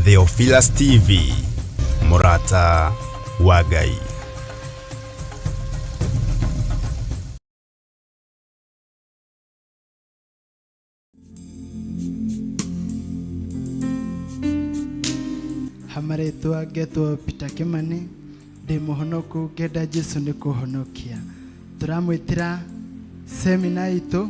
Theophilus TV, Mũrata wa Ngai. Hamarĩtwa ngetwo Peter Kimani, ndĩ mũhonoku, ngenda Jesu nĩ kũhonokia. Tũramwĩtĩra semina itũ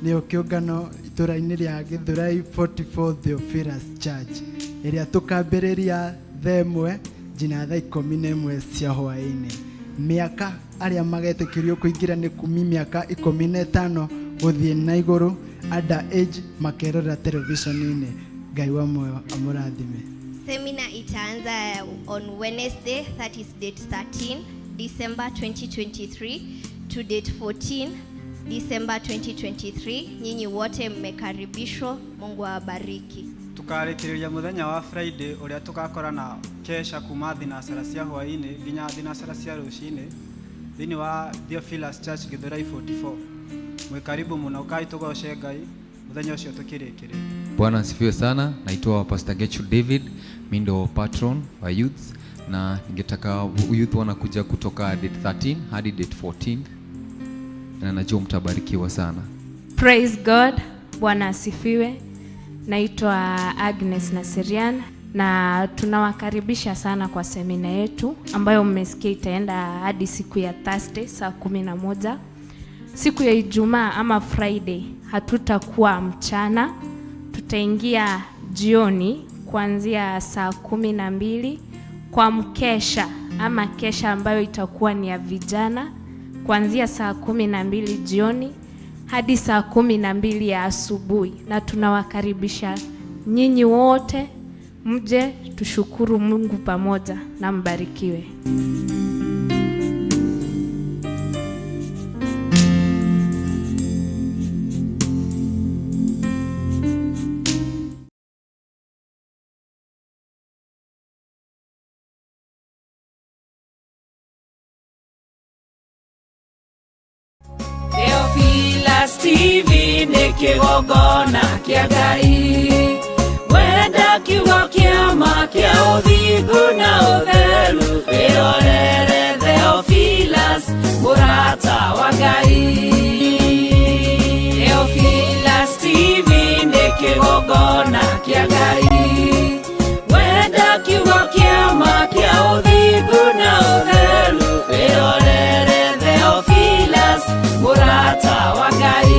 nĩyo kĩũngano itũra-inĩ rĩa Gĩthũrai 44 Theophilus Church, ĩrĩa tũkambĩrĩria thaa 1 nginya thaa 11 cia hwaĩ-inĩ. Mĩaka arĩa magetĩkĩrio kũingĩra nĩ kumi mĩaka 15 gũthiĩ na igũrũ, under age makerorera televisheni-inĩ. Ngai wa muoyo amũrathime. Seminar itaanza on Wednesday, that is date 13 December 2023 to date 14 December 2023. Nyinyi wote mmekaribishwa. Mungu awabariki. Tukarĩkĩrĩria mũthenya wa Friday ũrĩa tũgakorana kesha kuma thinacara cia hwaĩ-inĩ nginya thinacara cia rũcinĩ thĩinĩ wa Theophilus Church Gĩthũrai 44. Mwĩ karibu mũno, kai tũgoce Ngai mũthenya ũcio tũkĩrĩkĩrĩria. Bwana asifiwe sana. Naitwa Pastor Gechu David, mi ndo patron wa youths, na ningetaka youth wanakuja kutoka date 13 hadi date 14, na najua mtabarikiwa sana. Praise God. Bwana asifiwe. Naitwa Agnes Naserian na tunawakaribisha sana kwa semina yetu ambayo mmesikia itaenda hadi siku ya Thursday saa 11. Siku ya Ijumaa ama Friday hatutakuwa mchana, tutaingia jioni kuanzia saa 12 kwa mkesha ama kesha ambayo itakuwa ni ya vijana kuanzia saa 12 jioni hadi saa 12 ya asubuhi, na tunawakaribisha nyinyi wote mje tushukuru Mungu pamoja na mbarikiwe. Theophilus TV nĩ kĩgongona kĩa Ngai, wenda kiugo kĩa ma kĩa ũthingu na ũtheru, wĩrorere Theophilus mũrata wa Ngai. Theophilus TV nĩ kĩgongona kĩa Ngai, wenda kiugo kĩa ma kĩa ũthingu na ũtheru, wĩrorere Theophilus mũrata wa Ngai.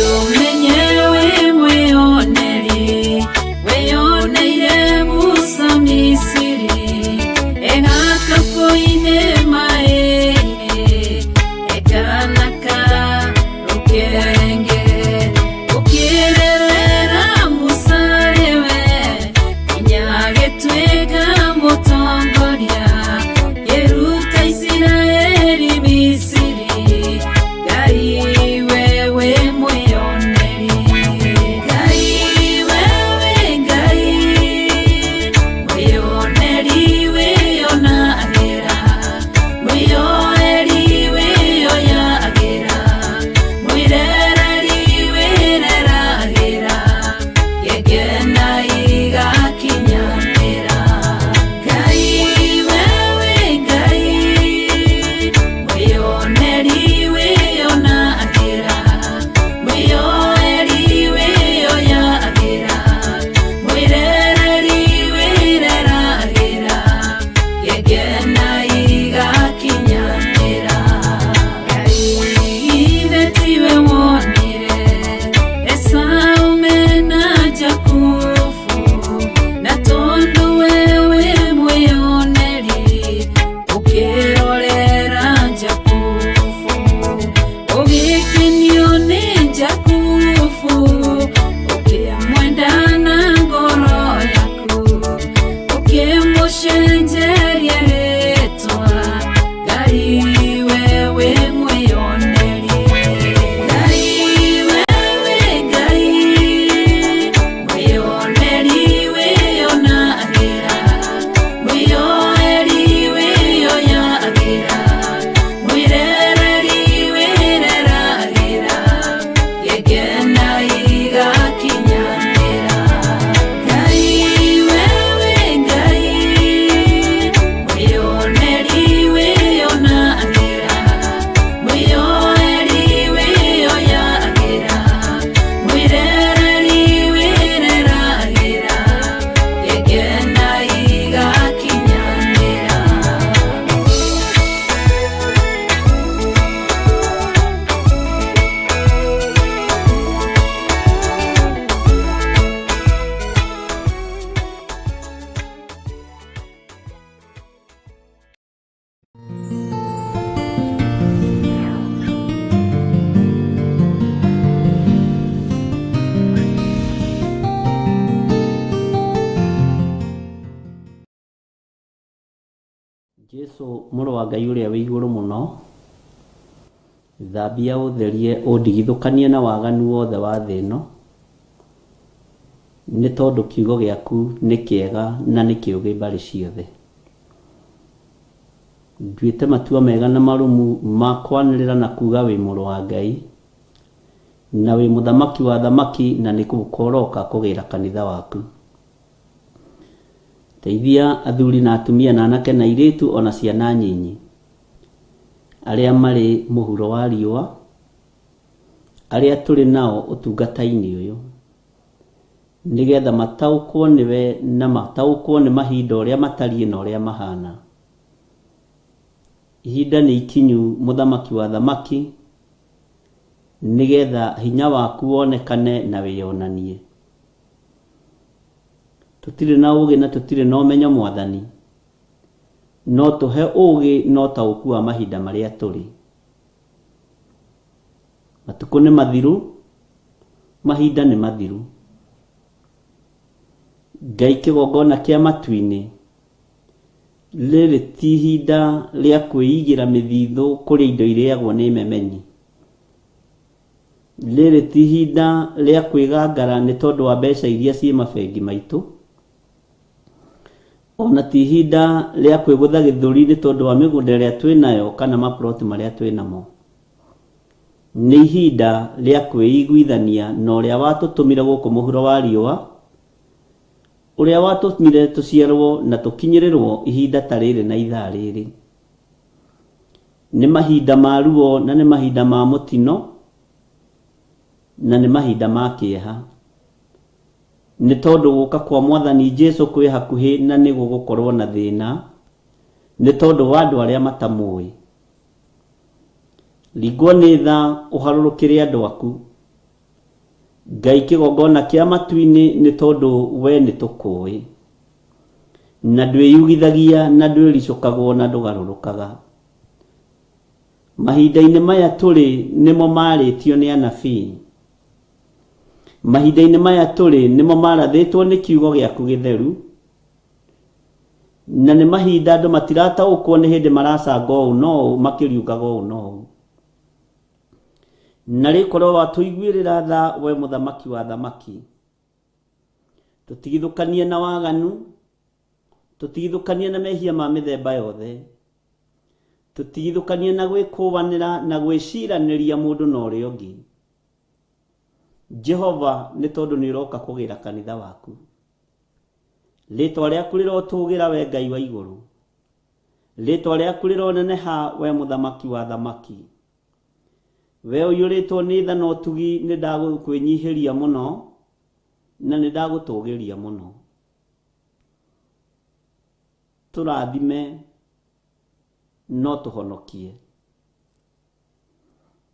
Ũmenye wĩ mwĩoneri, wĩyoneire Musa Misiri, egakabũ-inĩ maĩ-inĩ, ekanaka rũkenge, ũkĩrerera Musa rĩwe, nginya agĩtuĩka mũtongoria, kĩruta Isiraeli Misiri, Ngai wewe mwĩoneri, Ngai wewe Ngai, mwĩoneri wĩonagĩra, mwĩyoeri wĩyoyagĩra, mwĩrereri wĩreragĩra, gĩkena igakinyanĩra. Ngai wewe Ngai, mwĩoneri wĩonagĩra, mwĩyoeri wĩyoyagĩra, mwĩrereri wĩreragĩra, gĩkena igakinyanĩra. Ngai ithe tiwe wonire Esau mena Jakubu, na tondũ wewe mwĩoneri, ũkĩrorera Jakubu, ũgĩkenio nĩ Jakubu, ũkĩmwenda na ngoro yaku, ũkĩmũcenjeria rĩtwa, Ngai wewe mwĩoneri, Ngai wewe Ngai, mwĩoneri wĩonagĩra, mwĩyoeri wĩyoyagĩra, mwĩrereri wĩreragĩra, gĩkena igakinyanĩra. Ngai wewe Ngai, mwĩoneri wĩonagĩra, mwĩyoeri wĩyoyagĩra, mwĩrereri wĩreragĩra, gĩkena igakinyanĩra. Jesu mũrũ wa Ngai ũrĩa wĩ igũrũ mũno, thambia ũtherie ũndigithũkanie na waganu wothe wa thĩ ĩno, nĩ tondũ kiugo gĩaku nĩ kĩega na nĩ kĩũgĩ mbarĩ ciothe. Nduĩte matua mega na marũmu ma kwanĩrĩra na kuga wĩ mũrũ wa Ngai, na wĩ mũthamaki wa thamaki, na nĩ gũka ũroka kũgĩra kanitha waku. Teithia athuri na atumia na anake na airĩtu ona ciana nyinyi arĩa marĩ mũhuro wa riũa, arĩa tũrĩ nao ũtungata-inĩ ũyũ, nĩgetha mataũkwo nĩwe na mataũkwo nĩ mahinda ũrĩa matariĩ na ũrĩa mahana. Ihinda nĩ ikinyu mũthamaki wa thamaki, nĩgetha hinya waku wonekane na wĩyonanie. Tũtirĩ na ũũgĩ na tũtirĩ na ũmenyo Mwathani, no tũhe ũũgĩ na ũtaũku wa mahinda marĩa tũrĩ. Matukũ nĩ mathiru, mahinda nĩ mathiru. Ngai kĩgongona kĩa matu-inĩ, rĩrĩ ti ihinda rĩa kwĩigĩra mĩthithũ kũrĩa indo irĩagwo nĩ memenyi. Rĩrĩ ti ihinda rĩa kwĩgangara nĩ tondũ wa mbeca iria ciĩ mabengi maitũ. Ona ti ihinda rĩa kwĩgũtha gĩthũri nĩ tondũ wa mĩgũnda ĩrĩa twĩ nayo kana maploti marĩa twĩ namo. Nĩ ihinda rĩa kwĩiguithania na ũrĩa watũtũmire gũkũ mũhuro wa riũa, ũrĩa watũmire tũciarwo na tũkinyĩrĩrwo ihinda ta rĩrĩ na ithaa rĩrĩ. Nĩ mahinda ma ruo na nĩ mahinda ma mũtino na nĩ mahinda ma kĩeha. Nĩ tondũ gũka kwa Mwathani Jesu kwĩ hakuhĩ na nĩ gũgũkorwo na thĩna, nĩ tondũ wa andũ arĩa matamũĩ. Ringwo nĩ tha ũharũrũkĩre andũ aku. Ngai kĩgongona kĩa matu-inĩ nĩ tondũ we nĩ tũkũĩ na ndwĩyugithagia na ndwĩricũkagwo na ndũgarũrũkaga. Mahinda-inĩ maya tũrĩ nĩmo marĩtio nĩ anabii. Mahinda-inĩ maya tũrĩ nĩmo marathĩtwo nĩ kiugo gĩaku gĩtheru, na nĩ mahinda andũ matirataũkwo nĩ hĩndĩ maracanga ũũ na ũũ makĩriũngaga ũũ na ũũ. Na rĩkorwo watũiguĩrĩra tha we mũthamaki wa thamaki, tũtigithũkanie na waganu, tũtigithũkanie na mehia ma mĩthemba yothe, tũtigithũkanie na gwĩkũanĩra na gwĩciranĩria mũndũ na ũrĩa ũngĩ. Jehova, nĩ tondũ nĩ ũroka kũgĩra kanitha waku. Rĩtwa rĩaku rĩrotũgĩra we Ngai wa igũrũ, rĩtwa rĩaku rĩroneneha we mũthamaki wa thamaki. We ũiyũrĩtwo nĩ tha na ũtugi, nĩ ndakwĩnyihĩria mũno na nĩ ndagũtũgĩria mũno. Tũrathime no tũhonokie,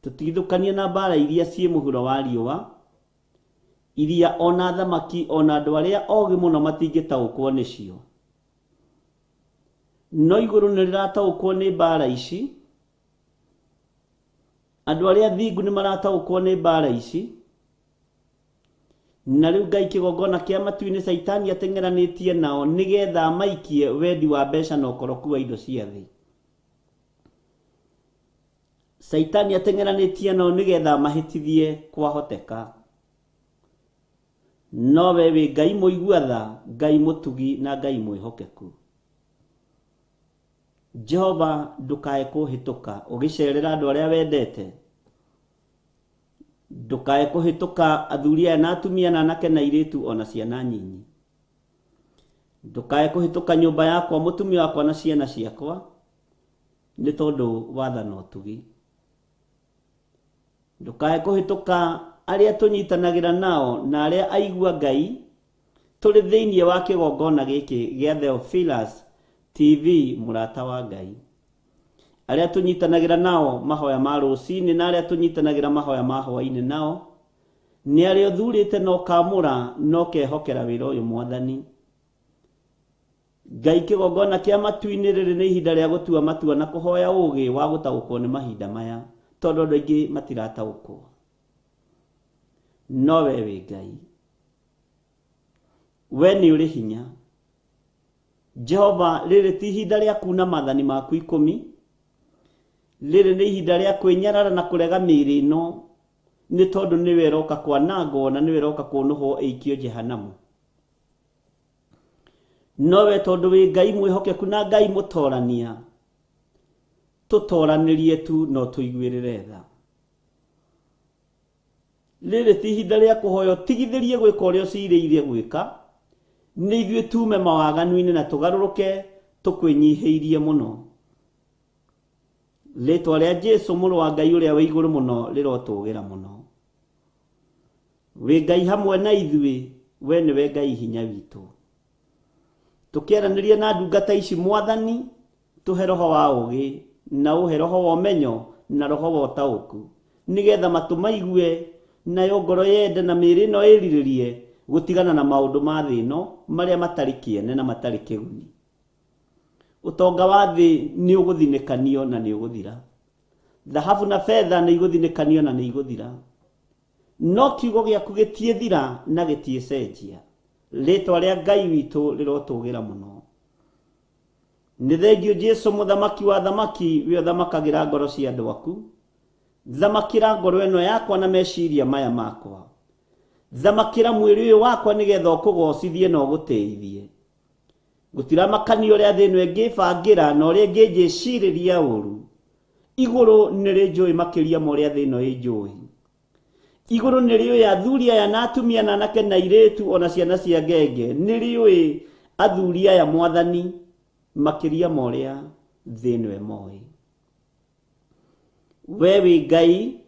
tũtigithũkanie na mbara iria ciĩ mũhuro wa riũa, iria ona thamaki ona andũ arĩa ogĩ mũno matingĩtaũkwo nĩcio. No igũrũ nĩ rĩrataũkwo nĩ mbara ici, andũ arĩa thingu nĩ marataũkwo nĩ mbara ici. Na rĩu Ngai kĩgongona kĩa matu-inĩ Caitani ateng'eranĩtie nao nĩgetha maikie wendi wa mbeca na ũkoroku wa indo cia thĩ. Caitani ateng'eranĩtie nao nĩgetha mahĩtithie kwahoteka. No we wĩ Ngai mũigua tha, Ngai mũtugi na Ngai mwĩhokeku. Jehova, ndũkae kũhĩtũka ũgĩcerera andũ arĩa wendete, ndũkae kũhĩtũka athuri aya na atumia na anake na airĩtu ona ciana nyinyi. Ndũkae kũhĩtũka nyũmba yakwa, mũtumia wakwa na ciana ciakwa, nĩ tondũ wa tha na ũtugi. Ndũkae kũhĩtũka arĩa tũnyitanagĩra nao na arĩa aigua Ngai tũrĩ thĩinĩ wa kĩgongona gĩkĩ gĩa Theophilus TV mũrata wa Ngai. Arĩa tũnyitanagĩra nao mahoya ma rũcinĩ na arĩa tũnyitanagĩra mahoya ma hwaĩ-inĩ nao nĩ arĩa ũthurĩte na ũkamũra na ũkehokera wĩra ũyũ Mwathani. Ngai kĩgongona kĩa matu-inĩ rĩrĩ nĩ ihinda rĩa gũtua matua na kũhoya ũũgĩ wa gũtaũkwo nĩ mahinda maya, tondũ andũ aingĩ matirataũkwo. No we wĩ Ngai, we nĩ ũrĩ hinya. Jehova, rĩrĩ ti ihinda rĩa kuuna maathani maku 10, rĩrĩ nĩ ihinda rĩa kwĩnyarara na kũrega mĩĩrĩ ĩno, nĩ tondũ nĩwe ĩroka kwanangwo na nĩwe ĩroka kũnũhwo ĩikio Jehanamu. No we tondũ wĩ Ngai mwĩhokeku na Ngai mũtorania, tũtoranĩrie tu no tũiguĩrĩre tha. Rĩrĩ ti ihinda rĩa kũhoya ũtigithĩrie gwĩka ũrĩa ũcirĩirie gwĩka, nĩ ithuĩ tume mawaganu-inĩ na tũgarũrũke tũkwĩnyihĩirie mũno. Rĩtwa rĩa Jesu mũrũ wa Ngai ũrĩa wĩ igũrũ mũno rĩrotũgĩra mũno. Wĩ Ngai hamwe na ithuĩ, we nĩwe Ngai hinya witũ. Tũkĩaranĩria na ndungata ici Mwathani, tũhe roho wa ũũgĩ na ũhe roho wa ũmenyo na roho wa ũtaũku, nĩgetha matũ maigue nayo ngoro yende na mĩĩrĩ ĩno ĩrirĩrie gũtigana na maũndũ ma thĩ ĩno marĩa matarĩ kĩene na matarĩ kĩguni. Ũtonga wa thĩ nĩ ũgũthinĩkanio na nĩ ũgũthira. Thahabu na betha nĩ igũthinĩkanio na nĩ igũthira. No kiugo gĩaku gĩtiĩthira na gĩtiĩcenjia. Rĩtwa rĩa Ngai witũ rĩrotũgĩra mũno. Nĩ thengio Jesu mũthamaki wa thamaki, we ũthamakagĩra ngoro cia andũ aku. Thamakĩra ngoro ĩno yakwa na meciria maya makwa. Thamakĩra mwĩrĩ ũyũ wakwa nĩgetha ũkũgocithie na ũgũtĩithie. Gũtiramakania ũrĩa thĩ ĩno ĩngĩbangĩra na ũrĩa ĩngĩnjĩcirĩria ũru. Igũrũ nĩ rĩnjũĩ makĩria ma ũrĩa thĩ ĩno ĩnjũĩ. Igũrũ nĩ rĩũĩ athuri aya na atumia na anake na airĩtu ona ciana cia ngenge. Nĩ rĩũĩ athuri aya Mwathani makĩria ma ũrĩa thĩ ĩno ĩmoĩ. We wĩ Ngai,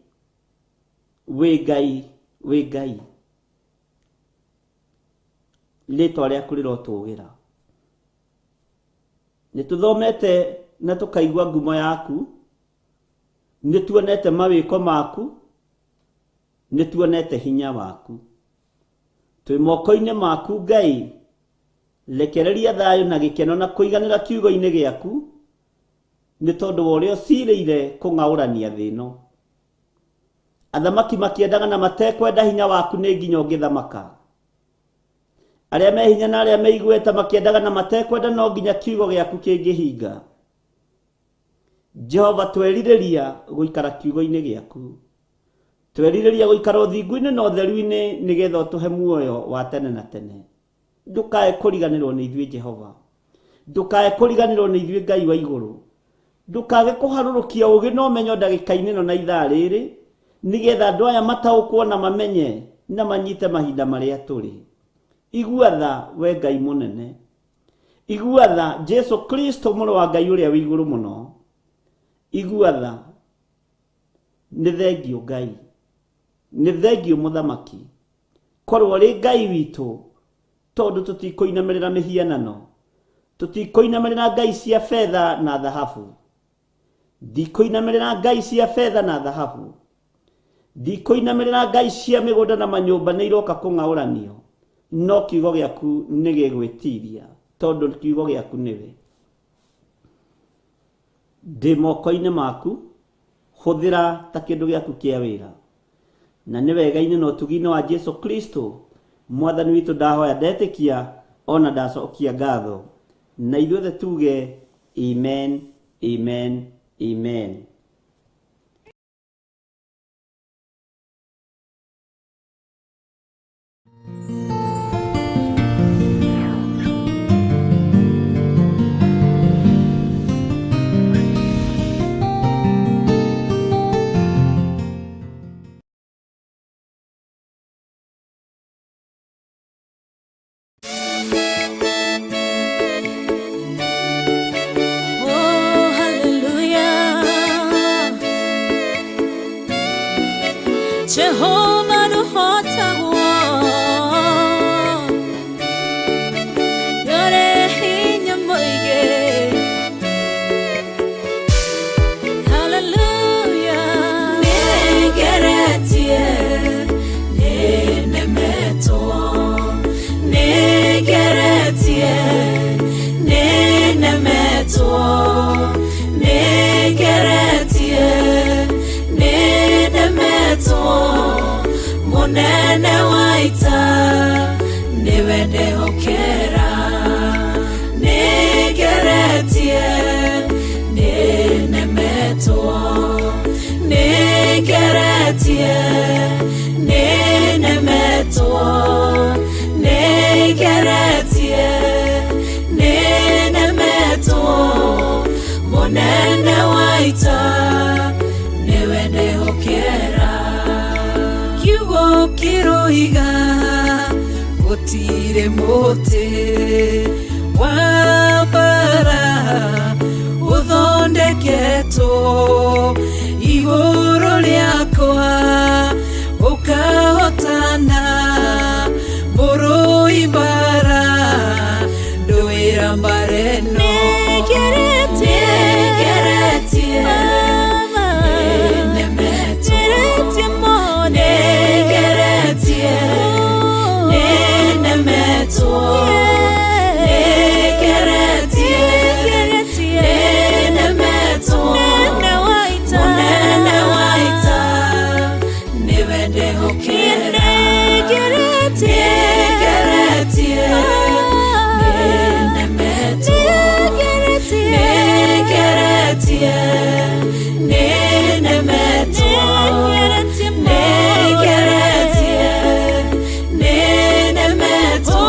wĩ Ngai, wĩ Ngai. Rĩtwa rĩaku rĩrotũgĩra. Nĩ tũthomete na tũkaigua ngumo yaku, nĩ tuonete mawĩko maku, Nĩ tuonete hinya waku. Twĩ moko-inĩ maku Ngai, rekereria thayũ na gĩkeno na kũiganĩra kiugo-inĩ gĩaku, nĩ tondũ wa ũrĩa ũcirĩire kũng'aũrania thĩ ĩno. Athamaki makĩendaga na matekwenda hinya waku nĩ nginya ũngĩthamaka. Arĩa me hinya na arĩa me igweta makĩendaga na matekwenda no nginya kiugo gĩaku kĩngĩhinga. Jehova, twerirĩria gũikara kiugo-inĩ gĩaku. Twerirĩria gũikara ũthingu-inĩ na ũtheru-inĩ nĩgetha ũtũhe muoyo wa tene na tene. Ndũkae kũriganĩrwo nĩ ithuĩ Jehova. Ndũkae kũriganĩrwo nĩ ithuĩ Ngai wa igũrũ. Ndũkage kũharũrũkia ũũgĩ na ũmenyo ndagĩka-inĩ ĩno na ithaa rĩrĩ, nĩgetha andũ aya mataũkwo na mamenye na manyite mahinda marĩa tũrĩ. Igua tha, we Ngai mũnene. Igua tha, Jesu Kristo mũrũ wa Ngai ũrĩa wĩ igũrũ mũno. Igua tha. Nĩ thengiũ Ngai. Nĩ thengiũ mũthamaki. Korwo ũrĩ Ngai witũ, tondũ tũtikũinamĩrĩra mĩhianano. Tũtikũinamĩrĩra ngai cia betha na thahabu. Ndikũinamĩrĩra ngai cia betha na thahabu. Ndikũinamĩrĩra ngai cia mĩgũnda na manyũmba nĩ iroka kũng'aũranio. No kiugo gĩaku nĩ gĩgwĩtiria, tondũ kiugo gĩaku nĩwe. Ndĩ moko-inĩ maku, hũthĩra ta kĩndũ gĩaku kĩa wĩra. Na nĩ wega-inĩ na ũtugi-inĩ wa Jesu Kristo, Mwathani witũ, ndahoya ndetĩkia ona ndacokia ngatho. Na ithuothe tuge amen, amen, amen. Oh, hallelujah. Jehovah nũhotagwo. Nĩũrĩ hinya mũingĩ. Hallelujah. Nĩngeretie, nĩnemetwo. Nĩngeretie, nĩnemetwo. Nĩngeretie, nĩnemetwo. Mũnene wa ita nĩwe ndehokera. Nĩngeretie, nĩnemetwo. Nĩngeretie, nĩnemetwo. Nĩngeretie, nĩnemetwo. Mũnene wa ita nĩwe ndehokera. Kiugo kĩroiga gũtirĩ mũtĩ wa mbara ũthondeketwo igũrũ rĩakwa ũkahotana mũrũi mbara ndũĩra mbara ĩno. Nĩngeretie, nĩnemetwo. Nĩngeretie, nĩnemetwo. Nĩngeretie, nĩnemetwo. Mũnene wa ita nĩwe ndehokera. Nĩngeretie, nĩnemetwo. Nĩngeretie, nĩnemetwo. Nĩngeretie, nĩnemetwo.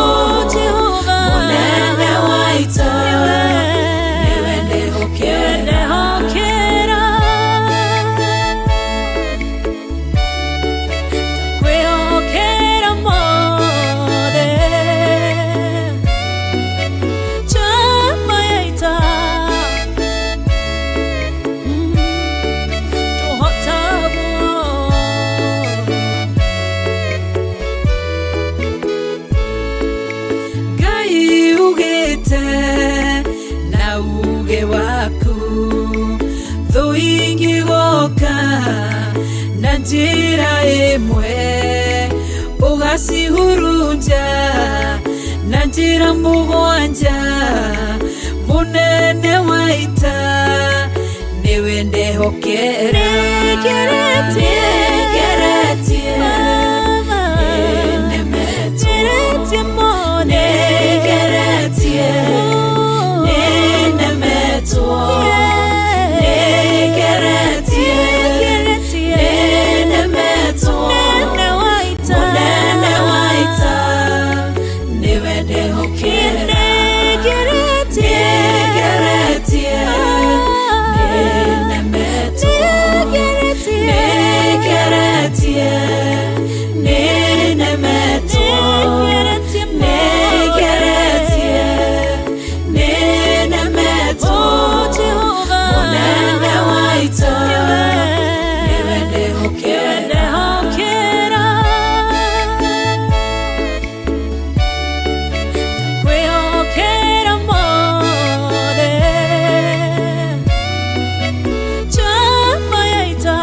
Mũnene wa ita nĩwe ndehokera. Kwĩhokera mothe chama ya ita tũhota Ũgacihurunja na njĩra mũgwanja. Mũnene wa ita, nĩwe ndehokera. Nĩngeretie, nĩnemetwo. Nĩngeretie, nĩnemetwo. Nĩngeretie, nĩnemetwo. Mũnene wa ita, nĩwe ndehokera. Nĩngeretie, nĩnemetwo. Nĩngeretie, nĩnemetwo. Nĩngeretie, nĩnemetwo. Mũnene wa ita, nĩwe ndehokera. Kwĩhokera mothe njamba ya ita,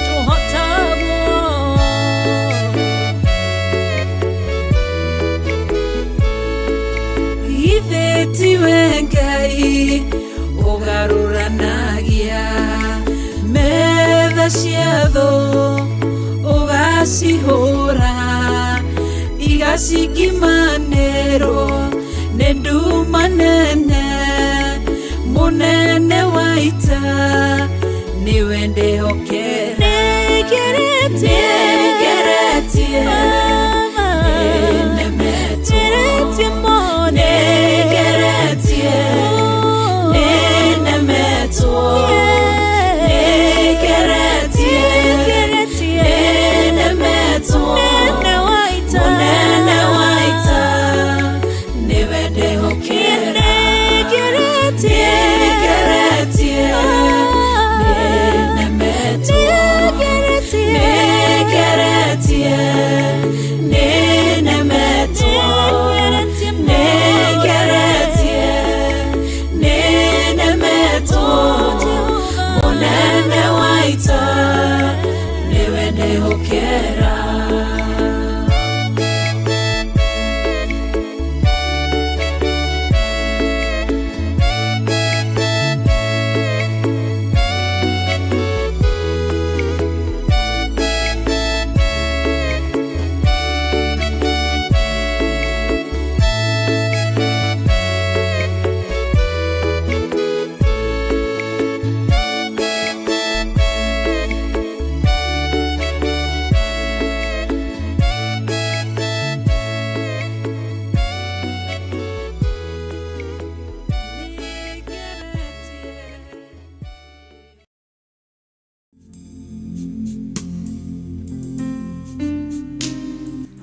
tũhotagwo. Ithe tiwe Ngai ũgarũranagia metha cia thũ, ũgacihũra igacingimanĩrwo nĩ nduma nene. Mũnene wa ita, nĩwe ndehokera. Nĩngeretie, nĩnemetwo. Nĩngeretie, nĩnemetwo. Nĩngeretie, nĩnemetwo. Mũnene wa ita, nĩwe ndehokera. Nĩngeretie, nĩnemetwo. Nĩngeretie, nĩnemetwo. Nĩngeretie, nĩnemetwo. Mũnene wa ita, nĩwe ndehokera.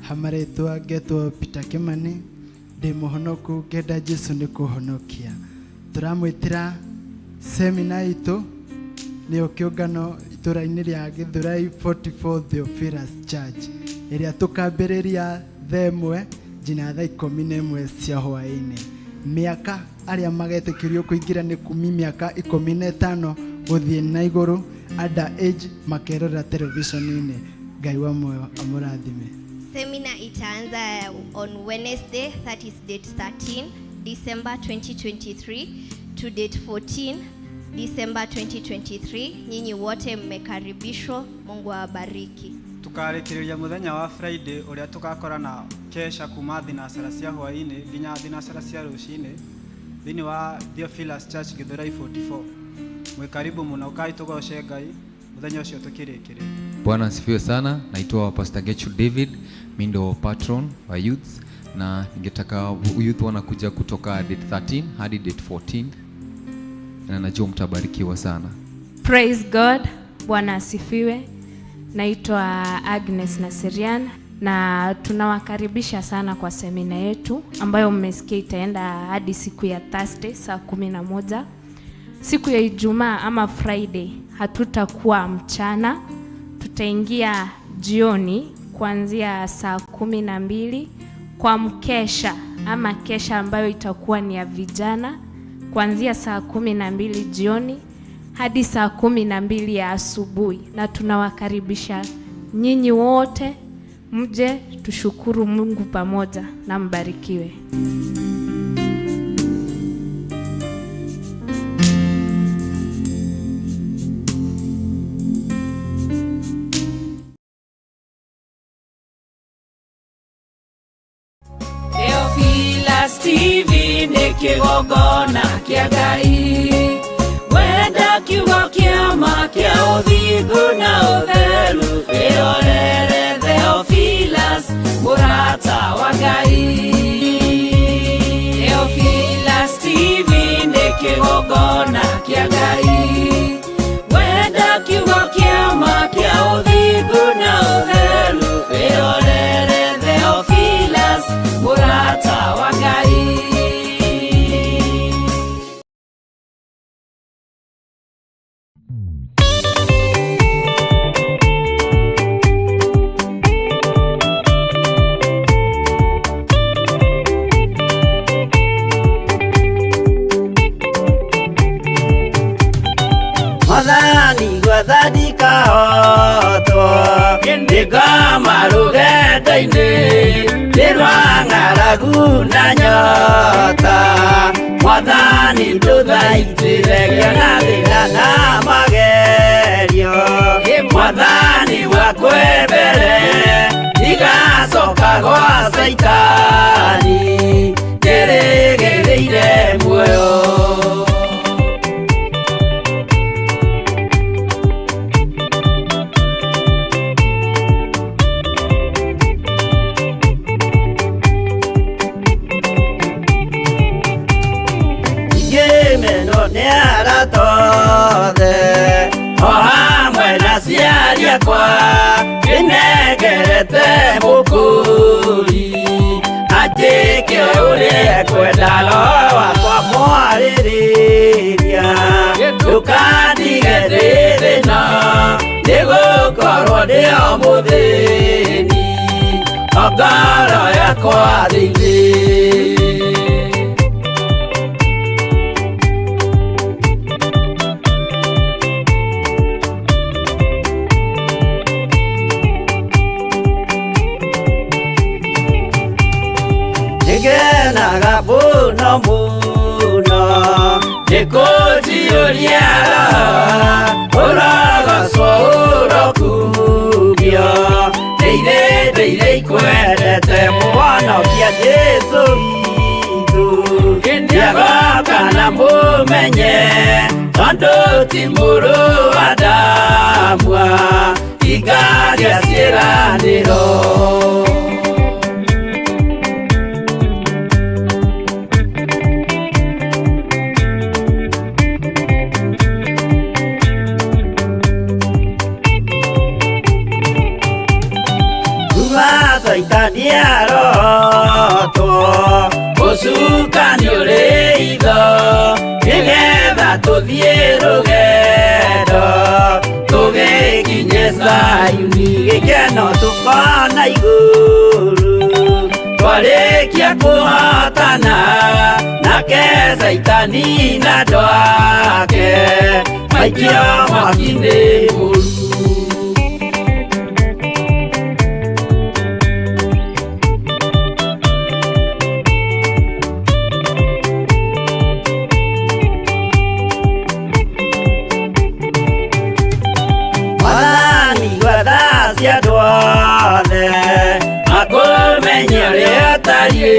Hamarĩtwa ngetwo Peter Kimani, ndĩ mũhonoku, ngenda Jesu nĩ kũhonokia. Tũramwĩtĩra semina itũ, nĩyo kĩũngano itũra-inĩ rĩa Gĩthũrai 44 Theophilus Church, ĩrĩa tũkambĩrĩria thaa 1 nginya thaa 11 cia hwaĩ-inĩ. Mĩaka arĩa magetĩkĩrio kũingĩra nĩ kumi mĩaka 15 gũthiĩ na igũrũ, under age makerora television-inĩ. Ngai wa muoyo amũrathime. Semina itaanza on Wednesday, that is date 13 December 2023 to date 14 December 2023. Nyinyi wote mmekaribishwa. Mungu awabariki. Tukarĩkĩrĩria mũthenya wa Friday ũrĩa tũgakorana kesha kuma thinacara cia hwaĩ-inĩ nginya thinacara cia rũcinĩ thĩinĩ wa Theophilus Church Gĩthũrai 44. Mwĩ karibu mũno, ũkai tũgoce Ngai mũthenya ũcio tũkĩrĩkĩrĩria. Bwana asifiwe sana. Naitwa Pastor Gechu David, mi ndo patron wa youths, na ningetaka youth wanakuja kutoka date 13 hadi date 14, na najua mtabarikiwa sana. Praise God. Bwana asifiwe. Naitwa Agnes Naserian na tunawakaribisha sana kwa semina yetu ambayo mmesikia itaenda hadi siku ya Thursday saa 11. Siku ya Ijumaa ama Friday hatutakuwa mchana, tutaingia jioni kuanzia saa 12 kwa mkesha ama kesha ambayo itakuwa ni ya vijana kuanzia saa 12 jioni hadi saa 12 ya asubuhi, na tunawakaribisha nyinyi wote mje tushukuru Mungu pamoja na mbarikiwe. Theophilus TV nĩ kĩgongona kĩa Ngai, wenda kiugo kĩa ma kĩa ũthingu na ũtheru, ĩrorere Theophilus mũrata wa Ngai. Theophilus TV nĩ kĩgongona kĩa Ngai, wenda kiugo kĩa ma kĩa ũthingu na ũtheru, ĩrorere Theophilus mũrata wa Ngai. Mwathani gwetha ndikahotwo, ndĩngoma rũgendo-inĩ nĩ rwa ng'aragu na nyota. Mwathani ndũthaitĩre ngĩona thĩna na magerio, Mwathani wakwe mbere ndigacoka gwa Caitani, ndĩrĩgĩrĩire muoyo. Ngĩmenwo nĩ arata othe o hamwe na aciari akwa, ndĩnengerete mũkũri anjĩke ũrĩa ekwenda, roho wakwa mwarĩrĩria, ndũkandige ndĩ thĩna, nĩgũkorwo ndĩ o mũthĩni o ngoro yakwa thĩinĩ. Nĩngenaga mũno mũno nĩkũnjiyũria roho, ũrogocwo ũrokumio, ndĩire ndĩire ikwendete mũhonokia Jesũ witũ, nĩagoka na mũmenye tondũ ti mũrũ wa Adamu hingagia ciĩranĩro. Kuma Caitani arotwo, ũcukani ũrĩ itho, nĩgetha tũthiĩ rũgendo tũgĩkinye Zayuni, gĩkeno tũkona igũrũ twarĩkia kũhotana nake Caitani na andũ ake maikio mwaki-inĩ mũru. Mwathani gwetha cia andũ othe makũmenye ũrĩa ũtariĩ,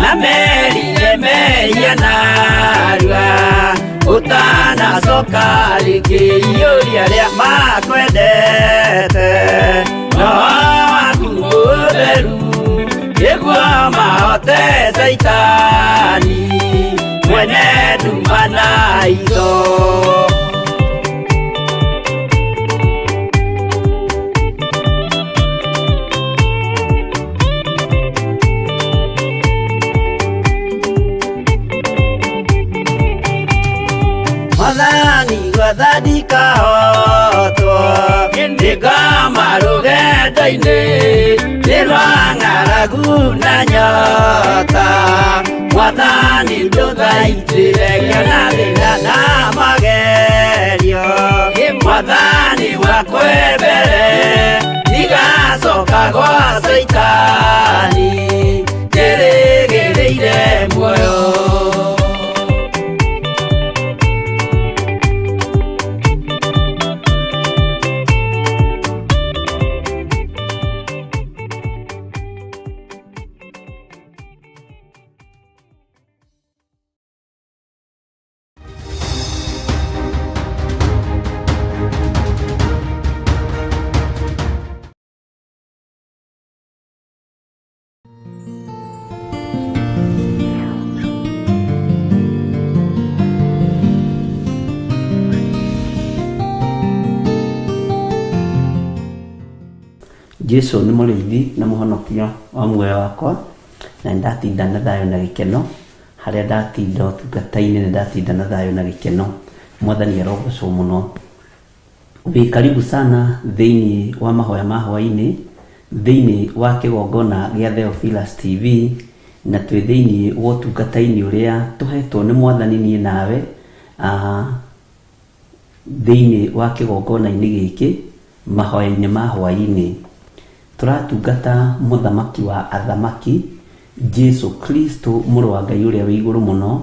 na merire mehia narua, ũtanacoka rĩngĩ iyũria arĩa makwendete roho waku mũtheru, nĩguo mahote Caitani mwene nduma na itho. Mwathani gwetha ndikahotwo, ndĩngoma rũgendo-inĩ nĩ rwa ng'aragu na nyota. Mwathani ndũthaitĩre ngĩona thĩna na magerio. Mwathani wakwa e mbere, ndigacoka gwa Caitani, njĩrĩgĩrĩire muoyo. Jesu nĩ mũrĩithi na mũhonokia wa muoyo wakwa, na nĩ ndatinda na thayũ na gĩkeno. Harĩa ndatinda ũtungata-inĩ nĩ ndatinda na thayũ na gĩkeno. Mwathani arogocwo mũno. Wĩ karibu sana thĩinĩ wa mahoya ma hwaĩ-inĩ, thĩinĩ wa kĩgongona gĩa Theophilus TV, na twĩ thĩinĩ wa ũtungata-inĩ ũrĩa tũhetwo nĩ Mwathani niĩ nawe, thĩinĩ wa kĩgongona-inĩ gĩkĩ, mahoya-inĩ ma hwaĩ-inĩ. Tũratungata mũthamaki wa athamaki, Jesu Kristo, mũrũ wa Ngai ũrĩa wĩ igũrũ mũno,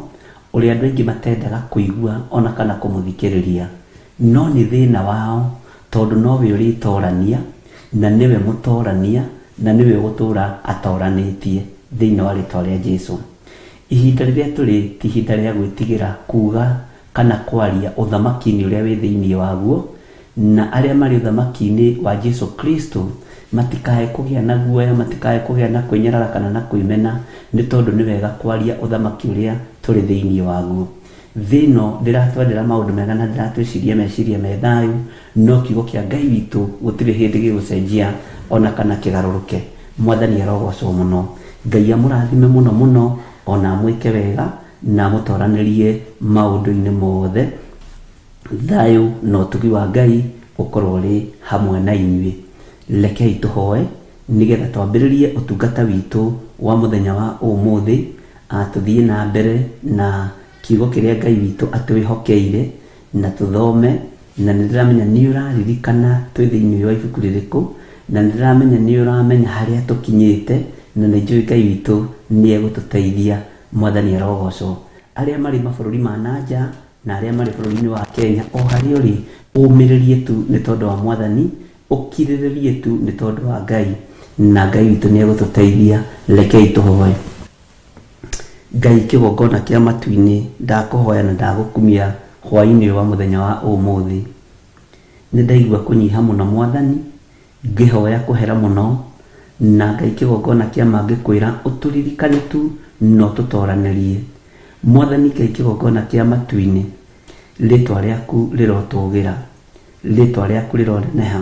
ũrĩa andũ aingĩ matendaga kũigua ona kana kũmũthikĩrĩria. No nĩ thĩna wao, tondũ nowe ũrĩtorania, na nĩwe mũtorania, na nĩwe ũgũtũra atoranĩtie thĩinĩ wa rĩtwa rĩa Jesu. Ihinda rĩrĩa tũrĩ ti ihinda rĩa gwĩtigĩra kuga kana kwaria ũthamaki-inĩ ũrĩa wĩ thĩinĩ waguo, na arĩa marĩ ũthamaki-inĩ wa Jesu Kristo matikae kũgĩa na guoya, matikae kũgĩa na kwĩnyarara kana na kwĩmena, nĩ tondũ nĩ wega kwaria ũthamaki ũrĩa tũrĩ thĩinĩ waguo. Thĩ ĩno ndĩratwendera maũndũ mega na ndĩratwĩciria meciria me thayũ, no kiugo kĩa Ngai witũ gũtirĩ hĩndĩ gĩgũcenjia ona kana kĩgarũrũke. Mwathani arogocwo mũno. Ngai amũrathime mũno mũno, ona amwĩke wega na amũtoranĩrie maũndũ-inĩ mothe. Thayũ na ũtugi wa Ngai ũkorwo ũrĩ hamwe na inyuĩ. Rekei tũhoe nĩgetha twambĩrĩrie ũtungata witũ wa mũthenya wa ũmũthĩ, tũthiĩ na mbere na kiugo kĩrĩa Ngai witũ atwĩhokeire, na tũthome. Na nĩ ndĩramenya nĩ ũraririkana twĩ thĩinĩ wa ibuku rĩrĩkũ, na nĩ ndĩramenya nĩ ũramenya harĩa tũkinyĩte, na nĩ njũĩ Ngai witũ nĩ egũtũteithia. Mwathani arogocwo. Arĩa marĩ mabũrũri ma na nja na arĩa marĩ bũrũri-inĩ wa Kenya, o harĩa ũrĩ, ũmĩrĩrie tu nĩ tondũ wa Mwathani, ũkirĩrĩrie tu nĩ tondũ wa Ngai, na Ngai witũ nĩ egũtũteithia. Rekei tũhoe. Ngai kĩgongona kĩa matu-inĩ, ndakũhoya na ndagũkumia hwaĩ-inĩ wa mũthenya wa ũmũthĩ. Nĩ ndaigua kũnyiha mũno Mwathani, ngĩhoya kũhera mũno, na Ngai kĩgongona kĩa ma ngĩkwĩra ũtũririkane tu na ũtũtoranĩrie. Mwathani Ngai kĩgongona kĩa matu-inĩ, rĩtwa rĩaku rĩrotũgĩra, rĩtwa rĩaku rĩroneneha.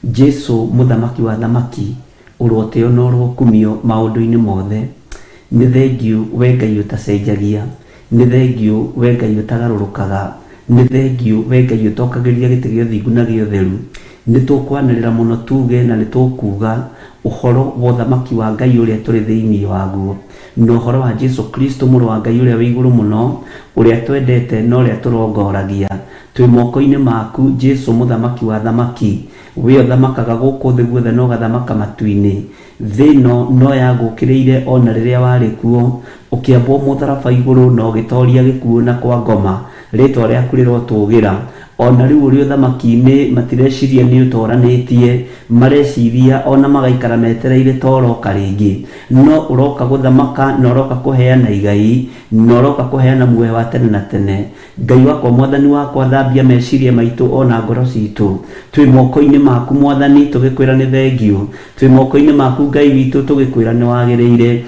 Jesu mũthamaki wa thamaki, ũrotĩo na ũrokumio maũndũ-inĩ mothe. Nĩ thengiũ we Ngai ũtacenjagia, nĩ thengiũ we Ngai ũtagarũrũkaga, nĩ thengiũ we Ngai ũtokagĩria gĩtĩ gĩa ũthingu na gĩa ũtheru. Nĩ tũkwanĩrĩra mũno tuge na nĩ tũkuga ũhoro wa ũthamaki wa Ngai ũrĩa tũrĩ thĩinĩ waguo, na ũhoro wa Jesu Kristo mũrũ wa Ngai ũrĩa wĩ igũrũ mũno, ũrĩa twendete na ũrĩa tũrongoragia. Twĩ moko-inĩ maku Jesu mũthamaki wa thamaki, we ũthamakaga gũkũ thĩ guothe na ũgathamaka matu-inĩ. Thĩ ĩno no yagũkĩrĩire ona rĩrĩa warĩ kuo, ũkĩambwo mũtharaba igũrũ na ũgĩtoria gĩkuũ na kwa ngoma. Rĩtwa rĩaku rĩrotũgĩra. Ona rĩu ũrĩ ũthamaki-inĩ matireciria nĩ ũtoranĩtie, mareciria ona magaikara metereire ta ũroka rĩngĩ. No ũroka gũthamaka na ũroka kũheana igai, na ũroka kũheana muoyo wa tene na tene. Ngai wakwa, Mwathani wakwa, thambia meciria maitũ ona ngoro citũ. Twĩ moko-inĩ maku Mwathani, tũgĩkwĩra nĩ thengiũ. Twĩ moko-inĩ maku Ngai witũ, tũgĩkwĩra nĩ wagĩrĩire.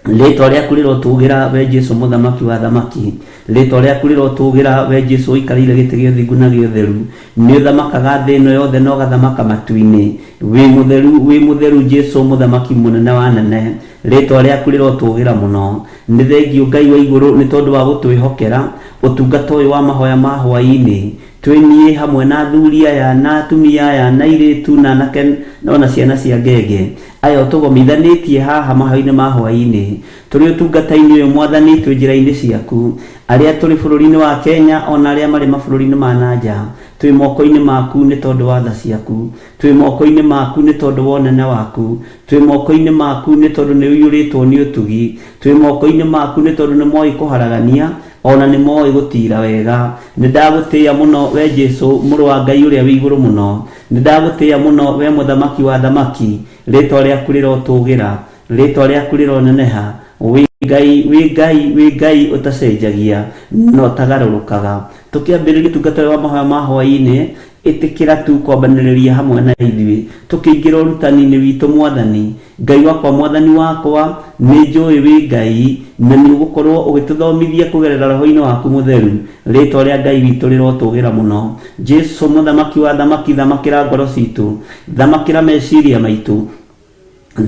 Rĩtwa rĩaku rĩrotũgĩra we Jesu mũthamaki wa thamaki. Rĩtwa rĩaku rĩrotũgĩra we Jesu ũikarĩire gĩtĩ gĩa ũthingu na gĩa ũtheru. Nĩ ũthamakaga thĩ ĩno yothe na ũgathamaka matu-inĩ. Wĩ mũtheru, wĩ mũtheru Jesu mũthamaki mũnene wa nene. Rĩtwa rĩaku rĩrotũgĩra mũno. Nĩ thengiũ Ngai wa igũrũ nĩ tondũ wa gũtwĩhokera ũtungata ũyũ wa mahoya ma hwaĩ-inĩ. Twĩ niĩ hamwe na athuri aya na atumia aya na airĩtu na anake ona ciana cia ngenge aya ũtũgomithanĩtie haha mahoya-inĩ ma hwaĩ-inĩ. Tũrĩ ũtungata-inĩ ũyũ Mwathani, twĩ njĩra-inĩ ciaku. Arĩa tũrĩ bũrũri-inĩ wa Kenya ona arĩa marĩ mabũrũri-inĩ ma na nja, twĩ moko-inĩ maku nĩ tondũ wa tha ciaku. Twĩ moko-inĩ maku nĩ tondũ wa ũnene waku. Twĩ moko-inĩ maku nĩ tondũ nĩ ũiyũrĩtwo nĩ ũtugi. Twĩ moko-inĩ maku nĩ tondũ nĩ moĩ kũharagania ona nĩ moĩ gũtira wega. Nĩ ndagũtĩĩa mũno we Jesu, mũrũ wa Ngai ũrĩa wĩ igũrũ mũno. Nĩ ndagũtĩĩa mũno we mũthamaki wa athamaki. Rĩtwa rĩaku rĩrotũgĩra, rĩtwa rĩaku rĩroneneha. Wĩ Ngai, wĩ Ngai, wĩ Ngai ũtacenjagia na ũtagarũrũkaga. Tũkĩambĩrĩria ũtungata ũyũ wa mahoya ma hwaĩ-inĩ, ĩtĩkĩra tu kwambanĩrĩria hamwe na ithuĩ tũkĩingĩra ũrutani-inĩ witũ Mwathani. Ngai wakwa, Mwathani wakwa, nĩ njũĩ wĩ Ngai na nĩ ũgũkorwo ũgĩtũthomithia kũgerera roho-inĩ waku mũtheru. Rĩtwa rĩa Ngai witũ rĩrotũgĩra mũno. Jesu mũthamaki wa athamaki, thamakĩra ngoro citũ, thamakĩra meciria maitũ,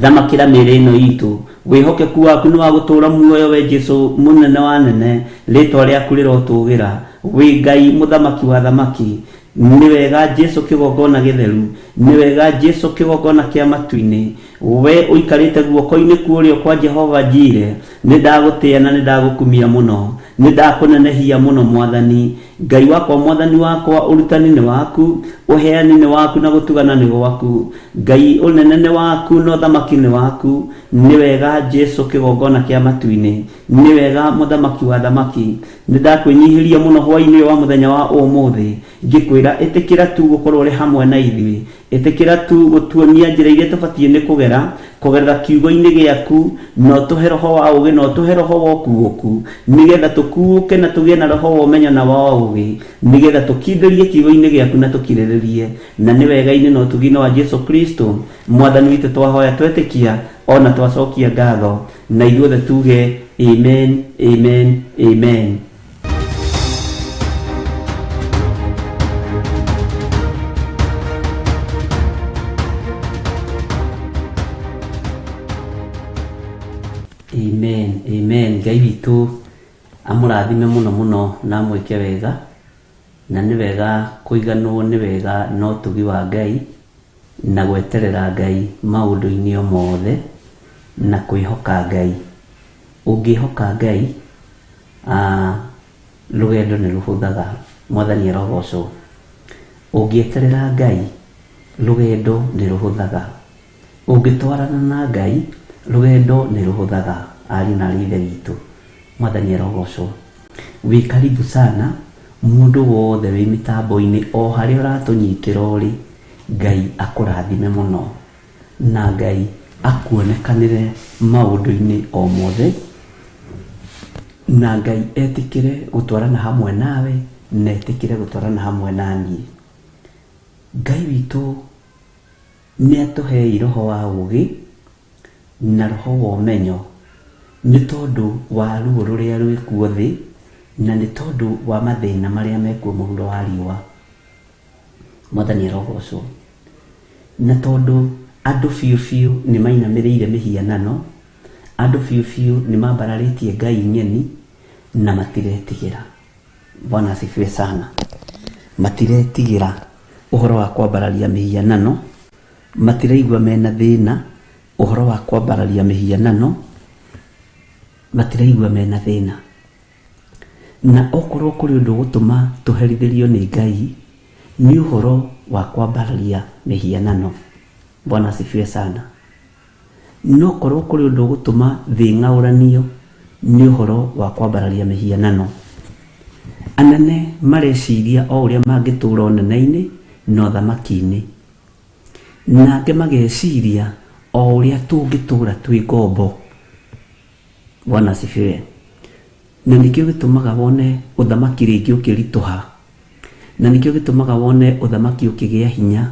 thamakĩra mĩĩrĩ ĩno itũ. Wĩhokeku waku nĩ wa gũtũũra muoyo we Jesu mũnene wa anene, rĩtwa rĩaku rĩrotũgĩra. Wĩ Ngai mũthamaki wa athamaki. Nĩ wega Jesu kĩgongona gĩtheru, nĩ wega Jesu kĩgongona kĩa matu-inĩ. We ũikarĩte guoko-inĩ kwa ũrĩo kwa Jehova Jire, nĩ ndagũtĩĩa na nĩ ndagũkumia mũno, nĩ ndakũnenehia mũno Mwathani. Ngai wakwa, Mwathani wakwa, ũrutani nĩ waku, ũheani nĩ waku na gũtugana nĩ gwaku. Ngai ũnene nĩ waku na ũthamaki nĩ waku. Nĩ wega Jesu kĩgongona kĩa matu-inĩ, nĩ wega mũthamaki wa athamaki. Nĩ ndakwĩnyihĩria mũno hwaĩ-inĩ ũyũ wa mũthenya wa ũmũthĩ, ngĩkwĩra ĩtĩkĩra tu gũkorwo ũrĩ hamwe na ithuĩ. Ĩtĩkĩra tu gũtuonia njĩra iria tũbatiĩ nĩ kũgera, kũgerera kiugo-inĩ gĩaku, na ũtũhe roho wa ũũgĩ na ũtũhe roho wa ũkuũku, nĩgetha tũkuũke na tũgĩe na roho wa ũmenyo na wa ũũgĩ, nĩgetha tũkindĩrie kiugo-inĩ gĩaku na tũkirĩrĩrie. Na nĩ wega-inĩ na ũtugi-inĩ wa Jesu Kristo, Mwathani witũ twahoya twetĩkia, o na twacokia ngatho. Na ithuothe tuge amen, amen, amen. Amen, amen. Ngai witũ amũrathime mũno mũno na amwĩke wega, na nĩ wega kũiganwo nĩ wega na ũtugi wa Ngai na gweterera Ngai maũndũ-inĩ o mothe na kwĩhoka Ngai. Ũngĩhoka Ngai, rũgendo nĩ rũhũthaga. Mwathani arogocwo. Ũngĩeterera Ngai, rũgendo nĩ rũhũthaga. Ũngĩtwarana na Ngai, rũgendo nĩ rũhũthaga. Ariũ na aarĩ a Ithe witũ, Mwathani arogocwo. Wĩ karibu sana mũndũ wothe wĩ mĩtambo-inĩ o harĩa ũratũnyitĩra ũrĩ, Ngai akũrathime mũno na Ngai akuonekanĩre maũndũ-inĩ o mothe, na Ngai etĩkĩre gũtwarana hamwe nawe na etĩkĩre gũtwarana hamwe na niĩ. Ngai witũ nĩ atũhei roho wa ũũgĩ na roho wa ũmenyo nĩ tondũ wa ruo rũrĩa rwĩkuo thĩ na nĩ tondũ wa mathĩna marĩa mekuo mũhuro wa riũa. Mwathani arogocwo. Na tondũ andũ biũ biũ nĩ mainamĩrĩire mĩhianano, andũ biũ biũ nĩ mambararĩtie ngai ng'eni na matiretigĩra. Bwana asifiwe sana. Matiretigĩra ũhoro wa kwambararia mĩhianano, matiraigua mena thĩna ũhoro wa kwambararia mĩhianano, matiraigua mena thĩna. Na okorwo kũrĩ ũndũ ũgũtũma tũherithĩrio nĩ Ngai, nĩ ũhoro wa kwambararia mĩhianano. Bwana asifiwe sana. No korwo kũrĩ ũndũ ũgũtũma thĩ ĩng'aũranio, nĩ ũhoro wa kwambararia mĩhianano. Anene mareciria o ũrĩa mangĩtũũra ũnene-inĩ na ũthamaki-inĩ. Na angĩ mageciria o ũrĩa tũngĩtũũra twĩ ngombo. Bwana asifiwe. Na nĩkĩo gĩtũmaga wone ũthamaki rĩngĩ ũkĩritũha. Na nĩkĩo gĩtũmaga wone ũthamaki ũkĩgĩa hinya.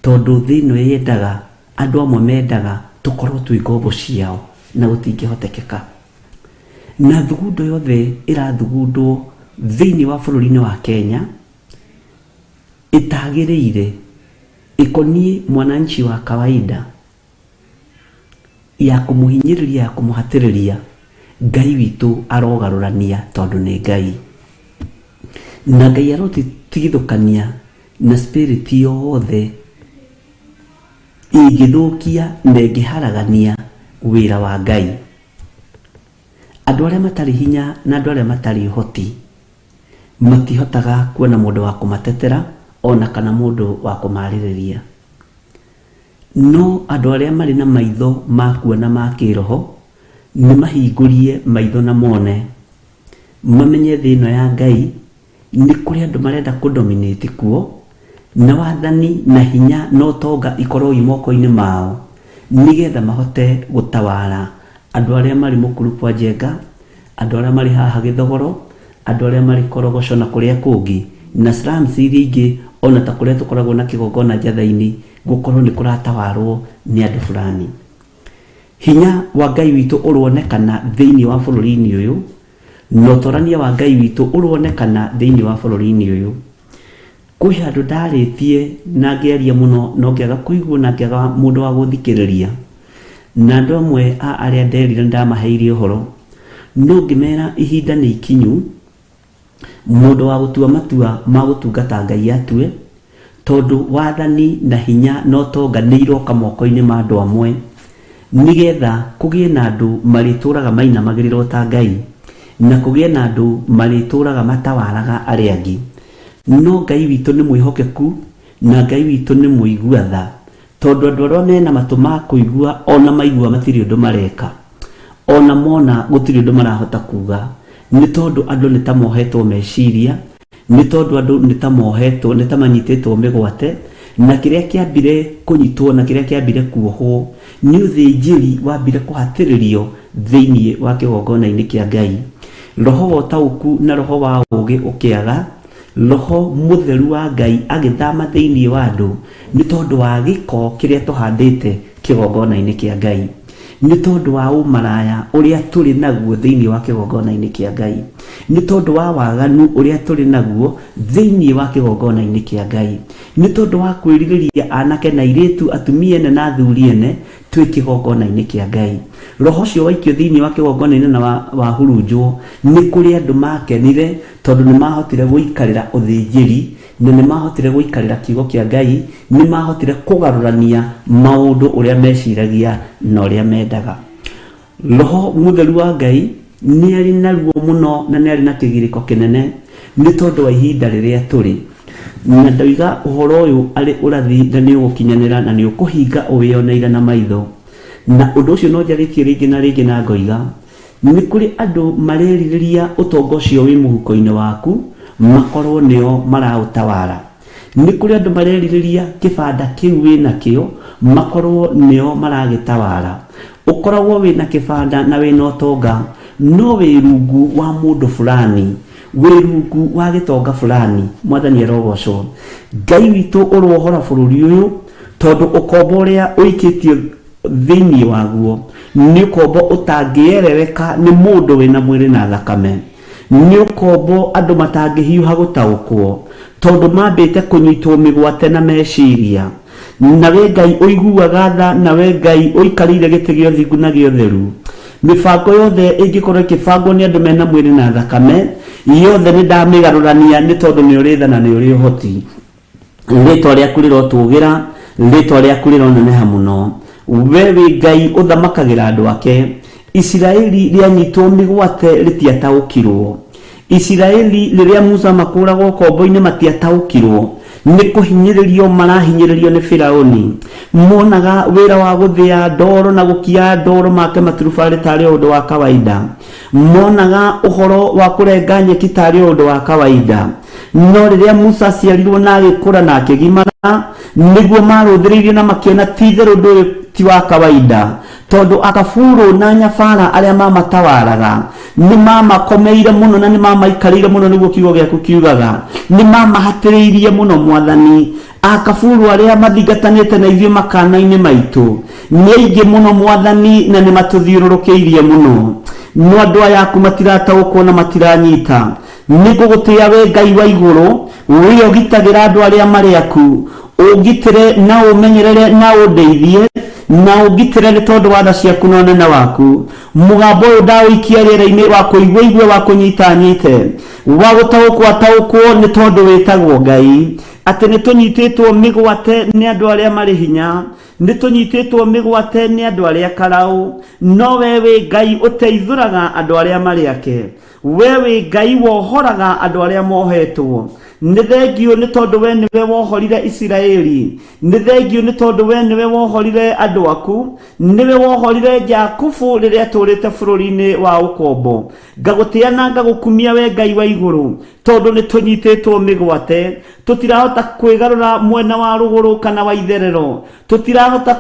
Tondũ thĩ ĩno yendaga, andũ amwe mendaga tũkorwo twĩ ngombo ciao na gũtingĩhotekeka. Na thugundo yothe ĩrathugundwo thĩinĩ wa bũrũri-inĩ wa Kenya ĩtagĩrĩire ĩkoniĩ mwananchi wa kawaida ya kũmũhinyĩrĩria ya kũmũhatĩrĩria, Ngai witũ arogarũrania tondũ nĩ Ngai. Na Ngai arotigithũkania na spirit yothe ĩngĩthũkia na ĩngĩharagania wĩra wa Ngai. Andũ arĩa matarĩ hinya na andũ arĩa matarĩ ũhoti matihotaga kuona mũndũ wa kũmatetera ona kana mũndũ wa kũmarĩrĩria. No andũ arĩa marĩ na maitho ma kuona ma kĩroho nĩ mahingũrie maitho na mone, mamenye thĩ ĩno ya Ngai nĩ kũrĩ andũ marenda kũdominate kuo, na wathani na hinya na ũtonga ikorwo i moko-inĩ mao, nĩgetha mahote gũtawara andũ arĩa marĩ mũkuru kwa Njenga, andũ arĩa marĩ haha Gĩthogoro, andũ arĩa marĩ Korogoco na kũrĩa kũngĩ, na slums iria ingĩ, ona ta kũrĩa tũkoragwo na kĩgongona Njatha-inĩ, gũkorwo nĩ kũratawarwo nĩ andũ fulani. Hinya wa Ngai witũ ũronekana thĩinĩ wa bũrũri-inĩ ũyũ, na ũtorania wa Ngai witũ ũronekana thĩinĩ wa bũrũri-inĩ ũyũ. Kwĩ handũ ndarĩtie na ngĩaria mũno no ngĩaga kũiguo na ngĩaga mũndũ wa gũthikĩrĩria. Na andũ amwe a arĩa nderire ndamaheire ũhoro, no ngĩmera ihinda nĩ ikinyu mũndũ wa gũtua matua ma gũtungata Ngai atue, tondũ wathani na hinya na ũtonga nĩ iroka moko-inĩ ma andũ amwe, nĩgetha kũgĩe na andũ marĩtũraga mainamagĩrĩrwo ta Ngai, na kũgĩe na andũ marĩtũraga matawaraga arĩa angĩ. No Ngai witũ nĩ mwĩhokeku na Ngai witũ nĩ mũigua tha, tondũ andũ arĩa mena matũ ma kũigua ona maigua matirĩ ũndũ mareka, ona mona gũtirĩ ũndũ marahota kuga, nĩ tondũ andũ nĩ ta mohetwo meciria, nĩ tondũ andũ nĩ ta mohetwo, nĩ ta manyitĩtwo mĩgwate, na kĩrĩa kĩambire kũnyitwo na kĩrĩa kĩambire kuohwo nĩ ũthĩnjĩri wambire kũhatĩrĩrio thĩinĩ wa kĩgongona-inĩ kĩa Ngai. Roho wa ũtaũku na roho wa ũũgĩ ũkĩaga, roho mũtheru wa Ngai agĩthama thĩinĩ wa andũ nĩ tondũ wa gĩko kĩrĩa tũhandĩte kĩgongona-inĩ kĩa Ngai, nĩ tondũ wa ũmaraya ũrĩa tũrĩ naguo thĩinĩ wa kĩgongona-inĩ kĩa Ngai, nĩ tondũ wa waganu ũrĩa tũrĩ naguo thĩinĩ wa kĩgongona-inĩ kĩa Ngai, nĩ tondũ wa kwĩrirĩria anake na airĩtu, atumia ene na athuri ene twĩ kĩgongona-inĩ kĩa Ngai. Roho ũcio waikio thĩinĩ wa kĩgongona-inĩ na wahurunjwo, nĩ kũrĩ andũ makenire tondũ nĩ mahotire gũikarĩra ũthĩnjĩri, na nĩ mahotire gũikarĩra kiugo kĩa Ngai, nĩ mahotire kũgarũrania maũndũ ũrĩa meciragia na ũrĩa mendaga. Roho mũtheru wa Ngai nĩ arĩ na ruo mũno na nĩ arĩ na kĩgirĩko kĩnene nĩ tondũ wa ihinda rĩrĩa tũrĩ. Na ndoiga ũhoro ũyũ arĩ ũrathi na nĩ ũgũkinyanĩra na nĩ ũkũhinga ũwĩoneire na maitho. Na ũndũ ũcio no njarĩtie rĩngĩ na rĩngĩ na ngoiga, nĩ kũrĩ andũ marerirĩria ũtonga ũcio wĩ mũhuko-inĩ waku makorwo nĩo maraũtawara. Nĩ kũrĩ andũ marerirĩria kĩbanda kĩu wĩnakĩo makorwo nĩo maragĩtawara. Ũkoragwo wĩna kĩbanda na wĩna ũtonga, no wĩ rungu wa mũndũ fulani, wĩ rungu wa gĩtonga fulani. Mwathani arogocwo. Ngai witũ ũrohora bũrũri ũyũ, tondũ ũkombo ũrĩa ũikĩtio thĩinĩ waguo nĩ ũkombo ũtangĩerereka nĩ mũndũ wĩna mwĩrĩ na thakame. Nĩ ũkombo andũ matangĩhiũha gũtaũkwo, tondũ mambĩte kũnyitwo mĩgwate na meciria. Nawe Ngai ũiguaga tha, nawe Ngai ũikarĩire gĩtĩ gĩa ũthingu na gĩa ũtheru. Mĩbango yothe ĩngĩkorwo ĩkĩbangwo nĩ andũ mena mwĩrĩ na thakame, yothe nĩ ndamĩgarũrania nĩ tondũ nĩ ũrĩ tha na nĩ ũrĩ ũhoti. Rĩtwa rĩaku rĩrotũgĩra, rĩtwa rĩaku rĩroneneha mũno. We wĩ Ngai ũthamakagĩra andũ ake. Isiraeli rĩanyitwo mĩgwate rĩtiataũkirwo. Isiraeli rĩrĩa Musa makũragwo ũkombo-inĩ matiataũkirwo nĩ kũhinyĩrĩrio marahinyĩrĩrio nĩ Firauni. Monaga wĩra wa gũthĩa ndoro na gũkia ndoro make maturubarĩ tarĩ o ũndũ wa kawaida. Monaga ũhoro wa kũrenga nyeki tarĩ o ũndũ wa kawaida. No rĩrĩa Musa aciarirwo na agĩkũra na akĩgimara, nĩguo marũthĩrĩirie na makĩona ti itherũ ũndũ ũyũ ti wa kawaida, tondũ akaburu na nyabara arĩa mamatawaraga nĩ mamakomeire mũno na nĩ mamaikarĩire mũno, nĩguo kiugo gĩaku kiugaga. Nĩ mamahatĩrĩirie mũno Mwathani. Akaburu arĩa mathingatanĩte na ithuĩ makana-inĩ maitũ nĩ aingĩ mũno Mwathani, na nĩ matũthiũrũrũkĩirie mũno. No andũ aya aku matirataũkwo na matiranyita. Nĩ ngũgũtĩĩa we Ngai wa igũrũ, we ũgitagĩra andũ arĩa marĩ aku. Ũngitĩre na ũmenyerere na ũndeithie, Na ũngitĩre nĩ tondũ wa tha ciaku na ũnene waku. Mũgambo ũyũ ndaũikia rĩera-inĩ, wa kũigua igue, wa kũnyita nyite, wa gũtaũkwo ataũkwo, nĩ tondũ wĩtagwo Ngai. Atĩ nĩ tũnyitĩtwo mĩgwate nĩ andũ arĩa marĩ hinya, nĩ tũnyitĩtwo mĩgwate nĩ andũ arĩa karaũ, no we wĩ Ngai ũteithũraga andũ arĩa marĩ ake. We wĩ Ngai wohoraga andũ arĩa mohetwo. Nĩ thengiũ nĩ tondũ we nĩwe wohorire Isiraeli. Nĩ thengiũ nĩ tondũ we nĩwe wohorire andũ aku. Nĩwe wohorire Jakubu rĩrĩa atũũrĩte bũrũri-inĩ wa ũkombo. Ngagũtĩa na ngagũkumia we Ngai wa igũrũ, tondũ nĩ tũnyitĩtwo mĩgwate. Tũtirahota kwĩgarũra mwena wa rũgũrũ kana wa itherero. Tũtirahota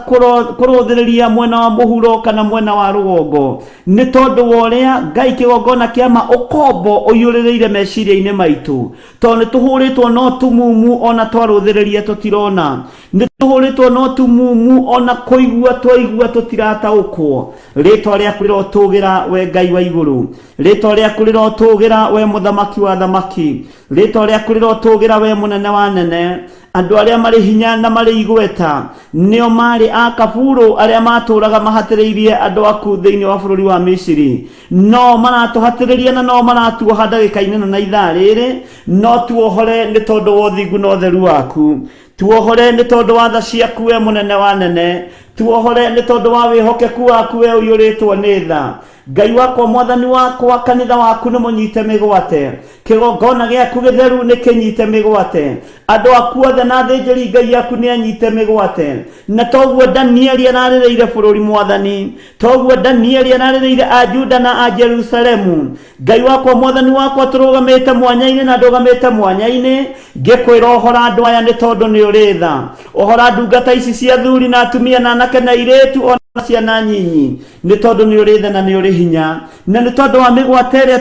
kũrũthĩrĩria mwena wa mũhuro kana mwena wa rũgongo, nĩ tondũ wa ũrĩa Ngai kĩgongona kĩa ma ũkombo ũiyũrĩrĩire meciria-inĩ maitũ. Tondũ nĩ tũhũrĩtwo no tumumu, ona twarũthĩrĩria tũtirona. Nĩ tũhũrĩtwo no tumumu, ona kũigua twaigua tũtirataũkwo. Rĩtwa rĩaku rĩrotũgĩra we Ngai wa igũrũ. Rĩtwa rĩaku rĩrotũgĩra we Mũthamaki wa athamaki. Rĩtwa rĩaku rĩrotũgĩra we Mũnene wa anene. Andũ arĩa marĩ hinya na marĩ igweta nĩo maarĩ a kaburu arĩa matũũraga mahatĩrĩirie andũ aku thĩinĩ wa bũrũri wa Misiri. No maratũhatĩrĩria na no maratuoha ndagĩka-inĩ ĩno na ithaa rĩrĩ, no tuohore nĩ tondũ wa ũthingu na ũtheru waku. Tuohore nĩ tondũ wa tha ciaku we Mũnene wa anene. Tuohore nĩ tondũ wa wĩhokeku waku we ũiyũrĩtwo nĩ tha. Ngai wakwa, Mwathani wakwa, kanitha waku nĩ mũnyite mĩgwate. Kĩgongona gĩaku gĩtheru nĩ kĩnyite mĩgwate. Andũ aku othe na athĩnjĩri Ngai aku nĩ anyite mĩgwate. Na toguo Danieli ararĩrĩire bũrũri, Mwathani. Toguo Danieli ararĩrĩire a Juda na a Jerusalemu. Ngai wakwa, Mwathani wakwa, tũrũgamĩte mwanya-inĩ na ndũgamĩte mwanya-inĩ ngĩkwĩra ũhora andũ aya nĩ tondũ nĩ ũrĩ tha. Ũhora ndungata ici cia athuri na atumia na anake na airĩtu ona ciana nyinyi, nĩ tondũ nĩ ũrĩ tha na nĩ ũrĩ hinya. Na nĩ tondũ wa mĩgwate ĩrĩa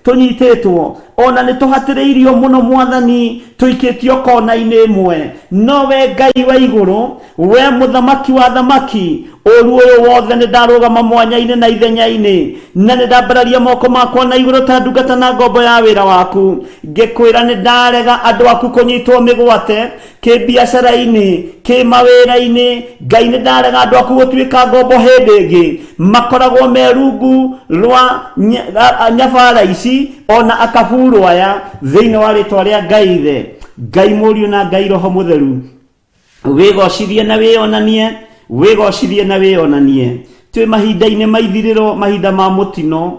tũnyitĩtwo, ona nĩ tũhatĩrĩirio mũno Mwathani, tũikĩtio kona-inĩ ĩmwe. No we Ngai wa igũrũ, we Mũthamaki wa athamaki, ũru ũyũ wothe nĩ ndarũgama mwanya-inĩ na ithenya-inĩ, na nĩ ndambararia moko makwa na igũrũ ta ndungata na ngombo ya wĩra waku, ngĩkwĩra nĩ ndarega andũ aku kũnyitwo mĩgwate kĩbiacara-inĩ, kĩmawĩra-inĩ. Ngai, nĩ ndarega andũ aku gũtuĩka ngombo hĩndĩ ĩngĩ, makoragwo me rungu rwa nyabara ici ona akaburu aya, thĩinĩ wa rĩtwa rĩa Ngai Ithe, Ngai Mũriũ na Ngai Roho Mũtheru. Wĩgocithie na wĩonanie, wĩgocithie na wĩonanie. Twĩ mahinda-inĩ ma ithirĩro, mahinda ma mũtino.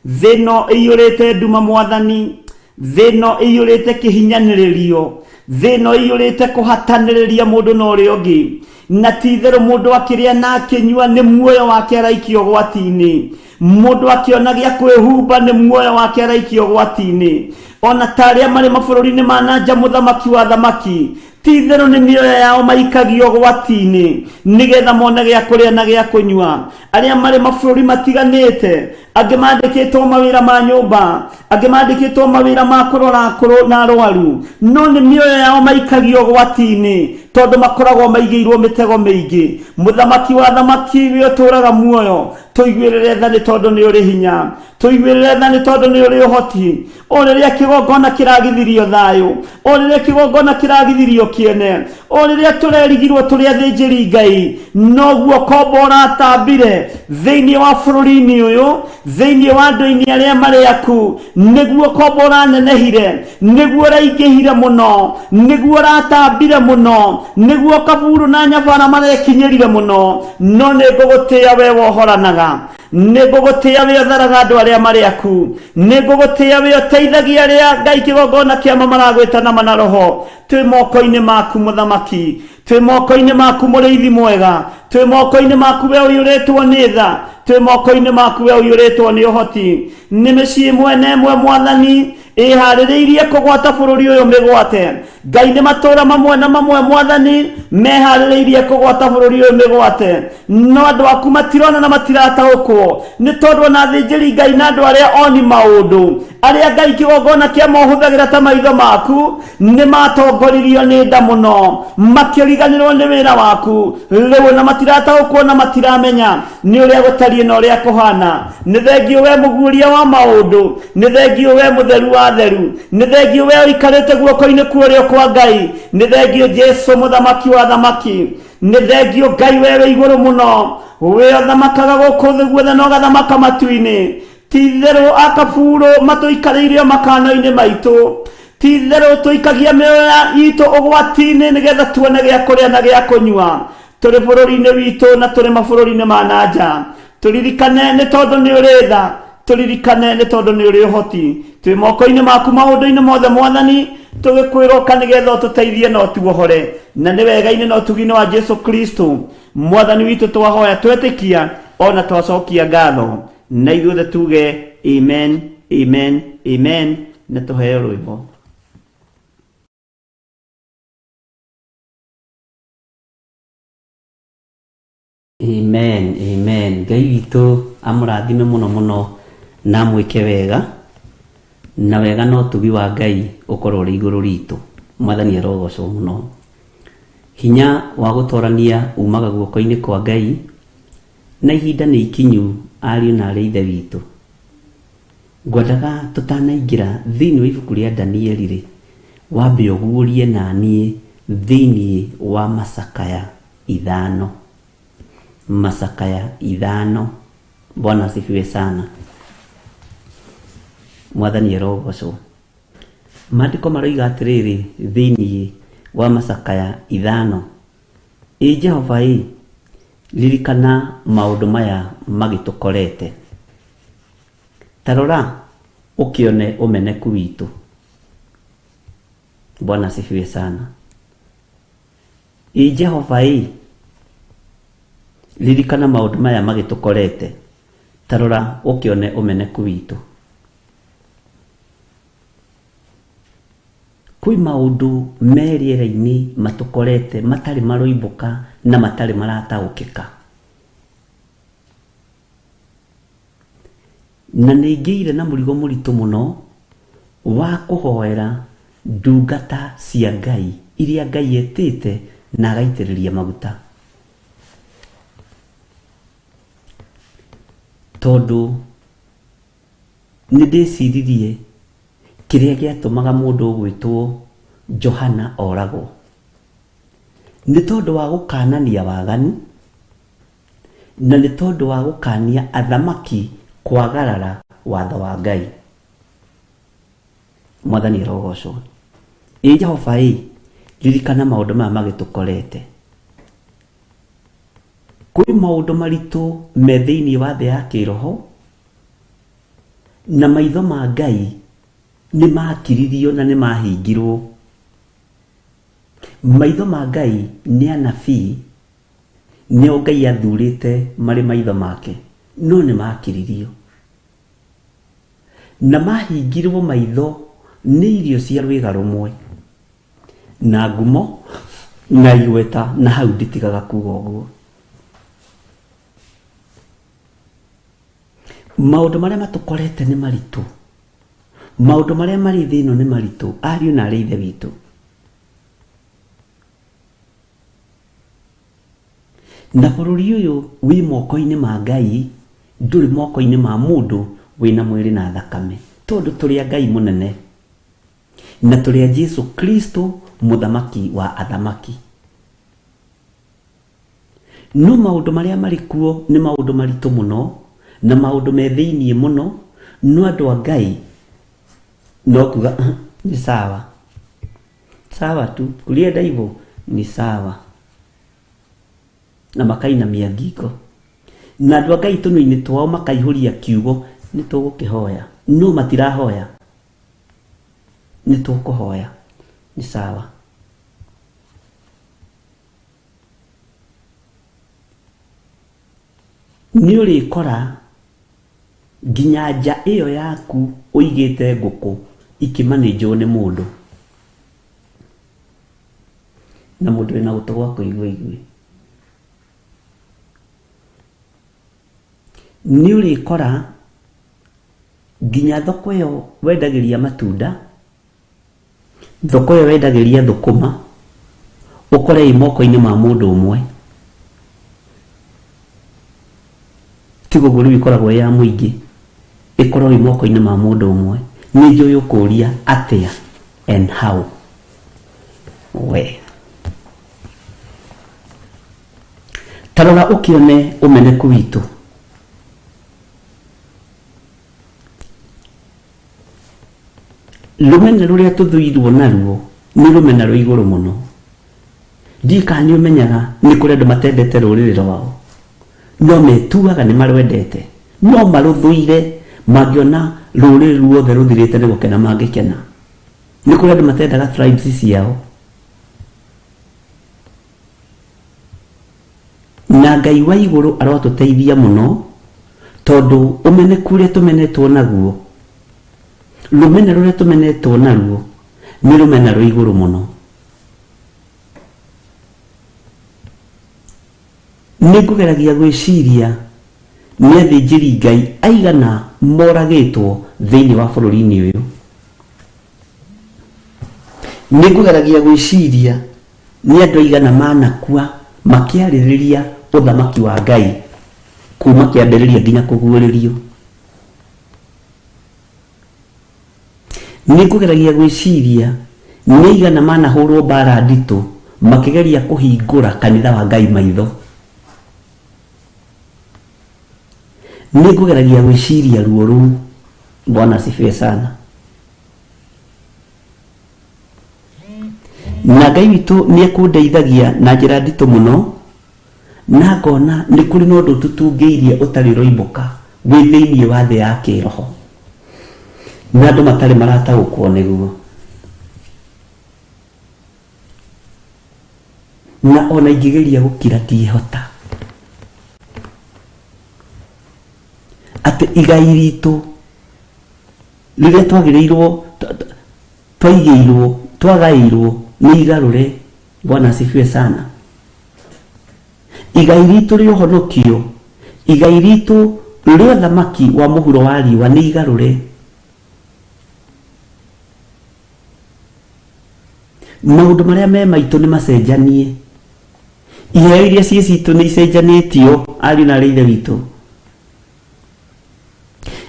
Thĩ ĩno ĩiyũrĩte nduma Mwathani, thĩ ĩno ĩiyũrĩte kĩhinyanĩrĩrio, thĩ ĩno ĩiyũrĩte kũhatanĩrĩria mũndũ na ũrĩa ũngĩ. Na ti itherũ mũndũ akĩrĩa na akĩnyua nĩ muoyo wake araikio ũgwati-inĩ. Mũndũ akĩona gĩa kwĩhumba nĩ muoyo wake araikio ũgwati-inĩ. Ona ta arĩa marĩ mabũrũri-inĩ ma na nja, Mũthamaki wa athamaki, ti itherũ nĩ mĩoyo yao maikagio ũgwati-inĩ nĩgetha mone gĩa kũrĩa na gĩa kũnyua. Arĩa marĩ mabũrũri matiganĩte, angĩ mandĩkĩtwo mawĩra ma nyũmba, angĩ mandĩkĩtwo mawĩra ma kũrora akũrũ na arwaru, no nĩ mĩoyo yao maikagio ũgwati-inĩ tondũ makoragwo maigĩirwo mĩtego mĩingĩ. Mũthamaki wa athamaki, we ũtũũraga muoyo, tũiguĩrĩre tha nĩ tondũ nĩ ũrĩ hinya. Tũiguĩrĩre tha nĩ tondũ nĩ ũrĩ ũhoti. O rĩrĩa kĩgongona kĩragithirio thayũ, o rĩrĩa kĩgongona kĩragithirio kĩene, o rĩrĩa tũrerigirwo tũrĩ athĩnjĩri Ngai, noguo kombo ũratambire thĩinĩ wa bũrũri-inĩ ũyũ, thĩinĩ wa andũ-inĩ arĩa marĩ aku, nĩguo kombo ũranenehire, nĩguo ũraingĩhire mũno, nĩguo ũratambire mũno, nĩguo kaburu na nyabara marekinyĩrire mũno. No nĩ ngũgũtĩĩa we wohoranaga, nĩ ngũgũtĩĩa we ũtharaga andũ arĩa marĩ aku, nĩ ngũgũtĩĩa we ũteithagia arĩa Ngai kĩgongona kĩama maragwĩta nama na roho. Twĩ moko-inĩ maku Mũthamaki, twĩ moko-inĩ maku Mũrĩithi mwega, twĩ moko-inĩ maku we ũiyũrĩtwo nĩ tha, twĩ moko-inĩ maku we ũiyũrĩtwo nĩ ũhoti. Nĩ mĩciĩ ĩmwe na ĩmwe Mwathani ĩharĩrĩirie kũgwata bũrũri ũyũ mĩgwate. Ngai, nĩ matũũra mamwe na mamwe Mwathani meharĩrĩirie kũgwata bũrũri ũyũ mĩgwate, no andũ aku matirona na matirataũkwo, nĩ tondũ ona athĩnjĩri Ngai na andũ arĩa oni maũndũ, arĩa Ngai kĩgongona kĩa mohũthagĩra ta maitho maku, nĩ matongoririo nĩ nda mũno, makĩriganĩrwo nĩ wĩra waku rĩu, na matirataũkwo na matiramenya nĩ ũrĩa gũtariĩ na ũrĩa kũhana. Nĩ thengiũ we mũguũria wa maũndũ, nĩ thengiũ we mũtheru wa theru, nĩ thengiũ we ũikarĩte guoko-inĩ kwa ũrĩo kwa Ngai, nĩ thengiũ Jesu Mũthamaki wa athamaki. Nĩ thengio Ngai we wĩ igũrũ mũno, we ũthamakaga gũkũ thĩ guothe na ũgathamaka matu-inĩ. Ti-itherũ akaburu matũikarĩire o makano-inĩ maitũ. Ti-itherũ tũikagia mĩoyo itũ ũgwati-inĩ nĩgetha tuone gĩa kũrĩa na gĩa kũnyua. Tũrĩ bũrũri-inĩ witũ na tũrĩ mabũrũri-inĩ ma na nja. Tũririkane nĩ tondũ nĩ ũrĩ tha, tũririkane nĩ tondũ nĩ ũrĩ ũhoti. Twĩ moko-inĩ maku maũndũ-inĩ mothe Mwathani, tũgĩkwĩra ũka nĩgetha ũtũteithie na ũtuohore. Na nĩ wega-inĩ na ũtugi-inĩ wa Jesu Kristo Mwathani witũ twahoya twetĩkia ona twacokia ngatho. Na ithuothe tuge amen, amen, amen, na tũheo rwĩmbo. Amen, amen. Ngai witũ amũrathime mũno mũno na amwĩke wega, na wega na ũtugi wa Ngai ũkorwo ũrĩ igũrũ ritũ. Mwathani arogocwo mũno. Hinya wa gũtorania umaga guoko-inĩ kwa Ngai, na ihinda nĩ ikinyu ariũ na arĩ ithe witũ. Ngwendaga tũtanaingĩra thĩinĩ wa ibuku rĩa Danieli rĩ, wambe ũguũrie naniĩ thĩinĩ wa macakaya ithano. Macakaya ithano. Bwana asifiwe sana. Mwathani arogocwo. Maandĩko maroiga atĩrĩrĩ thĩinĩ wa macakaya ithano, Ĩ Jehova ĩ, ririkana maũndũ maya magĩtũkorete. Ta rora ũkĩone ũmeneku witũ. Bwana asifiwe sana. Ĩ Jehova-ĩ, ririkana maũndũ maya magĩtũkorete, ta rora ũkĩone ũmeneku witũ. Kwĩ maũndũ me rĩera-inĩ matũkorete matarĩ maroimbũka na matarĩ marataũkĩka. Na nĩ ngĩire na mũrigo mũritũ mũno wa kũhoera ndungata cia Ngai iria Ngai etĩte na agaitĩrĩria maguta. Tondũ nĩ ndĩciririe kĩrĩa gĩatũmaga mũndũ ũgwĩtwo Johana oragwo. Nĩ tondũ wa gũkanania waganu, na nĩ tondũ wa gũkania athamaki kwagarara watho wa Ngai. Mwathani arogocwo. Ĩ Jehova ĩ, ririkana maũndũ maya magĩtũkorete. Kwĩ maũndũ maritũ me thĩinĩ wa thĩ ya kĩroho, na maitho ma Ngai nĩ makiririo na nĩ mahingirwo. Maitho ma Ngai nĩ anabii, nĩo Ngai athurĩte marĩ maitho make, no nĩ makiririo. Na mahingirwo maitho nĩ irio cia rwĩga rũmwe, na ngumo, na igweta, na hau nditigaga kuga ũguo. Maũndũ marĩa matũkorete nĩ maritũ, maũndũ marĩa marĩ thĩ ĩno nĩ maritũ, ariũ na arĩ ithe witũ. Na bũrũri ũyũ wĩ moko-inĩ ma Ngai, ndũrĩ moko-inĩ ma mũndũ wĩna mwĩrĩ na thakame, tondũ tũrĩ a Ngai mũnene, na tũrĩ a Jesu Kristo mũthamaki wa athamaki. No maũndũ marĩa marĩ kuo nĩ maũndũ maritũ mũno, na maũndũ me thĩiniĩ mũno, no andũ a Ngai no kuga nĩ sawa. Sawa tu, kulienda hivyo ni sawa. Na makainamia ngingo. Na andũ a Ngai tũnua-inĩ twao makaihũria kiugo nĩ tũgũkĩhoya. No matirahoya. Nĩ tũkũhoya. Ni sawa. Nĩ ũrĩkora nginya nja ĩyo yaku ũigĩte ngũkũ ikĩmanĩnjwo nĩ mũndũ. Na mũndũ wĩna gũtũ gwa kũigua aigue. Nĩ ũrĩkora nginya thoko ĩyo wendagĩria matunda Thoko ĩyo wendagĩria thũkũma, ũkore ĩ moko-inĩ ma mũndũ ũmwe. Tiga ũguo rĩu ĩkoragwo ĩ ya mũingĩ, ĩkorwo ĩ moko-inĩ ma mũndũ ũmwe. Nĩ njũĩ ũkũria atĩa and how. We. Ta rora ũkĩone ũmeneku witũ. Rũmena rũrĩa tũthũirwo naruo nĩ rũmena rwĩ igũrũ mũno. Ndiũĩ kana nĩ ũmenyaga nĩ kũrĩ andũ matendete rũrĩrĩ rwao, no metuaga nĩ marwendete, no marũthũire mangĩona rũrĩrĩ ruothe rũthirĩte nĩ gũkena mangĩkena. Nĩ kũrĩ andũ matendaga tribes ciao. Na Ngai wa igũrũ arotũteithia mũno, tondũ ũmeneku ũrĩa tũmenetwo naguo, rũmena rũrĩa tũmenetwo naruo, nĩ rũmena rwĩ igũrũ mũno. Nĩ ngũgeragia gwĩciria nĩ athĩnjĩri Ngai aigana moragĩtwo thĩinĩ wa bũrũri-inĩ ũyũ. Nĩ ngũgeragia gwĩciria nĩ andũ aigana manakua makĩarĩrĩria ũthamaki wa Ngai kuma kĩambĩrĩria nginya kũguũrĩrio. Nĩ ngũgeragia gwĩciria nĩ aigana manahũrwo mbara nditũ makĩgeria kũhingũra kanitha wa Ngai maitho. Nĩ ngũgeragia gwĩciria ruo rũu. Bwana asifiwe sana. Na Ngai witũ nĩ ekũndeithagia na njĩra nditũ mũno, na ngona nĩ kũrĩ na ũndũ ũtũtungĩirie ũtarĩ ũroimbũka wĩ thĩinĩ wa thĩ ya kĩroho, na andũ matarĩ marataũkwo nĩguo. Na ona ingĩgeria gũkira ndingĩhota. Atĩ igai ritũ rĩrĩa twagĩrĩirwo twaigĩirwo twagaĩirwo nĩ igarũre. Bwana asifiwe sana. Igai ritũ rĩa ũhonokio, igai ritũ rĩa ũthamaki wa mũhuro wa riũa nĩ igarũre. Maũndũ marĩa me maitũ nĩ macenjanie. Iheo iria ciĩ citũ nĩ icenjanĩtio, ariũ na aarĩ a Ithe witũ.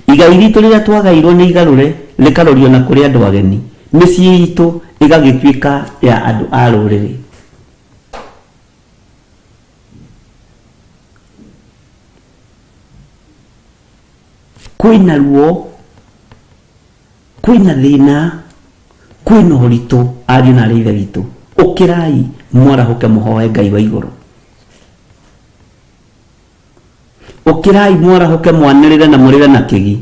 Igai ritũ rĩrĩa twagairwo nĩ igarũre rĩkarorio na kũrĩ andũ ageni, mĩciĩ itũ ĩgagĩtuĩka ya andũ a rũrĩrĩ. Kwĩna ruo, kwĩna thĩna, kwĩna ũritũ, ariũ na aarĩ a Ithe witũ. Ũkĩrai mwarahũke mũhoe Ngai wa igũrũ. Ũkĩrai mwarahũke mwanĩrĩre na mũrĩre na kĩgi.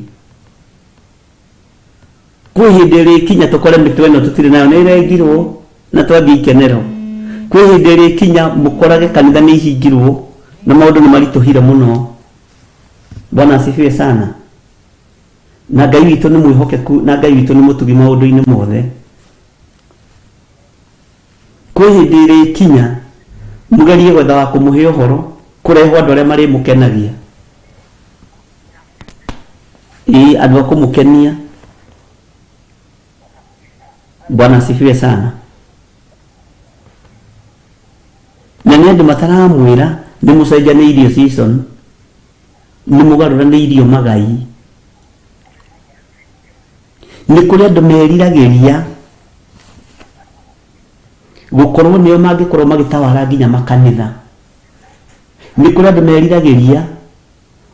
Kwĩ hĩndĩ ĩrĩkinya tũkore mĩtwe ĩno tũtirĩ nayo nĩ ĩrengirwo na twambie ikenero. Kwĩ hĩndĩ ĩrĩkinya mũkorage kanitha nĩ ihingirwo na maũndũ nĩ maritũhire mũno. Bwana asifiwe sana. Na Ngai witũ nĩ mwĩhokeku na Ngai witũ nĩ mũtugi maũndũ-inĩ mothe. Kwĩ hĩndĩ ĩrĩkinya mũgerie gwetha wa kũmũhe ũhoro, kũrehwo andũ arĩa marĩmũkenagia. Ĩĩ, andũ a kũmũkenia. Bwana asifiwe sana. Na nĩ andũ mataramwĩra nĩ mũcenjanĩirio season, nĩ mũgarũranĩirio magai. Nĩ kũrĩ andũ meriragĩria gũkorwo nĩo mangĩkorwo magĩtawara nginya makanitha. Nĩ kũrĩ andũ meriragĩria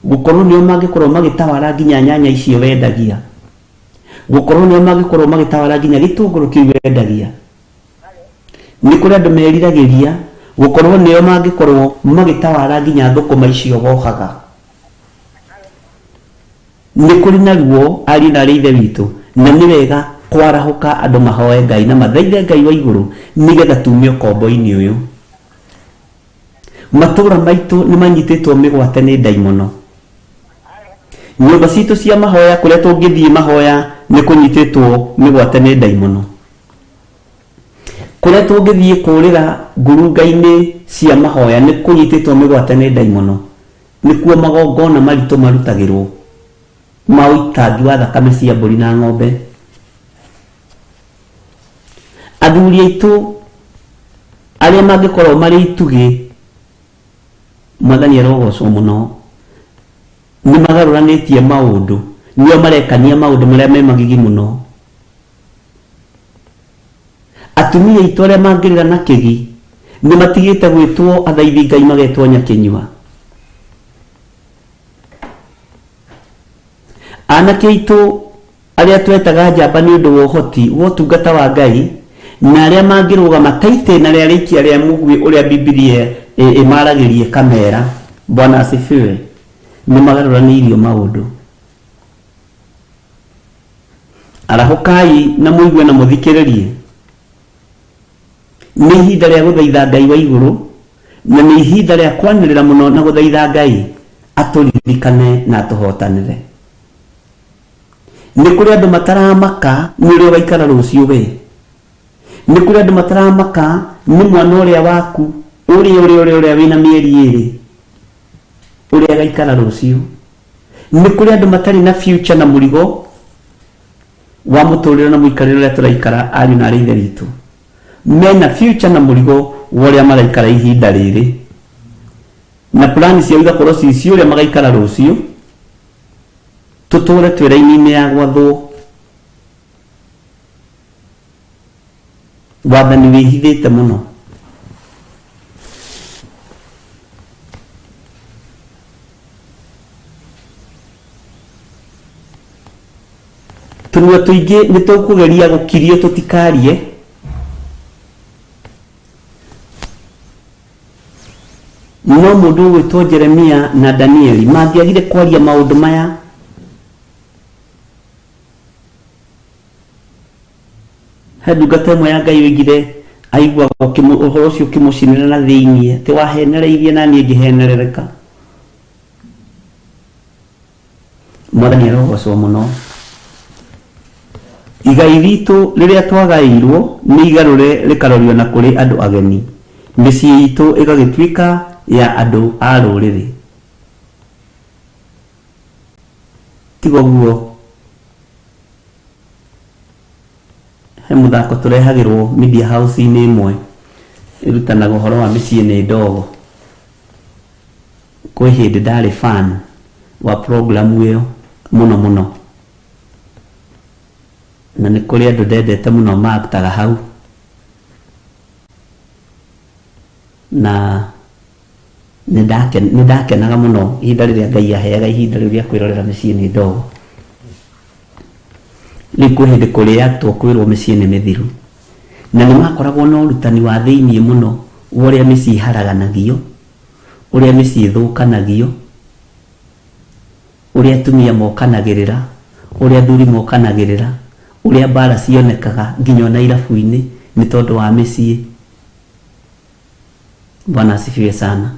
gũkorwo nĩo mangĩkorwo magĩtawara nginya nyanya icio wendagia, gũkorwo nĩo mangĩkorwo magĩtawara nginya gĩtũngũrũ kĩu wendagia. Nĩ kũrĩ andũ meriragĩria gũkorwo nĩo mangĩkorwo magĩtawara nginya thũkũma icio wohaga. Nĩ kũrĩ na ruo, ariũ na aarĩ a Ithe witũ, na nĩ wega kwarahũka andũ mahoe Ngai na mathaithe Ngai wa igũrũ nĩgetha tuume ũkombo-inĩ ũyũ. Matũũra maitũ nĩ manyitĩtwo mĩgwate nĩ ndaimono. Nyũmba citũ cia mahoya kũrĩa tũngĩthiĩ mahoya nĩ kũnyitĩtwo mĩgwate nĩ ndaimono. Kũrĩa tũngĩthiĩ kũũrĩra ngurunga-inĩ cia mahoya nĩ kũnyitĩtwo mĩgwate nĩ ndaimono. Nĩkuo magongona maritũ marutagĩrwo ma ũitangi wa thakame cia mbũri na ng'ombe. Athuri aitũ arĩa mangĩkorwo marĩ itugĩ, Mwathani arogocwo mũno, nĩ magarũranĩtie maũndũ, nĩo marekania maũndũ marĩa me magigi mũno. Atumia aitũ arĩa mangĩrĩra na kĩgi, Nĩ matigĩte gwĩtwo athaithi Ngai, magetwo nyakĩnyua. Anake aitũ arĩa twetaga njamba nĩ ũndũ wa ũhoti wa ũtungata wa Ngai, na arĩa mangĩrũgama ta itĩna rĩa rĩikia rĩa mũguĩ ũrĩa Bibilia ĩmaragĩria ĩkamera, Bwana asifiwe, nĩ magarũranĩirio maũndũ. Arahũkai na mũigue na mũthikĩrĩrie. Nĩ ihinda rĩa gũthaitha Ngai wa igũrũ, na nĩ ihinda rĩa kwanĩrĩra mũno na gũthaitha Ngai atũririkane na atũhotanĩre. Nĩ kũrĩ andũ mataramaka nĩ ũrĩa ũgaikara rũciũ we. Nĩ kũrĩ andũ mataramaka nĩ mwana ũrĩa waku, ũrĩa ũrĩa ũrĩa ũrĩa wĩna mĩeri ĩrĩ, ũrĩa agaikara rũciũ. Nĩ kũrĩ andũ matarĩ na future na mũrigo wa mũtũrĩre na mũikarĩre ũrĩa tũraikara, ariũ na arĩ ithe witũ. Mena future na mũrigo wa ũrĩa maraikara ihinda rĩrĩ, na plani ciao igakorwo ci cia ũrĩa magaikara rũciũ. Tũtũre twĩ raini-inĩ ya gwathwo. Wathani wĩhithĩte mũno. Tũnua tũingĩ nĩ tũkũgeria gũkirio tũtikarie. No mũndũ ũgwĩtwo Jeremia na Danieli mangĩagire kwaria maũndũ maya, he ndungata ĩmwe ya Ngai oigire aiguaga ũhoro ũcio ũkĩmũcinĩra na thĩiniĩ, atĩ wahenereirie na niĩ ngĩhenerereka. Mwathani arogocwo mũno. Igai ritũ rĩrĩa twagaĩirwo nĩ igarũre rĩkarorio na kũrĩ andũ ageni, mĩciĩ itũ ĩgagĩtuĩka ya andũ a rũrĩrĩ. Tiga ũguo, he mũthako tũrehagĩrwo media house-inĩ ĩmwe ĩrutanaga ũhoro wa mĩciĩ nĩ ndogo. Kwĩ hĩndĩ ndarĩ fan wa program ĩyo mũno mũno, na nĩ kũrĩ andũ ndendete mũno maaktaga hau, na nĩ ndakenaga mũno ihinda rĩrĩa Ngai aheaga ihinda rĩu rĩa kwĩrorera mĩciĩ nĩ ndogo. Rĩu kwĩ hĩndĩ kũrĩatwo kwĩrwo mĩciĩ nĩ mĩthiru, na nĩ makoragwo na ũrutani wa thĩiniĩ mũno wa ũrĩa mĩciĩ ĩharaganagio, ũrĩa mĩciĩ ĩthũkanagio, ũrĩa atumia mokanagĩrĩra, ũrĩa athuri mokanagĩrĩra, ũrĩa mbara cionekaga nginya ona irabu-inĩ nĩ tondũ wa mĩciĩ. Bwana asifiwe sana.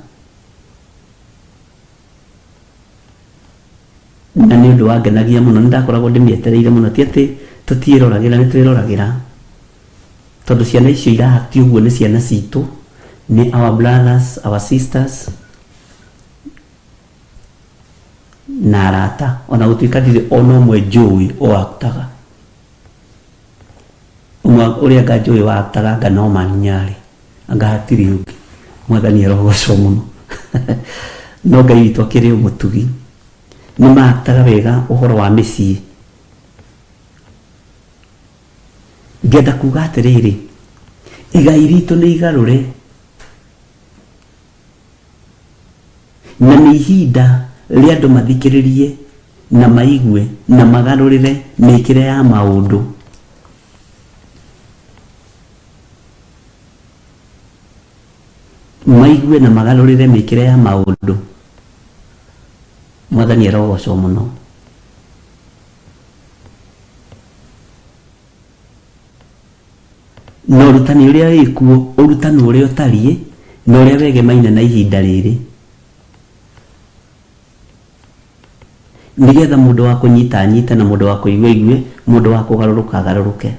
Na nĩ ũndũ wangenagia mũno, nĩ ndakoragwo ndĩmĩetereire mũno. Ti atĩ tũtiĩroragĩra, nĩ twĩroragĩra, tondũ ciana icio irahatio ũguo nĩ ciana citũ, nĩ our brothers, our sisters na arata, ona gũtuĩka ndirĩ ona ũmwe njũĩ o aktaga. Ũmwe ũrĩa anga njũĩ wa aktaga anga no Manyarĩ, anga hatirĩ ũngĩ. Mwathani arogocwo mũno. No Ngai witũ akĩrĩ o mũtugi. Nĩ maaktaga wega ũhoro wa mĩciĩ. Ngenda kuga atĩrĩrĩ, igai ritũ nĩ igarũre, na nĩ ihinda rĩa andũ mathikĩrĩrie na maigue na magarũrĩre mĩkĩre ya maũndũ. Maigue na magarũrĩre mĩkĩre ya maũndũ. Mwathani arogocwo mũno. Na ũrutani ũrĩa wĩkuo, ũrutani ũrĩa ũtariĩ na ũrĩa wegemaine na ihinda rĩrĩ, nĩgetha mũndũ wa kũnyita anyite, na mũndũ wa kũigua aigue, mũndũ wa kũgarũrũka agarũrũke.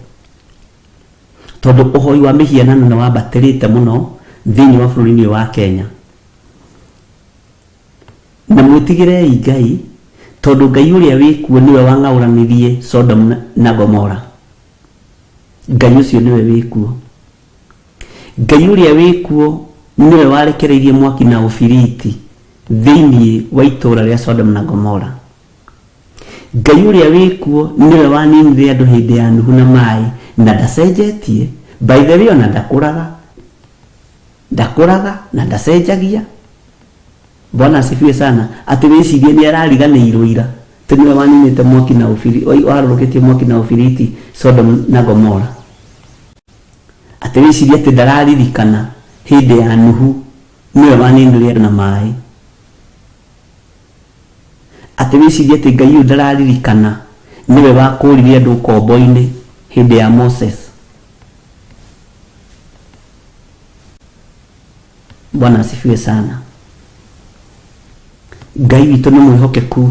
Tondũ ũhoi wa mĩhianano nĩ wambatĩrĩte mũno thĩinĩ wa bũrũri-inĩ ũyũ wa Kenya. Na mwĩtigĩrei Ngai, tondũ Ngai ũrĩa wĩkuo nĩwe wang'aũranirie Sodom na Gomora. Ngai ũcio nĩwe wĩkuo. Ngai ũrĩa wĩkuo nĩwe warekereirie mwaki na ũbiriti thĩinĩ wa itũũra rĩa Sodom na Gomora. Ngai ũrĩa wĩkuo nĩwe waninire andũ hĩndĩ ya Nuhu na maĩ, na ndacenjetie. By the way, ona ndakũraga. Ndakũraga na ndacenjagia. Bwana asifiwe sana. Atĩ wĩcirie nĩ arariganĩirwo ira atĩ nĩwe waninĩte mwaki na ũbiri, warũrũkĩtie mwaki na ũbiriti Sodom na Gomora. Atĩ wĩcirie atĩ ndararirikana hĩndĩ ya Nuhu nĩwe waninire andũ na maĩ. Atĩ wĩcirie atĩ Ngai ũyũ ndararirikana nĩwe wakũrire andũ ũkombo-inĩ hĩndĩ ya Moses. Bwana asifiwe sana. Ngai witũ nĩ mwĩhokeku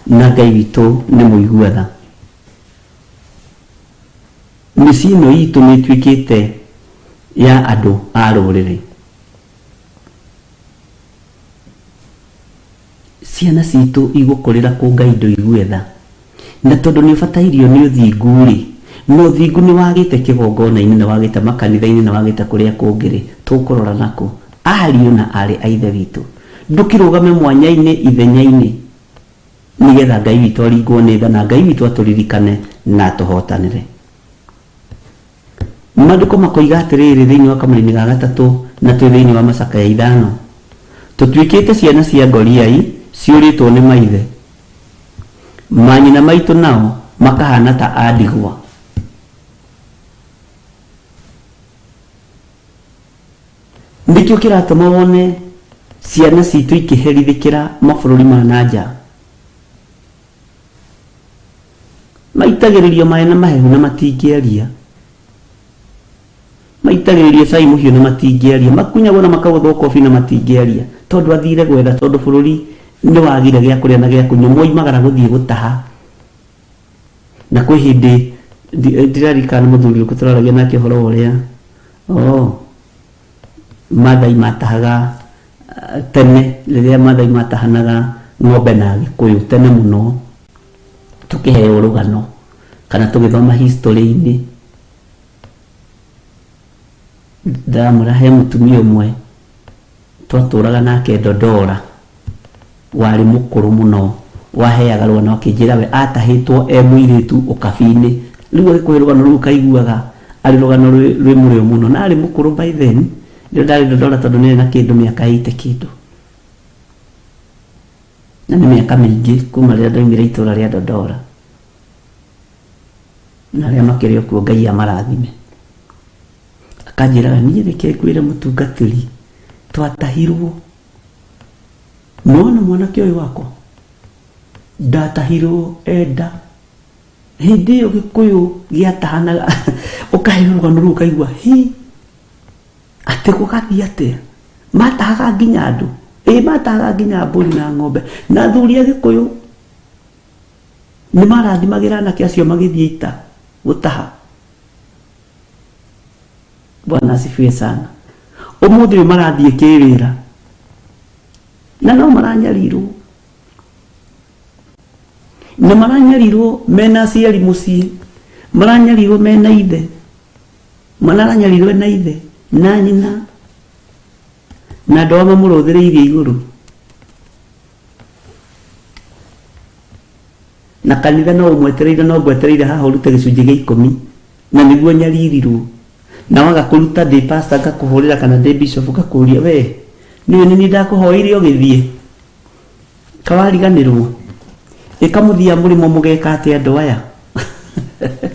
na Ngai witũ nĩ mũigua tha. Mĩciĩ ĩno itũ nĩ ĩtuĩkĩte ya andũ a rũrĩrĩ. Ciana citũ igũkũrĩra kũ Ngai ndũigue tha. Na tondũ nĩ ũbatairio nĩ ũthingu rĩ, na ũthingu nĩ wagĩte kĩgongona-inĩ, nĩ wagĩte makanitha-inĩ, nĩ wagĩte kũrĩa kũngĩ rĩ, tũkũrora nakũ? Ariũ na aarĩ a Ithe witũ, ndũkĩrũgame mwanya-inĩ ithenya-inĩ, nĩgetha Ngai witũ aringwo nĩ tha na Ngai witũ atũririkane na atũhotanĩre. Maandĩko makoiga atĩrĩrĩ thĩinĩ wa kamũri-inĩ ga gatatũ na twĩ thĩinĩ wa macakaya ithano, tũtuĩkĩte ciana cia ngoriai ciũrĩtwo nĩ maithe, manyina maitũ nao makahana ta a ndigwa. Nĩkĩo kĩratũma wone ciana citũ ikĩherithĩkĩra mabũrũri ma na nja. Maitagĩrĩrio maĩ na mahehu na matingĩaria. Maitagĩrĩrio cai mũhiũ na matingĩaria. Makunyagwo na makagũthwo kobi na matingĩaria. Tondũ athire gwetha, tondũ bũrũri nĩ wagire gĩa kũrĩa na gĩa kũnyua. Moimagara gũthiĩ gũtaha. Na kwĩ hĩndĩ ndiririkana mũthuri ũrĩkũ tũraragia nake ũhoro wa ũrĩa, oh, Mathai matahaga tene, rĩrĩa Mathai matahanaga ng'ombe na Gĩkũyũ tene mũno, tũkĩheo rũgano kana tũgĩthoma history-inĩ, ndĩramwĩra he mũtumia ũmwe twatũraga nake Dodora, warĩ mũkũrũ mũno, waheaga rũgano akĩnjĩra we atahĩtwo e mũirĩtu ũkabi-inĩ. Rĩu agĩkũhe rũgano rũu ũkaiguaga arĩ rũgano rwĩ mũrĩo mũno, na arĩ mũkũrũ by then, rĩrĩa ndarĩ Dodora tondũ nĩarĩ na kĩndũ mĩaka ĩite kĩndũ. Na nĩ mĩaka mĩingĩ kuma rĩrĩa ndaumire itũra rĩa Dodora. Na arĩa makĩrĩ o kuo Ngai amarathime. Akanjĩraga niĩ reke ngwĩre mũtungatĩri, twatahirwo. Nĩwona mwanake ũyũ wakwa? Ndatahirwo enda. Hĩndĩ ĩyo Gĩkũyũ gĩatahanaga, ũkaheo rũgano rũu ũkaigua hi, atĩ gũgathiĩ atĩa? Matahaga nginya andũ. Ĩ matahaga nginya mbũri na ng'ombe. Na athuri a Gĩkũyũ nĩ marathimagĩra anake acio magĩthiĩ ita gũtaha. Bwana asifiwe sana. Ũmũthĩ ũyũ marathiĩ kĩwĩra na no maranyarirwo, na maranyarirwo mena aciari mũciĩ, maranyarirwo mena ithe, maranyarirwo na ithe na nyina na andũ ao mamũrũthĩrĩirie igũrũ. Na kanitha no ũmwetereire, no ngwetereire haha ũrute gĩcunjĩ gĩa ikũmi na nĩguo nyaririrwo. Na waga kũruta ndĩ pastor ngakũhũrĩra kana ndĩ bishop ngakũria we nĩwe nĩ niĩ ndakũhoeire ũgĩthiĩ kawariganĩrwo ĩkamũthia mũrĩmo mũgeka atĩa andũ aya.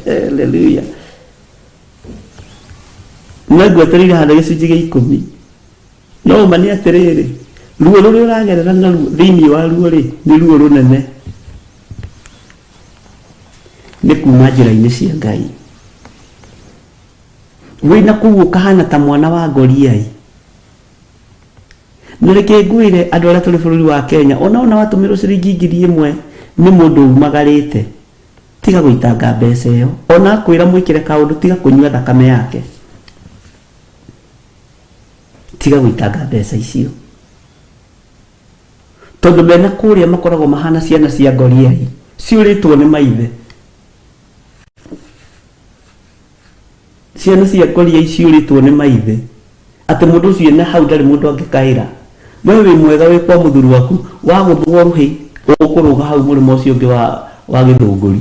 Haleluya. No ngwetereire haha gĩcunjĩ gĩa ikũmi. No ũma nĩ atĩrĩrĩ, ruo rũrĩa ũragerera naruo thĩinĩ wa ruo rĩ, nĩ ruo rũnene. Nĩ kuma njĩra-inĩ cia Ngai. Wĩna kũu ũkahana ta mwana wa ngoriai. Na reke ngwĩre andũ arĩa tũrĩ bũrũri wa Kenya, ona ona watũmĩrwo ciringi 1000 nĩ mũndũ umagarĩte, tiga gũitanga mbeca ĩyo. Ona akwĩra mwĩkĩre kaũndũ, tiga kũnyua thakame yake. Tiga gũitanga mbeca icio. Tondũ mena kũrĩa makoragwo mahana ciana cia ngoriai, ciũrĩtwo nĩ maithe. Ciana cia ngoriai ciũrĩtwo nĩ maithe. Atĩ mũndũ ũcio ena hau ndarĩ mũndũ angĩkaĩra. We wĩ mwega wĩ kwa mũthuri waku, wagũthwo rũhĩ, ũkũrũga hau mũrĩmo ũcio ũngĩ wa gĩthũngũri.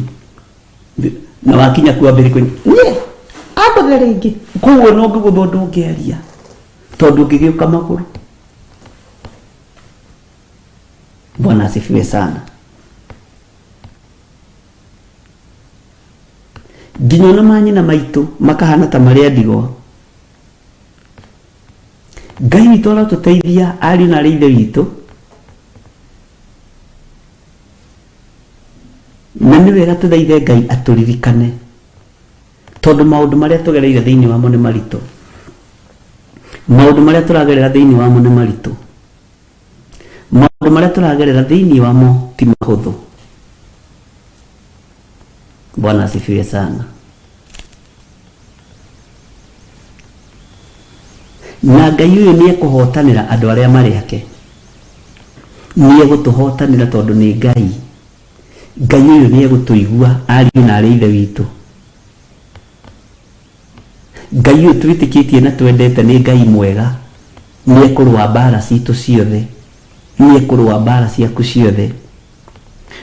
Na wakinya kuo ambĩrĩrie kũnyua, niĩ, angũthe rĩngĩ. Koguo ona ũngĩgũthwo ndũngĩaria. Tondũ ũngĩgĩũka magũrũ. Bwana asifiwe sana. Nginya ona manyina maitũ makahana ta marĩ a ndigwa. Ngai witũ arotũteithia ariũ na arĩ ithe witũ, na nĩ wega tũthaithe Ngai atũririkane, tondũ maũndũ marĩa tũgereire thĩinĩ wamo nĩ maritũ, maũndũ marĩa tũragerera thĩinĩ wamo nĩ maritũ, maũndũ marĩa tũragerera thĩinĩ wamo ti mahũthũ. Bwana asifiwe sana. Na Ngai ũyũ nĩ ekũhotanĩra andũ arĩa marĩ ake, nĩ egũtũhotanĩra tondũ nĩ Ngai. Ngai ũyũ nĩ egũtũigua ariũ na arĩ ithe witũ. Ngai ũyũ twĩtĩkĩtie na twendete nĩ Ngai mwega, nĩ ekũrũa mbara citũ ciothe, nĩ ekũrũa mbara ciaku ciothe.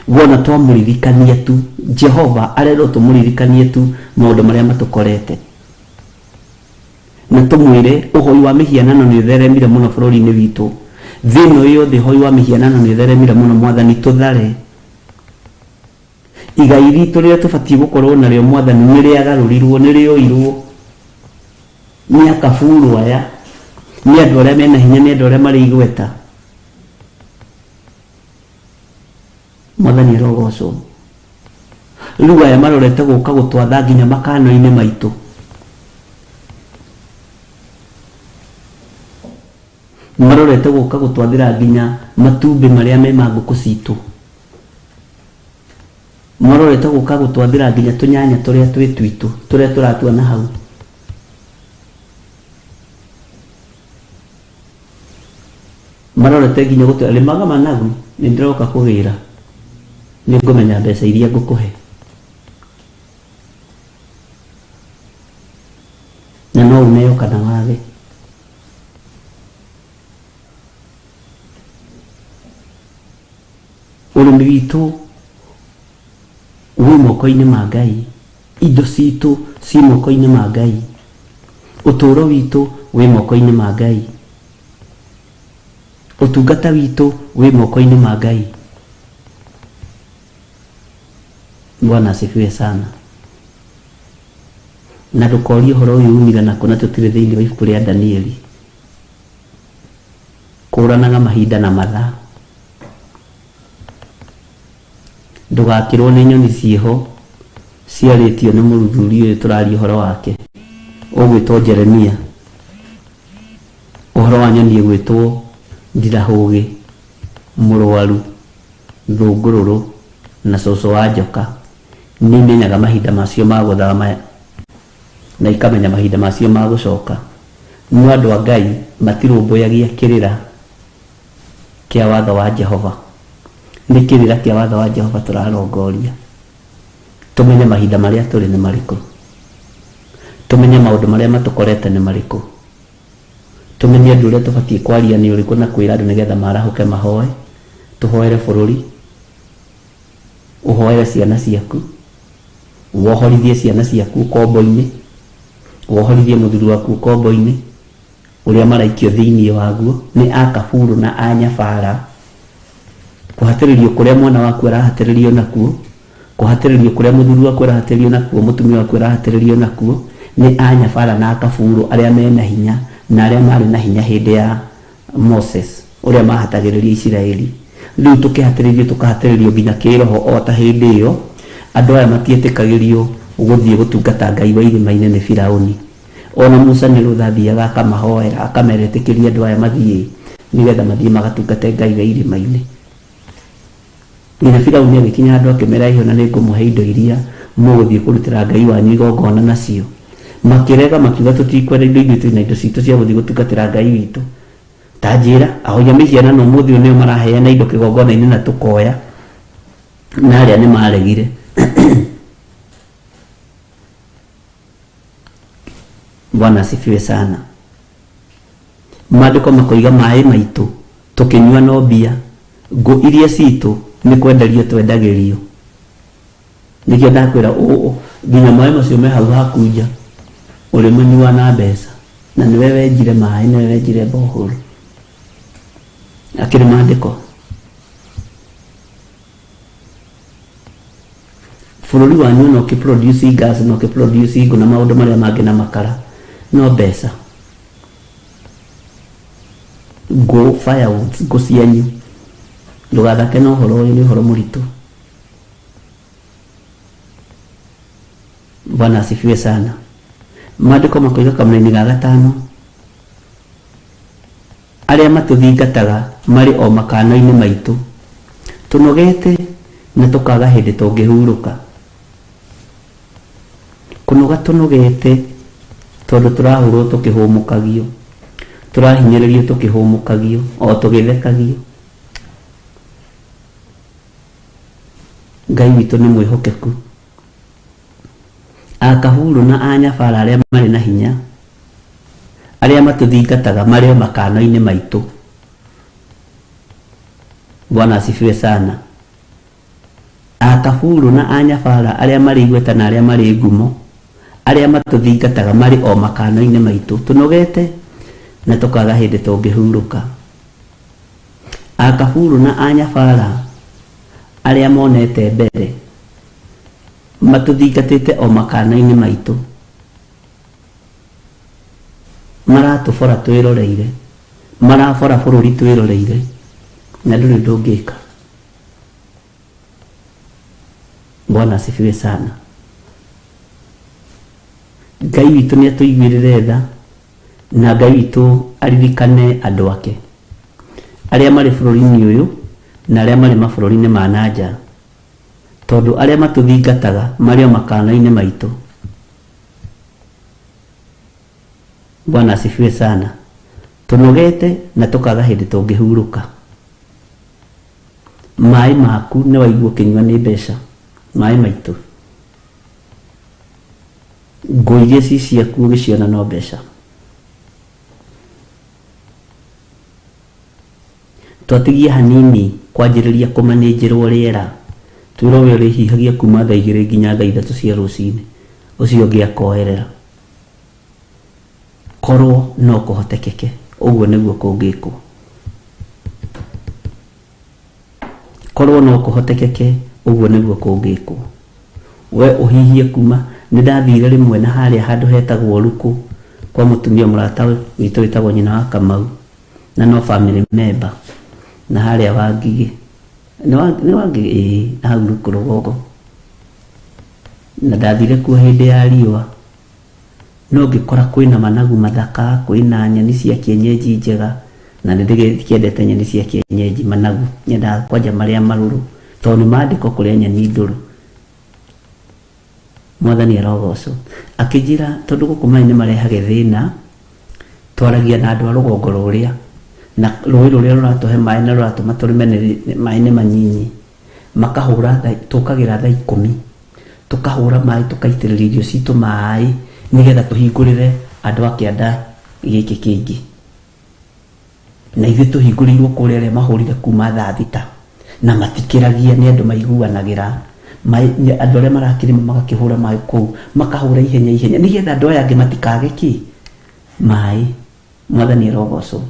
Wona twamũririkania tu, Jehova arerwo tũmũririkanie tu maũndũ marĩa matũkorete, na tũmwĩre ũhoi wa mĩhianano nĩ ũtheremire mũno bũrũri-inĩ witũ, thĩ ĩno yothe ũhoi wa mĩhianano nĩ ũtheremire mũno. Mwathani, tũthare igai ritũ rĩrĩa tũbatiĩ gũkorwo narĩo. Mwathani, nĩ rĩagarũrirwo, nĩ rĩoirwo nĩ akaburu aya, nĩ andũ arĩa mena hinya, nĩ andũ arĩa marĩ igweta. Mwathani arogocwo. Rĩu aya marorete gũka gũtwatha nginya makano-inĩ maitũ. Marorete gũka gũtwathĩra nginya matumbĩ marĩa me ma ngũkũ citũ. Marorete gũka gũtwathĩra nginya tũnyanya tũrĩa twĩ twitũ, tũrĩa tũratua na hau. Marorete nginya gũtwĩra rĩmaga managu, nĩ ndĩroka kũgĩra, nĩ ngũmenya mbeca iria ngũkũhe. Na no ũneo kana wage. Ũrĩmi witũ wĩ moko-inĩ ma Ngai, indo citũ ci moko-inĩ ma Ngai, ũtũũro witũ wĩ moko-inĩ ma Ngai, ũtungata witũ wĩ moko-inĩ ma Ngai. Bwana asifiwe sana. Na ndũkorie ũhoro ũyũ umire nakũ, na tũtirĩ thĩinĩ wa ibuku rĩa Danieli. Kũranaga mahinda na mathaa. Ndũgakĩrwo nĩ nyoni ciĩho ciarĩtio nĩ mũthuri ũyũ tũraria ũhoro wake, ũgwĩtwo Jeremia. Ũhoro wa nyoni ĩgwĩtwo ndirahũgĩ, mũrwaru, thũngũrũrũ na cũcũ wa njoka. Nĩ imenyaga mahinda macio ma gũthama na ikamenya mahinda macio ma gũcoka. No andũ a Ngai matirũmbũyagia kĩrĩra kĩa watho wa Jehova. Nĩ kĩrĩra kĩa watho wa Jehova tũrarongoria, tũmenye mahinda marĩa tũrĩ nĩ marĩkũ, tũmenye maũndũ marĩa matũkorete nĩ marĩkũ, tũmenye ũndũ ũrĩa tũbatiĩ kwaria nĩ ũrĩkũ na kwĩra andũ nĩgetha marahũke mahoe. Tũhoere bũrũri, ũhoere ciana ciaku, wohorithie ciana ciaku ũkombo-inĩ, wohorithie mũthuri waku ũkombo-inĩ ũrĩa maraikio thĩinĩ waguo nĩ akaburu na anyabara. Kũhatĩrĩrio kũrĩa mwana waku arahatĩrĩrio nakuo, kũhatĩrĩrio kũrĩa mũthuri waku arahatĩrĩrio nakuo, mũtumia waku arahatĩrĩrio nakuo nĩ anyabara na akaburu arĩa mena hinya na arĩa marĩ na hinya hĩndĩ ya Moses ũrĩa mahatagĩrĩria Isiraeli. Rĩu tũkĩhatĩrĩrio, tũkahatĩrĩrio nginya kĩroho o ta hĩndĩ ĩyo. Andũ aya matietĩkagĩrio gũthiĩ gũtungata Ngai wa irĩma-inĩ nĩ Firaũni. Ona Musa nĩ rũtha athiaga akamahoera, akamera ĩtĩkĩria andũ aya mathiĩ nĩgetha mathiĩ magatungate Ngai wa irĩma-inĩ. Nginya Firaũni agĩkinya handũ akĩmera, ĩhĩ ona nĩ ngũmũhe indo iria mũgũthiĩ kũrutĩra Ngai wanyu igongona nacio. Makĩrega makiuga, tũtikwenda indo, ithuĩ twĩna indo citũ cia gũthiĩ gũtungatĩra Ngai witũ. Ta njĩra, ahoi a mĩhianano ũmũthĩ ũyũ nĩo maraheana indo kĩgongona-inĩ na tũkoya, na arĩa nĩ maregire. Bwana asifiwe sana. Maandĩko makoiga maĩ maitũ tũkĩnyua no mbia, ngũ iria citũ nĩ kwenderio twendagĩrio. Nĩkĩo ndakwĩra nginya maĩ macio me hau haku nja ũrĩmanyua na mbeca. Na nĩwe wenjire maĩ, nĩwe wenjire borehole. Akĩrĩ maandĩko. Bũrũri wanyu ona ũkĩ produce gas na ũkĩ produce ngũ na maũndũ marĩa mangĩ na makara, no mbeca. Ngũ, firewoods, ngũ cianyu. Ndũgathake na ũhoro ũyũ, nĩ ũhoro mũritũ. Bwana asifiwe sana. Maandĩko makoiga kamũraini ga gatano, arĩa matũthingataga marĩ o makano-inĩ maitũ, tũnogete na tũkaga hĩndĩ tũngĩhurũka. Kũnoga tũnogete tondũ tũrahũrwo tũkĩhũmũkagio, tũrahinyĩrĩrio tũkĩhũmũkagio, o tũgĩthekagio. Ngai witũ nĩ mwĩhokeku. Akahurũ na anyabara arĩa marĩ na hinya, arĩa matũthingataga marĩ o makano-inĩ maitũ. Bwana asifiwe sana. Akaburu na anyabara arĩa marĩ igweta na arĩa marĩ ngumo, arĩa matũthingataga marĩ o makano-inĩ maitũ. Tũnogete na tũkaga hĩndĩ tũngĩhurũka. Akaburu na anyabara arĩa monete mbere, matũthingatĩte o makana-inĩ maitũ. Maratũbora twĩroreire, marabora bũrũri twĩroreire, na ndũrĩ ũndũ ũngĩka. Bwana asifiwe sana. Ngai witũ nĩ atũiguĩrĩre tha, na Ngai witũ aririkane andũ ake arĩa marĩ bũrũri-inĩ ũyũ na arĩa marĩ mabũrũri-inĩ ma na nja, tondũ arĩa matũthingataga marĩ o makana-inĩ maitũ. Bwana asifiwe sana. Tũnogete na tũkaga hĩndĩ tũngĩhurũka. Maĩ maku nĩ waigua ũkĩnyua nĩ mbeca, maĩ maitũ. Ngũ iria ci ciaku ũgĩciona no mbeca. Twatigia hanini kwanjĩrĩria kũmanĩnjĩrwo rĩera, twĩrwo we ũrĩhihagia kuma thaa igĩrĩ nginya thaa ithatũ cia rũcinĩ, ũcio ũngĩ akoerera. Korwo no kũhotekeke, ũguo nĩguo kũngĩkwo. Korwo no kũhotekeke, ũguo nĩguo kũngĩkwo. We ũhihie kuma, nĩ ndathire rĩmwe na harĩa handũ hetagwo Rukũ kwa mũtumia mũrata witũ wĩtagwo nyina wa Kamau, na no family member, na harĩa Wangigĩ, nĩ Wangigĩ? Ĩĩ, na hau Rukũ rũgongo. Na ndathire kuo hĩndĩ ya riũa, no ngĩkora kwĩna managu mathaka, kwĩna nyeni cia kienyeji njega, na nĩ ndĩkĩendete nyeni cia kienyeji, managu, nyendaga kwanja marĩa marũrũ, tondũ nĩ mandĩko kũrĩa nyeni ndũrũ. Mwathani arogocwo. Akĩnjĩra tondũ gũkũ maĩ nĩ marehage thĩna, twaragia na andũ a rũgongo rũrĩa, na rũĩ rũrĩa rũratũhe maĩ na rũratũma tũrĩme maĩ nĩ manyinyi. Makahũra thaa, tũkagĩra thaa ikũmi, tũkahũra maĩ tũkaitĩrĩria irio citũ maĩ, nĩgetha tũhingũrĩre andũ a kĩanda gĩkĩ kĩngĩ. Na ithuĩ tũhingũrĩirwo kũrĩa arĩa mahũrire kuma thaa thita, na matikĩragia, nĩ andũ maiguanagĩra. Maĩ, andũ arĩa marakĩrĩma magakĩhũra maĩ kũu, makahũra ihenya ihenya, nĩgetha andũ aya angĩ matikage kĩ? Maĩ. Mwathani arogocwo.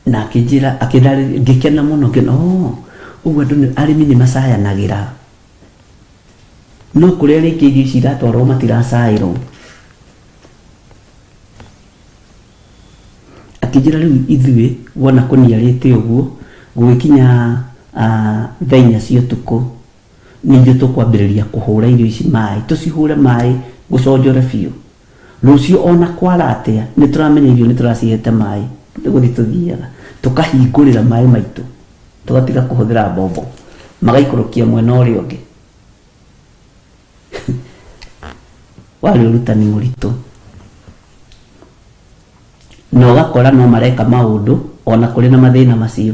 Na akĩnjĩra, akĩndarĩria, ngĩkena mũno, ngĩona, oh, ũguo andũ nĩ, arĩmi nĩ macayanagĩra. No kũrĩa rĩngĩ irio ici iratwarwo matiracaĩrwo. Akĩnjĩra rĩu ithuĩ wona kũniarĩte ũguo, gũgĩkinya thaa inya cia ũtukũ, nĩ ithuĩ tũkwambĩrĩria kũhũra irio ici maĩ, tũcihũre maĩ gũconjore biũ. Rũciũ ona kwara atĩa, nĩ tũramenya irio nĩ tũracihete maĩ, nĩ gũthiĩ tũthiaga, tũkahingũrĩra maĩ maitũ. Tũgatiga kũhũthĩra mbombo, magaikũrũkia mwena ũrĩa ũngĩ. Warĩ ũrutani mũritũ. Na ũgakora no mareka maũndũ ona kũrĩ na mathĩna macio.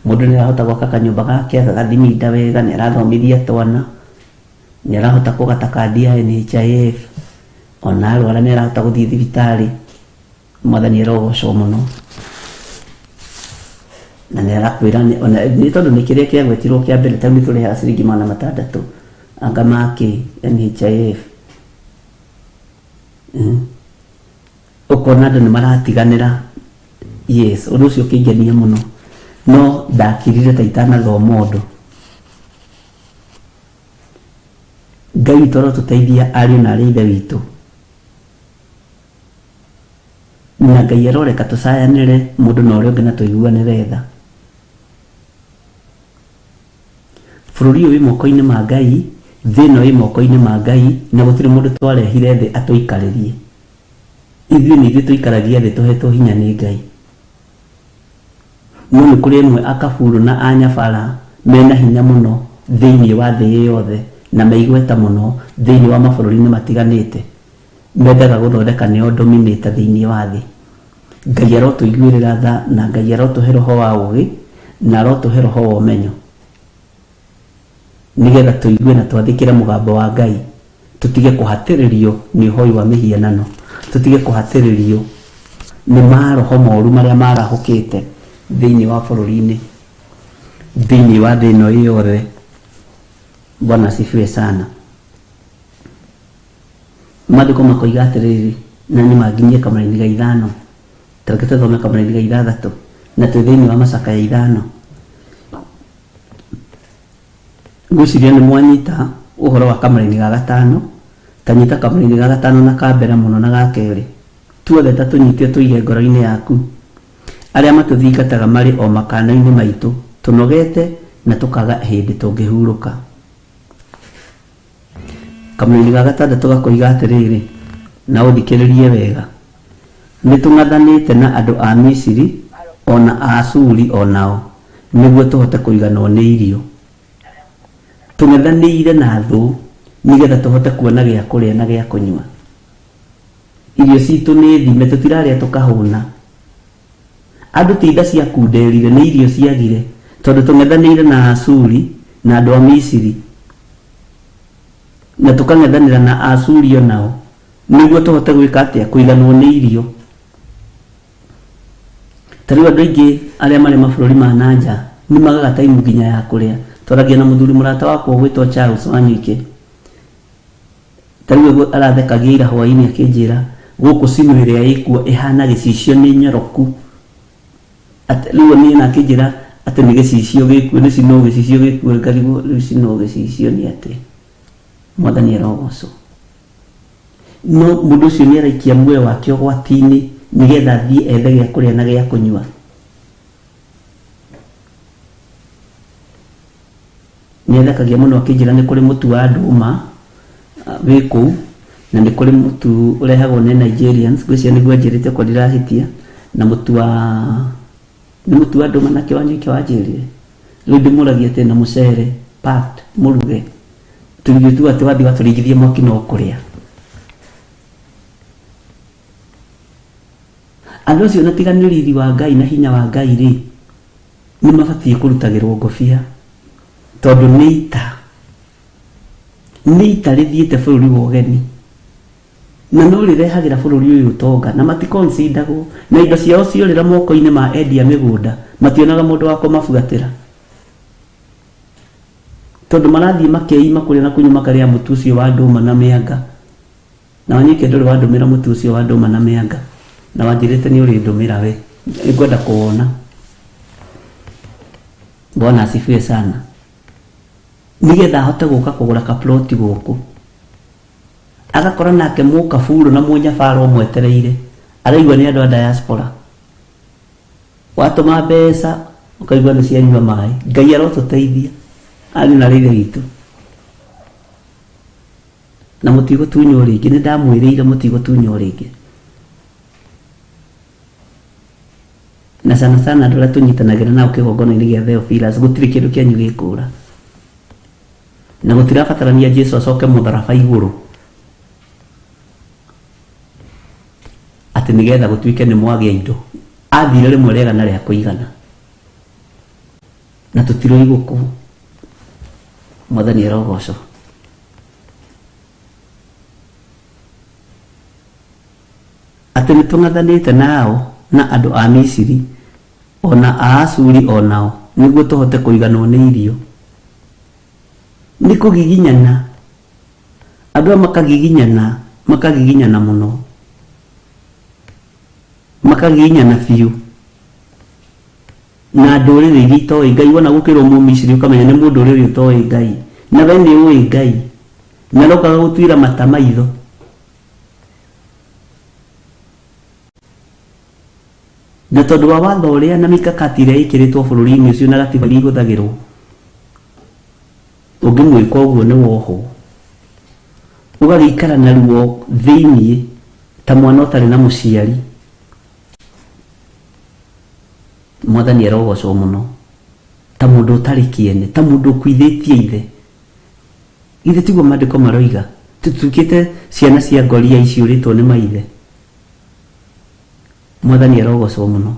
Mũndũ nĩ arahota gwaka kanyũmba gake, agagathiminda wega, nĩ arathomithia twana, nĩ arahota kũgata kandi ya NHIF, ona arwara nĩ arahota gũthiĩ thibitarĩ. Mwathani arogocwo mũno. Na nĩ arakwĩra nĩ ona nĩ tondũ nĩ kĩrĩa kĩagwetirwo kĩa mbere ta rĩu nĩ tũrĩhaga ciringi magana matandatũ anga ma kĩ NHIF. Ũkona andũ nĩ maratiganĩra. Yes, ũndũ ũcio ũkĩngenia mũno, no ndakirire ta itanathoma ũndũ. Ngai witũ arotũteithia, ariũ na arĩ ithe witũ, na Ngai aroreka tũcayanĩre mũndũ na ũrĩa ũngĩ na tũiguanĩre tha. Bũrũri ũyũ wĩ moko-inĩ ma Ngai, thĩ ĩno ĩ moko-inĩ ma Ngai, na gũtirĩ mũndũ twarehire thĩ atũikarĩrie. Ithuĩ nĩ ithuĩ tũikaragia thĩ tũhetwo hinya nĩ Ngai. No nĩ kũrĩ amwe akaburu na anyabara mena hinya mũno thĩinĩ wa thĩ ĩ yothe na meigweta mũno thĩinĩ wa mabũrũri-inĩ matiganĩte, mendaga gũthondeka nĩo dominator thĩinĩ wa thĩ. Ngai arotũiguĩrĩra tha, na Ngai arotũhe roho wa ũgĩ, na arotũhe roho wa ũmenyo, nĩgetha tũigue na twathĩkĩre mũgambo wa Ngai, tũtige kũhatĩrĩrio nĩ ũhoi wa mĩhianano, tũtige kũhatĩrĩrio nĩ maroho moru marĩa marahũkĩte thĩinĩ wa bũrũri-inĩ, thĩinĩ wa thĩ ĩno ĩ yothe. Bwana asifiwe sana. Maandĩko makoiga atĩrĩrĩ, na nĩ manginyie kamũraini ga 5, ta reke tũthome kamũraini ga 6, na twĩ thĩinĩ wa macakaya 5. Ngwĩciria nĩ mwanyita ũhoro wa kamũraini ga 5, ta nyita kamũraini ga 5 na ka mbere mũno na ga kerĩ, tuothe ta tũnyite tũige ngoro-inĩ yaku. Arĩa matũthingataga marĩ o makana-inĩ maitũ, tũnogete na tũkaga hĩndĩ tũngĩhurũka. Kamũraini ga 6 gakoiga atĩrĩrĩ, na ũthikĩrĩrie wega, nĩ tũng'athanĩte na andũ a Misiri o na a Ashuri o nao, nĩguo tũhote kũiganwo nĩ irio. Tũng'ethanĩire na thũ nĩgetha tũhote kuona gĩa kũrĩa na gĩa kũnyua. Irio citũ nĩ thime, tũtirarĩa tũkahũna. Andũ ti nda ciakunderire, nĩ irio ciagire, tondũ tũng'ethanĩire na Ashuri na andũ a Misiri, na tũkang'ethanĩra na Ashuri o nao, nĩguo tũhote gwĩka atĩa? Kũiganwo nĩ irio. Ta rĩu andũ aingĩ arĩa marĩ mabũrũri ma na nja nĩ magaga taimu nginya ya kũrĩa. Twaragia na mũthuri mũrata wakwa ũgwĩtwo Charles Wanyuike, ta rĩu ũguo arathekagia ira hwaĩ-inĩ akĩnjĩra gũkũ cino ĩrĩa ĩkuo ĩhana gĩcicio nĩ nyoroku. Atĩ rĩu niĩ na akĩnjĩra atĩ nĩ gĩcicio gĩkuo, nĩ cino gĩcicio gĩkuo, ngarigwo rĩu cino gĩcicio nĩ atĩa. Mwathani arogocwo. No mũndũ ũcio nĩ araikia muoyo wake ũgwati-inĩ nĩgetha athiĩ ethe gĩa kũrĩa na gĩa kũnyua. Nĩ athekagia mũno akĩnjĩra nĩ kũrĩ mũtu wa ndũma wĩ kũu, na nĩ kũrĩ mũtu ũrehagwo nĩ Nigerians, ngwĩciria nĩguo anjĩrĩte okorwo ndirahĩtia, na mũtu wa, nĩ mũtu wa ndũma nake Wanyoike wanjĩrire. Rĩu ndĩmũragia atĩ na mũcere packed mũruge, tũirio tu atĩ wathiĩ watũringithia mwaki no kũrĩa. Andũ acio na tiga nĩ riri wa Ngai na hinya wa Ngai rĩ, nĩ mabatiĩ kũrutagĩrwo ngobia, tondũ nĩ ita, nĩ ita rĩthiĩte bũrũri wa ũgeni, na no rĩrehagĩra bũrũri ũyũ ũtonga, na matikonsidagwo, na indo ciao ciorĩra moko-inĩ ma endia mĩgũnda, mationaga mũndũ wa kũmabuatĩra, tondũ marathiĩ makeima kũrĩa na kũnyua makarĩa mũtu ũcio wa ndũma na mĩanga. Na Wanyoike ndũrĩ wandũmĩra mũtu ũcio wa ndũma na mĩanga, na wanjĩrĩte nĩ ũrĩndũmĩra we, nĩngwenda kũwona. Bwana asifiwe sana. Nĩgetha ahote gũka kũgũra kaploti gũkũ, agakora nake mũkaburu na mũnyabara ũmwetereire, araigua nĩ andũ a diaspora. Watũma mbeca ũkaigua nĩ cianyua maĩ. Ngai arotũteithia, ariũ na arĩ ithe witũ, na mũtigũtunywo rĩngĩ. Nĩ ndamwĩrĩire mũtigũtunywo rĩngĩ, na sana sana andũ arĩa tũnyitanagĩra nao kĩgongona-inĩ gĩa Theophilus, gũtirĩ kĩndũ kĩanyu gĩkũra, na gũtirabatarania Jesu acoke mũtharaba igũrũ atĩ nĩgetha gũtuĩke nĩ mwagĩa indo. Athire rĩmwe rĩega na rĩa kũigana, na tũtiroigũkũ. Mwathani arogocwo. Atĩ nĩ tũng'athanĩte nao na andũ a Misiri o na a Ashuri o nao, nĩguo tũhote kũiganwo nĩ irio. Nĩ kũgiginyana, andũ aya makagiginyana. Makagiginyana mũno, makagiginyana biũ na ndũrĩrĩ iria itoĩ Ngai. Wona gũkĩrwo Mũmisiri ũkamenya nĩ mũndũ ũrĩrĩ ũtoĩ Ngai, na we nĩ ũĩ Ngai, na rokaga gũtuĩra mata maitho. Na tondũ wa watho ũrĩa na mikakati ĩrĩa ĩkĩrĩtwo bũrũri-inĩ ũcio na gatiba iria ihũthagĩrwo, ũngĩmwĩka ũguo nĩ wohwo, ũgagĩikara na ruo thĩiniĩ ta mwana ũtarĩ na mũciari. Mwathani arogocwo mũno. Ta mũndũ ũtarĩ kĩene, ta mũndũ ũkuithĩtie ithe. Githĩ tiguo maandĩko maroiga? Tũtuĩkĩte ciana cia ngoria iciũrĩtwo nĩ maithe. Mwathani arogocwo mũno.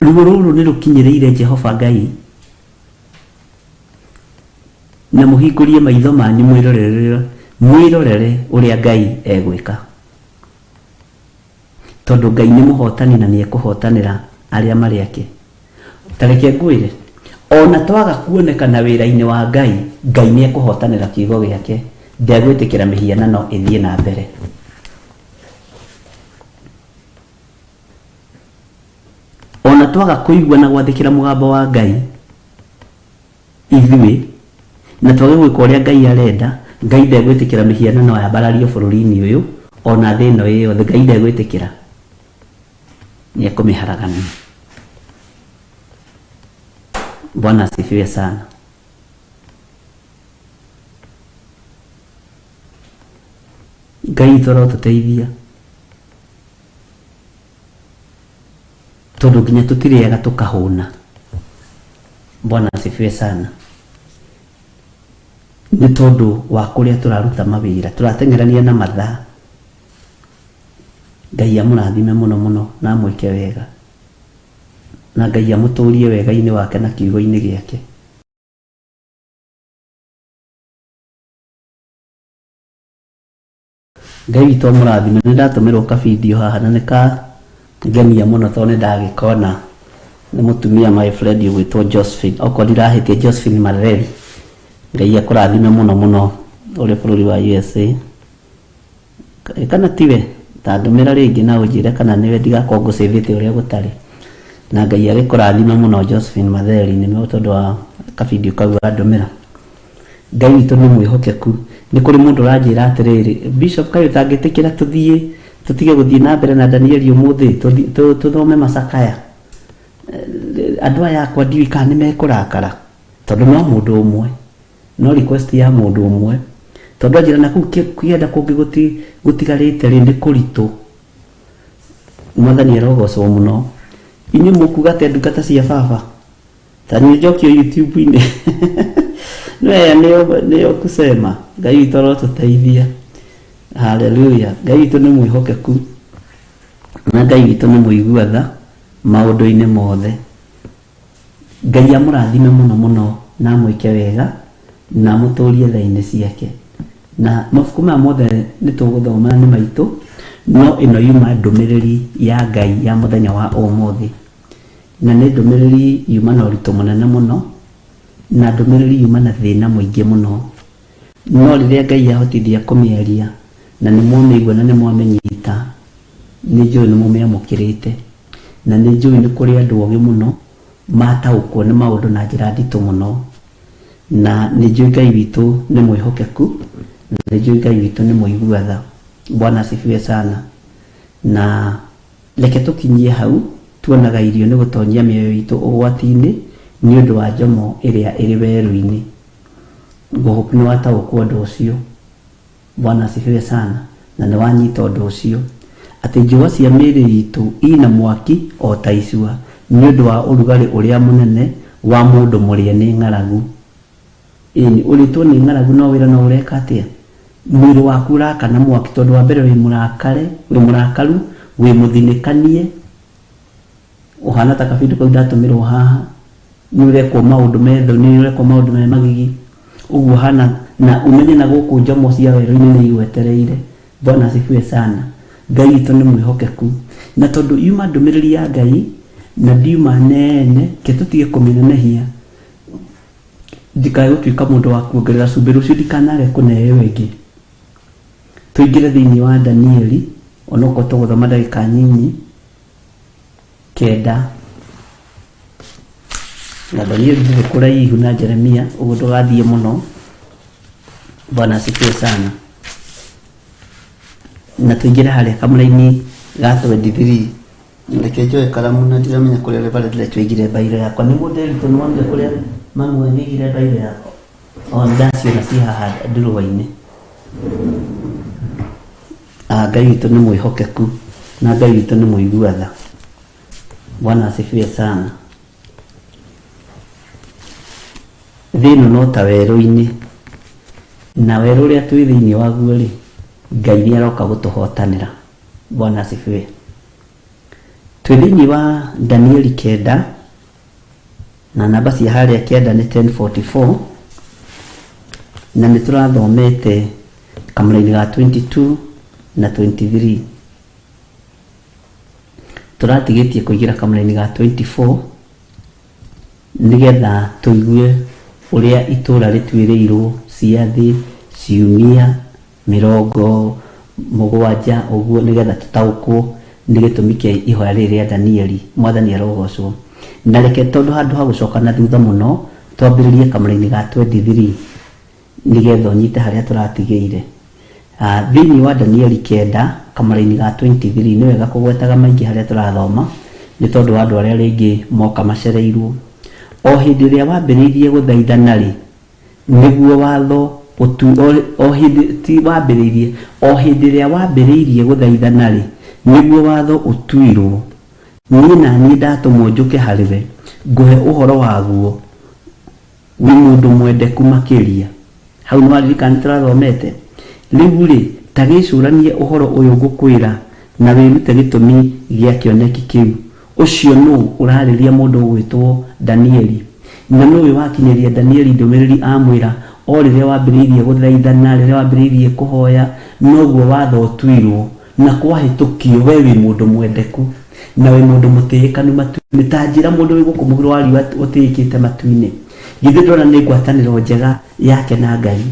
Ruo rũrũ nĩ rũkinyĩrĩire Jehova Ngai, na mũhingũrie maitho manyu mwĩrorere, mwĩrorere ũrĩa Ngai egwĩka. Tondũ Ngai nĩ mũhotani na nĩ ekũhotanĩra arĩa marĩ ake. Ta reke ngwĩre, ona twaga kuonekana wĩra-inĩ wa Ngai, Ngai nĩ ekũhotanĩra kiugo gĩake, ndegwĩtĩkĩra mĩhianano ĩthiĩ na mbere. Ona twaga kũigua na gwathĩkĩra mũgambo wa Ngai, ithuĩ, na twage gwĩka ũrĩa Ngai arenda, Ngai ndegwĩtĩkĩra mĩhianano yambarario bũrũri-inĩ ũyũ, o na thĩ ĩno ĩ yothe, Ngai ndegwĩtĩkĩra. Nĩ ekũmĩharagania. Bwana asifiwe sana. Ngai witũ arotũteithia tondũ nginya tũtirĩaga tũkahũna. Bwana asifiwe sana. Nĩ tondũ wa kũrĩa tũraruta mawĩra, tũrateng'erania na mathaa. Ngai amũrathime mũno mũno na amwĩke wega, na Ngai amũtũrie wega-inĩ wake na kiugo-inĩ gĩake. Ngai witũ amũrathime. Nĩ ndatũmĩrwo ka video haha na nĩ kangenia mũno tondũ nĩ ndagĩkona. Nĩ mũtumia my friend ũgwĩtwo Josephine, okorwo ndirahĩtia Josephine Mareri. Ngai akũrathime mũno mũno ũrĩ bũrũri wa USA. Kana tiwe, ta ndũmĩra rĩngĩ na ũnjĩre kana nĩwe ndigakorwo ngũcĩvĩte ũrĩa gũtarĩ. Na Ngai agĩkũrathime mũno Josephine Matheri nĩ tondũ wa kabidio kau wandũmĩra. Ngai witũ nĩ mwĩhokeku. Nĩ kũrĩ mũndũ ũranjĩra atĩrĩrĩ, Bishop kaĩ ũtangĩtĩkĩra tũthiĩ tũtige gũthiĩ na mbere na Danieli ũmũthĩ tũthome macakaya. Andũ aya akwa ndiũĩ kana nĩ mekũrakara tondũ no mũndũ ũmwe, no request ya mũndũ ũmwe, tondũ anjĩra na kũu kĩanda kũngĩ gũtigarĩte rĩ nĩ kũritũ. Mwathani arogocwo mũno. Inyuĩ mũkuga atĩa ndungata cia baba? Ta nĩ njokio YouTube-inĩ. Nĩwe nĩyo nĩyo kusema. Ngai witũ arotũteithia. Haleluya. Ngai witũ nĩ mwĩhokeku na Ngai witũ nĩ mũigua tha maũndũ-inĩ mothe. Ngai amũrathime mũno mũno na amwĩke wega na amũtũrie tha-inĩ ciake. Na mabuku maya mothe nĩ tũgũthoma nĩ maitũ, no ĩno yuma ndũmĩrĩri ya Ngai ya mũthenya wa ũmũthĩ. Na nĩ ndũmĩrĩri yuma na ũritũ mũnene mũno, na ndũmĩrĩri yuma na thĩna mũingĩ mũno. No rĩrĩa Ngai ahotithia kũmĩaria, na nĩ mwamĩigua na nĩ mwamĩnyita, nĩ njũĩ nĩ mũmĩamũkĩrĩte. Na nĩ njũĩ nĩ kũrĩ andũ ogĩ mũno, mataũkwo nĩ maũndũ na njĩra nditũ mũno. Na nĩ njũĩ Ngai witũ nĩ mwĩhokeku, na nĩ njũĩ Ngai witũ nĩ mũigua tha. Bwana asifiwe sana. Na Reke tũkinyie hau, tuonaga irio nĩ gũtonyia mĩoyo itũ ũgwati-inĩ nĩ ũndũ wa njomo ĩrĩa ĩrĩ werũ-inĩ. Ngũhope nĩ wataũkwo ũndũ ũcio. Bwana asifiwe sana. Na nĩ wanyita ũndũ ũcio. Atĩ njũa cia mĩĩrĩ itũ ina mwaki o ta icua nĩ ũndũ wa ũrugarĩ ũrĩa mũnene wa mũndũ mũrĩe nĩ ng'aragu. Ĩni, ũrĩtwo nĩ ng'aragu no wĩra no ũreka atĩa? Mwĩrĩ waku ũrakana mwaki tondũ wa mbere wĩ mũrakare, wĩ mũrakaru, wĩ mũthinĩkanie, ũhana ta kabindu kau ndatũmĩrwo haha, nĩ ũrekwo maũndũ me thoni, nĩ ũrekwo maũndũ me magigi, ũguo ũhana, na ũmenye na gũkũ njomo cia werũ-inĩ nĩ igwetereire. Bwana asifiwe sana. Ngai witũ nĩ mwĩhokeku. Na tondũ yuma ndũmĩrĩri ya Ngai, na ndiuma nene, ke tũtige kũmĩnenehia, ndikae gũtuĩka mũndũ wa kuongerera cumbĩ rũciũ ndikanage kũneo ĩngĩ. Tũingĩre thĩinĩ wa Danieli, onokorwo tũgũthoma ndagĩka nyinyi kenda. Na Danieli ndĩrĩ kũraihu na Jeremia, ũguo ndũgathiĩ mũno. Bwana asifiwe sana. Na tũingĩre harĩa kamũraini ga 23. Reke njoe karamu na ndiramenya kũrĩa Reverend tũigire mbairo yakwa. Nĩ mũndũ Nderitu nĩ wonire kũrĩa mami wanyu aigire mbairo yakwa? O nĩ ndaciona ciĩ haha ndurũa-inĩ. Ah, Ngai witũ nĩ mwĩhokeku na Ngai witũ nĩ mũigua tha. Bwana asifiwe sana. Thĩ ĩno no ta werũ-inĩ, na werũ ũrĩa twĩ thĩinĩ waguo rĩ, Ngai nĩ aroka gũtũhotanĩra. Bwana asifiwe. Twĩ thĩinĩ wa Danieli kenda, na namba cia harĩa kenda nĩ 1044, na nĩ tũrathomete kamũraini ga 22 na 23. Tũratigĩtie kũingĩra kamũraini ga 24 nĩgetha tũigue ũrĩa itũũra rĩtuĩrĩirwo ciathĩ, ciumia mĩrongo mũgwanja ũguo, nĩgetha tũtaũkwo nĩ gĩtũmi kĩa ihoya rĩrĩ rĩa Danieli. Mwathani arogocwo. Na reke tondũ handũ ha gũcoka na thutha mũno, twambĩrĩrie kamũraini ga 23 nĩgetha ũnyite harĩa tũratigĩire. Thĩinĩ wa Danieli kenda kamũraini ga 23, nĩ wega kũgwetaga maingĩ harĩa tũrathoma nĩ tondũ wa andũ arĩa rĩngĩ moka macereirwo. O hĩndĩ ĩrĩa wambĩrĩirie gũthaithana-rĩ, nĩguo watho ũtu, o, o hĩndĩ ti wambĩrĩirie, o hĩndĩ ĩrĩa wambĩrĩirie gũthaithana-rĩ, nĩguo watho ũtuirwo. Niĩ na niĩ ndatũmwo njũke harĩ we, ngũhe ũhoro waguo. Wĩ mũndũ mwendeku makĩria. Hau nĩ waririkana nĩ tũrathomete? Rĩu rĩ, ta gĩĩcũranie ũhoro ũyũ ngũkwĩra na wĩrute gĩtũmi gĩa kĩoneki kĩu. Ũcio nũ ũraarĩria mũndũ ũgwĩtwo Danieli? Na nũ ũyũ wakinyĩria Danieli ndũmĩrĩri amwĩra, O rĩrĩa wambĩrĩirie gũthaithana, rĩrĩa wambĩrĩirie kũhoya, noguo watho ũtuirwo, na kwahĩtũkio, wee wĩ mũndũ mwendeku, na wĩ mũndũ mũtĩĩkanu matu-inĩ. Ta njĩra mũndũ wĩ gũkũ mũhuro wa riũa ũtĩĩkĩte matu-inĩ. Githĩ ndũrona nĩ ngwatanĩro njega yake na Ngai?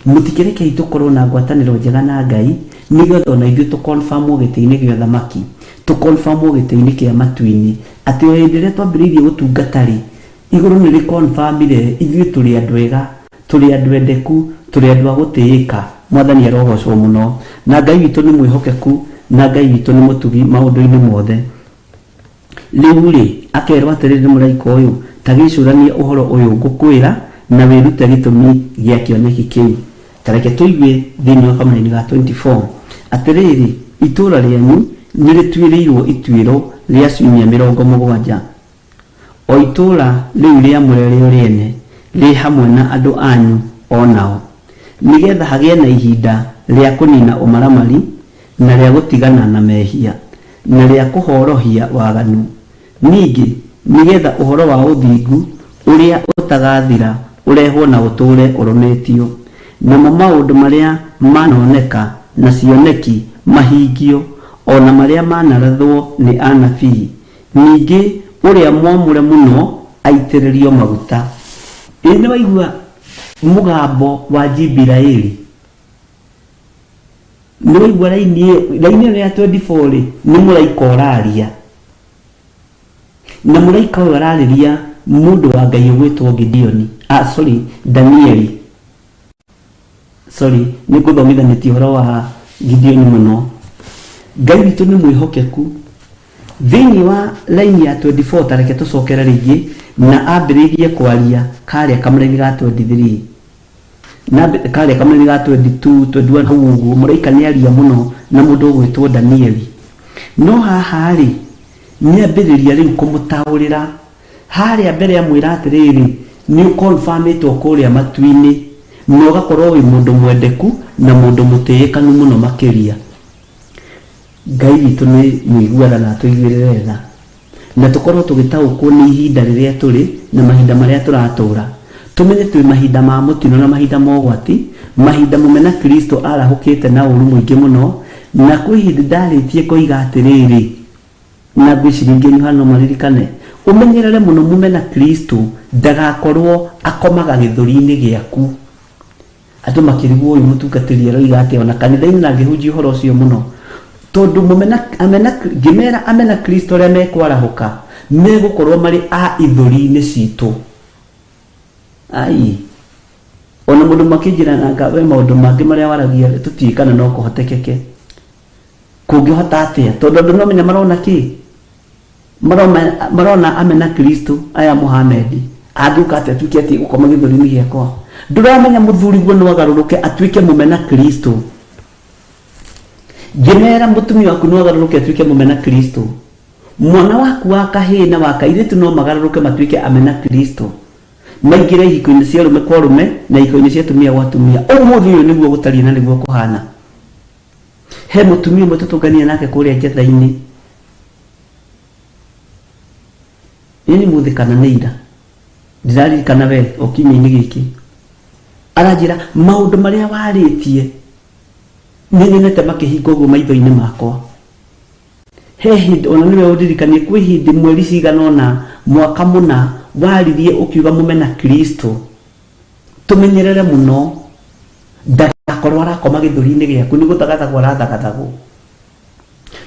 Mũtikĩrekei tũkorwo na ngwatanĩro njega na Ngai, nĩgetha o na ithuĩ tũ-confirm-wo gĩtĩ-inĩ gĩa ũthamaki, tũ-confirm-wo gĩtĩ-inĩ kĩa matu-inĩ, atĩ o hĩndĩ ĩrĩa twambĩrĩirie gũtungata-rĩ, igũrũ nĩ rĩ-confirm-ire ithuĩ tũrĩ andũ ega, tũrĩ andũ endeku, tũrĩ andũ a gũtĩĩka. Mwathani arogocwo mũno. Na Ngai witũ nĩ mwĩhokeku, na Ngai witũ nĩ mũtugi maũndũ-inĩ mothe. Rĩu-rĩ, akerwo atĩrĩrĩ nĩ mũraika ũyũ, Ta gĩĩcũranie ũhoro ũyũ ngũkwĩra, na wĩrute gĩtũmi gĩa kĩoneki kĩu. Ta reke tũigue thĩinĩ wa kamũraini ga 24. Atĩrĩrĩ, itũũra rĩanyu nĩrĩtuĩrĩirwo ituĩro rĩa ciumia mĩrongo mũgwanja, o itũũra rĩu rĩamũre rĩo rĩene, rĩ hamwe na andũ anyu o nao, nĩ getha hagĩe na ihinda rĩa kũnina ũmaramari, na rĩa gũtigana na mehia, na rĩa kũhorohia waganu, ningĩ nĩ getha ũhoro wa ũthingu ũrĩa ũtagathira ũrehwo na ũtũũre ũrũmĩtio, namo maũndũ marĩa maanoneka na cioneki mahingio, o na marĩa maanarathwo nĩ anabii, Ningĩ ũrĩa mwamũre mũno aitĩrĩrio maguta. Ĩ nĩwaigua mũgambo wa Jibiraeli? Nĩwaigua raini ĩyo? Raini ĩyo ya 24 rĩ, nĩ mũraika ũraria. Na mũraika ũyũ ararĩria mũndũ wa Ngai ũgwĩtwo Gideoni, ah, sorry, Danieli. Sorry, nĩ ngũthomithanĩtie ũhoro wa Gideoni mũno. Ngai witũ nĩ mwĩhokeku. Thĩinĩ wa raini ya 24 ta reke tũcokere rĩngĩ na ambĩrĩirie kwaria karĩa kamũraini ga 23 na karĩa kamũraini ga 22 21 hau ũguo mũraika nĩ aria mũno na mũndũ ũgwĩtwo Danieli. No haha rĩ nĩ ambĩrĩria rĩu kũmũtaũrĩra harĩa mbere amwĩra atĩrĩrĩ nĩ ũkonfamĩtwo kũrĩa matu-inĩ na ũgakorwo wĩ mũndũ mwendeku na mũndũ mũtĩĩkanu mũno makĩria. Ngai witũ nĩ mũigua tha na atũiguĩrĩre tha, na tũkorwo tũgĩtaũkwo nĩ ihinda rĩrĩa tũrĩ na mahinda marĩa tũratũra. Tũmenye twĩ mahinda ma mũtino na mahinda ma ũgwati, mahinda mũmena Kristo arahũkĩte na ũru mũingĩ mũno, na kwĩ hĩndĩ ndarĩtie ngoiga atĩrĩrĩ, na ngwĩciria aingĩ anyu haha no maririkane, ũmenyerere mũno mũmena Kristo ndagakorwo akomaga gĩthũri-inĩ gĩaku. Andũ makĩrigwo ũyũ mũtungatĩri aroiga atĩa ona kanitha-inĩ na ngĩhunjia ũhoro ũcio mũno tondũ mũmena amena ngĩmera amena Kristo arĩa mekwarahũka megũkorwo marĩ a ithũri-inĩ citũ. Ai, ona mũndũ makĩnjĩra nanga we maũndũ mangĩ marĩa waragia tũtiĩ kana no kũhotekeke. Kũngĩhota atĩa? Tondũ andũ no menya marona kĩ? Marona, marona amena Kristo aya Muhammad angĩũka atĩa atuĩke atĩ gũkoma gĩthũri-inĩ gĩakwa. Ndũramenya mũthuri guo no agarũrũke atuĩke mũmena Kristo. Ngĩmera mũtumia waku no agarũrũke atuĩke mũmena Kristo. Mwana waku wa kahĩĩ na wa kairĩtu no magarũrũke matuĩke amena Kristo. Maingĩre ihiko-inĩ cia arũme kwa arũme na ihiko-inĩ cia atumia gwa atumia. Ũmũthĩ ũyũ nĩguo gũtariĩ na nĩguo kũhana. He mũtumia ũmwe tũtũnganire nake kũrĩa njetha-inĩ. Nĩ nĩ mũthĩ kana nĩ ira. Ndiraririkana we o kiumia-inĩ gĩkĩ. Aranjĩra maũndũ marĩa warĩtie nĩ nyonete makĩhinga ũguo maitho-inĩ makwa. He hĩndĩ ona nĩwe ũndirikanie kwĩ hĩndĩ mweri cigana ũna mwaka mũna waririe ũkiuga mũmena Kristo tũmenyerere mũno ndagakorwo arakoma gĩthũri-inĩ gĩaku nĩ gũthagathagwo arathagathagwo.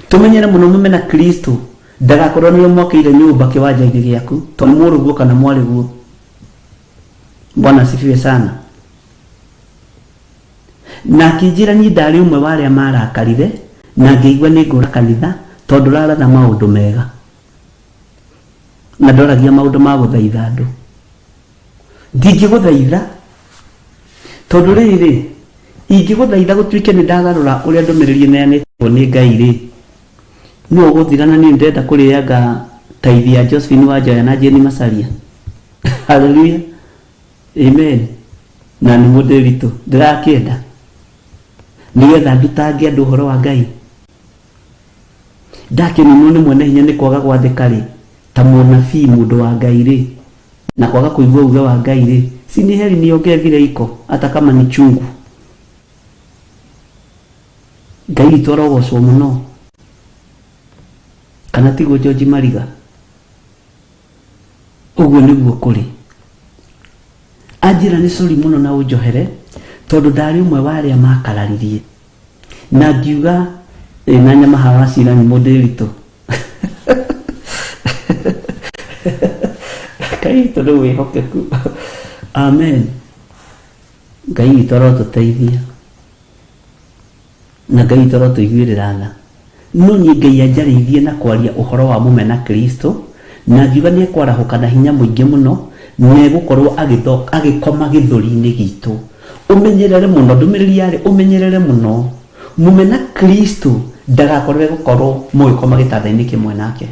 Tũmenyere mũno mũmena Kristo ndagakorwo nĩwe mwakĩire nyũmba kĩwanja-inĩ gĩaku tondũ mũrũguo kana mwarĩguo. Bwana asifiwe sana. Na akĩnjĩra niĩ ndarĩ ũmwe wa arĩa marakarire na ngĩigua nĩ ngũra kanitha tondũ ũraratha maũndũ mega na ndoragia maũndũ ma gũthaitha andũ. Ndingĩgũthaitha tondũ rĩrĩ, ingĩgũthaitha gũtuĩke nĩ ndagarũra ũrĩa ndũmĩrĩri ĩneanĩtwo nĩ Ngai rĩ, nũ ũgũthira na niĩ ndĩrenda kũrĩanga taithi ya Josephine Wanjoya na Jane Macharia. Hallelujah. Amen. Na nĩ mũndũ witũ ndĩrakĩenda nĩgetha ndutange andũ ũhoro wa Ngai. Ndakĩninwo nĩ mwene hinya nĩ kwaga gwathĩka rĩ, ta mũnabii mũndũ wa Ngai rĩ, na kwaga kũigua uge wa Ngai rĩ, si ni heri niongee vile iko hata kama ni chungu. Ngai witũ arogocwo mũno. Kana tiguo George Mariga? Ũguo nĩguo kũrĩ. Anjĩra nĩ sorry mũno na ũnjohere tondũ ndarĩ ũmwe wa arĩa makararirie. Na ngiuga ĩ na nyama hawa cira nyimũ ndĩritũ. Ngai witũ nĩ mwĩhokeku. Amen. Ngai witũ arotũteithia. Na Ngai witũ arotũiguĩrĩra tha. No niĩ Ngai anjarĩirie na kwaria ũhoro wa mũmena Kristo, na ngiuga nĩekwarahũka na hinya mũingĩ mũno, na egũkorwo agĩkoma gĩthũri-inĩ gitũ. Ũmenyerere mũno, ndũmĩrĩri yarĩ ũmenyerere mũno, mũmena Kristo ndagakorwo egũkorwo mũgĩkoma gĩtanda-inĩ kĩmwe nake.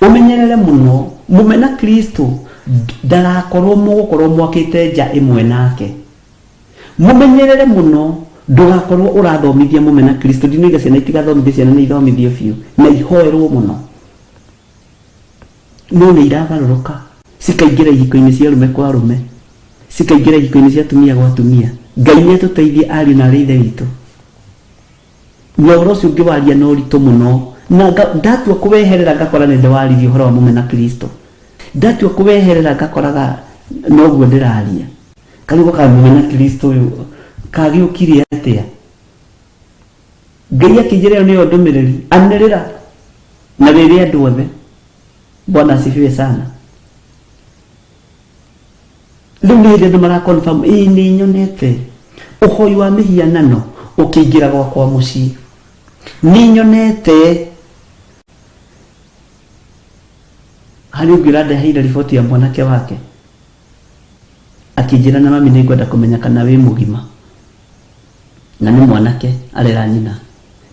Ũmenyerere mũno, mũmena Kristo ndagakorwo mũgũkorwo mwakĩte nja ĩmwe nake. Mũmenyerere mũno ndũgakorwo ũrathomithia mũmena Kristo. Ndinoiga ciana itigathomithio, ciana nĩ ithomithio biũ na ihoerwo mũno, no nĩ iragarũrũka cikaingĩra ihiko-inĩ cia arũme kwa arũme, cikaingĩra ihiko-inĩ cia atumia gwa atumia. Ngai nĩ atũteithie ariũ na arĩ ithe witũ. Na ũhoro ũcio ngĩwaria na ũritũ mũno, na ndatua kũweherera ngakora nĩ ndĩwaririe ũhoro wa mũmena Kristo. Ndatua kũweherera ngakoraga noguo ndĩraria. Karĩgwo ka mũmena Kristo ũyũ kagĩũkire atĩa? Ngai akĩnjĩra ĩyo nĩyo ndũmĩrĩri, anĩrĩra na wĩre andũ othe. Bwana asifiwe sana. Rĩu nĩ hĩndĩ andũ mara confirm ĩĩ nĩ nyonete ũhoi wa mĩhianano ũkĩingĩra gwakwa mũciĩ, nĩ nyonete harĩ ũngĩ ũrandeheire riboti ya mwanake wake akĩnjĩra na mami nĩ ngwenda kũmenya kana wĩ mũgima, na nĩ mwanake arera nyina.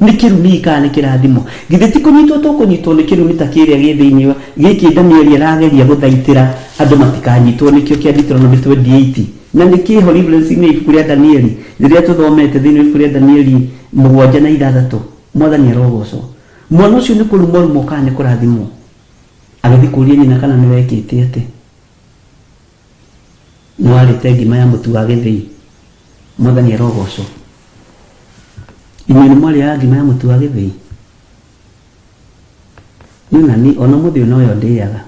Nĩ kĩrumi kana nĩ kĩrathimo? Githĩ ti kũnyitwo tũkũnyitwo nĩ kĩrumi ta kĩrĩa gĩ thĩinĩ wa gĩkĩ Danieli arageria gũthaitĩra andũ matikanyitwo nĩkĩo kĩa Deuteronomy 28, na nĩ kĩho reference-inĩ ya ibuku rĩa Danieli rĩrĩa tũthomete thĩinĩ wa ibuku rĩa Danieli 7 na 6. Mwathani arogocwo. Mwana ũcio nĩ kũrumwo arumwo kana nĩ kũrathimwo? Agĩthiĩ kũria nyina kana nĩ wekĩte atĩ. Nĩ warĩte ngima ya mũtu wa gĩthĩi. Mwathani arogocwo. Inyuĩ nĩ mwarĩaga ngima ya mũtu wa gĩthĩi? Niĩ ona niĩ ona ũmũthĩ ũyũ noyo ndĩaga.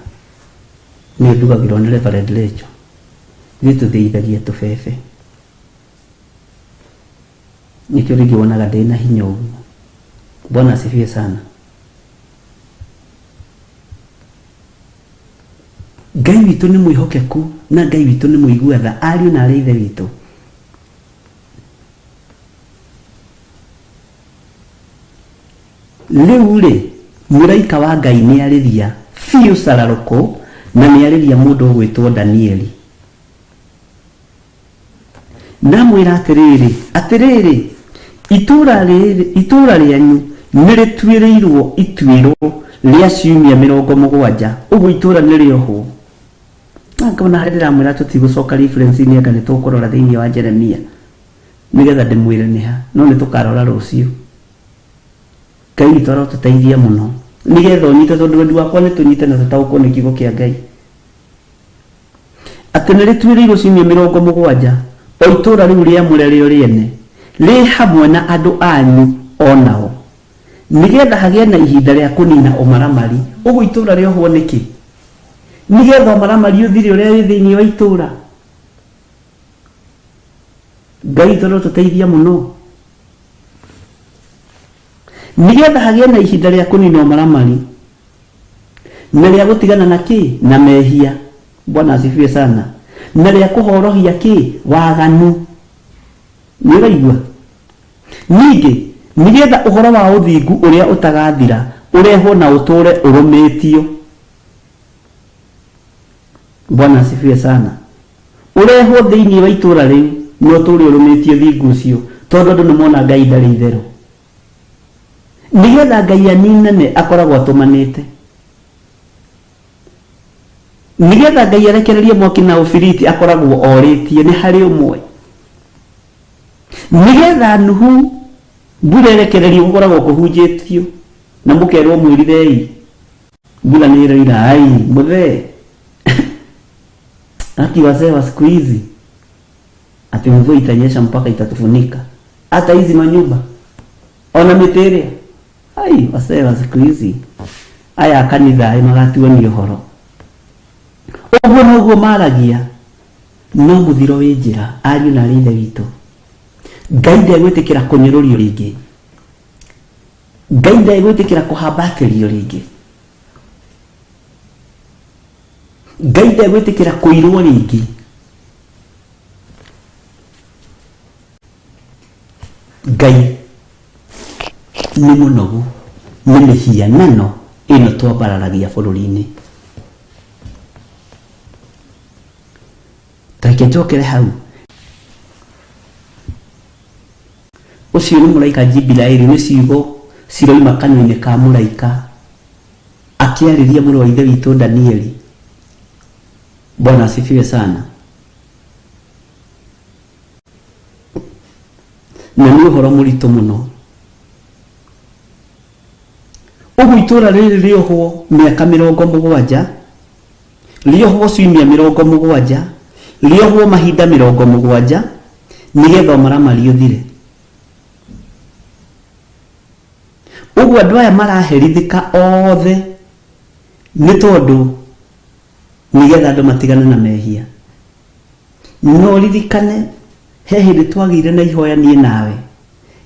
Nĩyo ndugagĩrwo nĩ Reverend Rachel. Ithuĩ tũthĩithagia tũbebe. Nĩkĩo rĩngĩ wonaga ndĩna hinya ũguo. Bwana asifiwe sana. Ngai witũ nĩ mwĩhokeku na Ngai witũ nĩ mũigua tha, ariũ na arĩ ithe witũ. Rĩu rĩ, mũraika wa Ngai nĩ arĩria biũ cararũkũ na nĩ arĩria mũndũ ũgwĩtwo Danieli. Ndamwĩra atĩrĩrĩ, atĩrĩrĩ, itũũra rĩrĩ, itũũra rĩanyu nĩrĩtuĩrĩirwo ituĩro rĩa ciumia 70, ũguo itũũra nĩrĩohwo. Na ngona harĩa ndĩramwĩra tũtigũcoka reference-inĩ anga nĩtũkũrora thĩinĩ wa Jeremia nĩgetha ndĩmwĩre nĩha, no nĩtũkarora rũciũ. Ngai witũ arotũteithia mũno nĩgetha ũnyite, tondũ wendi wakwa nĩ tũnyite na tũtaũkwo nĩ kiugo kĩa Ngai. Atĩ nĩrĩtuĩrĩirwo ciumia 70, o itũũra rĩu rĩamũre rĩo rĩene, rĩ hamwe na andũ anyu o nao, nĩ getha hagĩe na ihinda rĩa kũnina ũmaramari. Ũguo itũũra rĩohwo nĩkĩ? Nĩ getha ũmaramari ũthire ũrĩa wĩ thĩinĩ wa itũũra. Ngai witũ arotũteithia mũno. Nĩ getha hagĩe na ihinda rĩa kũnina ũmaramari na rĩa gũtigana na kĩ? Na mehia. Bwana asifiwe sana. Na rĩa kũhorohia kĩ? Waganu. Nĩ ũraigua? Ningĩ, nĩ getha ũhoro wa ũthingu ũrĩa ũtagathira ũrehwo na ũtũũre ũrũmĩtio. Bwana asifiwe sana. Ũrehwo thĩinĩ wa itũũra rĩu na ũtũũre ũrũmĩtie ũthingu ũcio, tondũ andũ nĩ mona Ngai ndarĩ itherũ. Nĩgetha Ngai aninane akoragwo atũmanĩte. Nĩgetha Ngai arekererie mwaki na ũbiriti akoragwo orĩtie nĩ harĩ ũmwe. Nĩgetha Nuhu mbura ĩrekererio gũkoragwo kũhunjĩtio na mũkerwo mwĩrirei mbura nĩ ĩroira ai mũthee ati wazee wa siku hizi ati mvua itanyesha mpaka itatufunika hata hizi manyumba ona mĩtĩ ĩrĩa ai wazee wa siku hizi aya a kanitha ĩ magatuonia ũhoro ũguo noguo maragia no mũthiro wĩ njĩra ariũ na arĩ ithe witũ. Ngai ndegwĩtĩkĩra kũnyũrũrio rĩngĩ. Ngai ndegwĩtĩkĩra kũhambatĩrio rĩngĩ. Ngai ndegwĩtĩkĩra kũirwo rĩngĩ. Ngai nĩ mũnogu nĩ mĩhianano ĩno twambararagia bũrũri-inĩ. Ta reke njokere hau. Ũcio nĩ mũraika Jibiraeli, nĩ ciugo ciroima kanua-inĩ ka mũraika akĩarĩria mũrũ wa ithe witũ Danieli. Bwana asifiwe sana. Na nĩ ũhoro mũritũ mũno. Ũguo itũũra rĩrĩ rĩohwo mĩaka 70, rĩohwo ciumia 70, rĩohwo mahinda 70, nĩgetha ũmaramari ũthire. Ũguo andũ aya maraherithĩka othe nĩ tondũ nĩgetha andũ matigane na mehia. No ririkane he hĩndĩ twagĩire na ihoya niĩ nawe,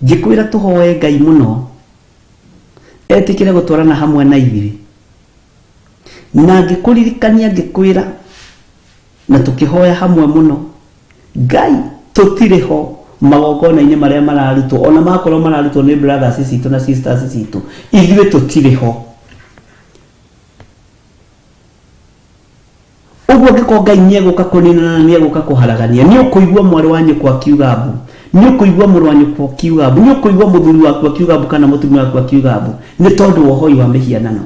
ngĩkwĩra tũhoe Ngai mũno etĩkĩre gũtwarana hamwe na ithuĩ. Na ngĩkũririkania ngĩkwĩra na tũkĩhoya hamwe mũno, Ngai tũtirĩ ho magongona-inĩ marĩa mararutwo, ona makorwo mararutwo nĩ brothers citũ na sisters citũ, ithuĩ tũtirĩ ho. Ũguo angĩkorwo Ngai nĩ egũka kũninana na nĩ egũka kũharagania, nĩ ũkũigua mwarĩ wa nyũkwa akiuga mbu, nĩ ũkũigua mũrũ wa nyũkwa akiuga mbu, nĩ ũkũigua mũthuri waku akiuga mbu kana mũtumia waku akiuga mbu, nĩ tondũ wa ũhoi wa mĩhianano.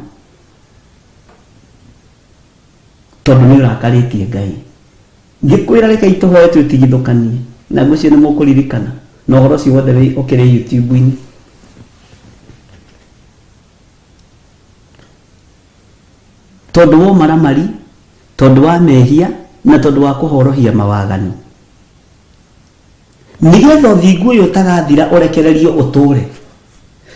Tondũ nĩ ũrakarĩtie Ngai. Ngĩkwĩra rekei tũhoe twĩtigithũkanie, na ngwĩciria nĩ mũkũririkana, na ũhoro ũcio wothe ũkĩrĩ YouTube-inĩ. Tondũ wa ũmaramari, tondũ wa mehia, na tondũ wa kũhorohia mawaganu. Nĩgetha ũthingu ũyũ ũtagathira ũrekererio ũtũũre.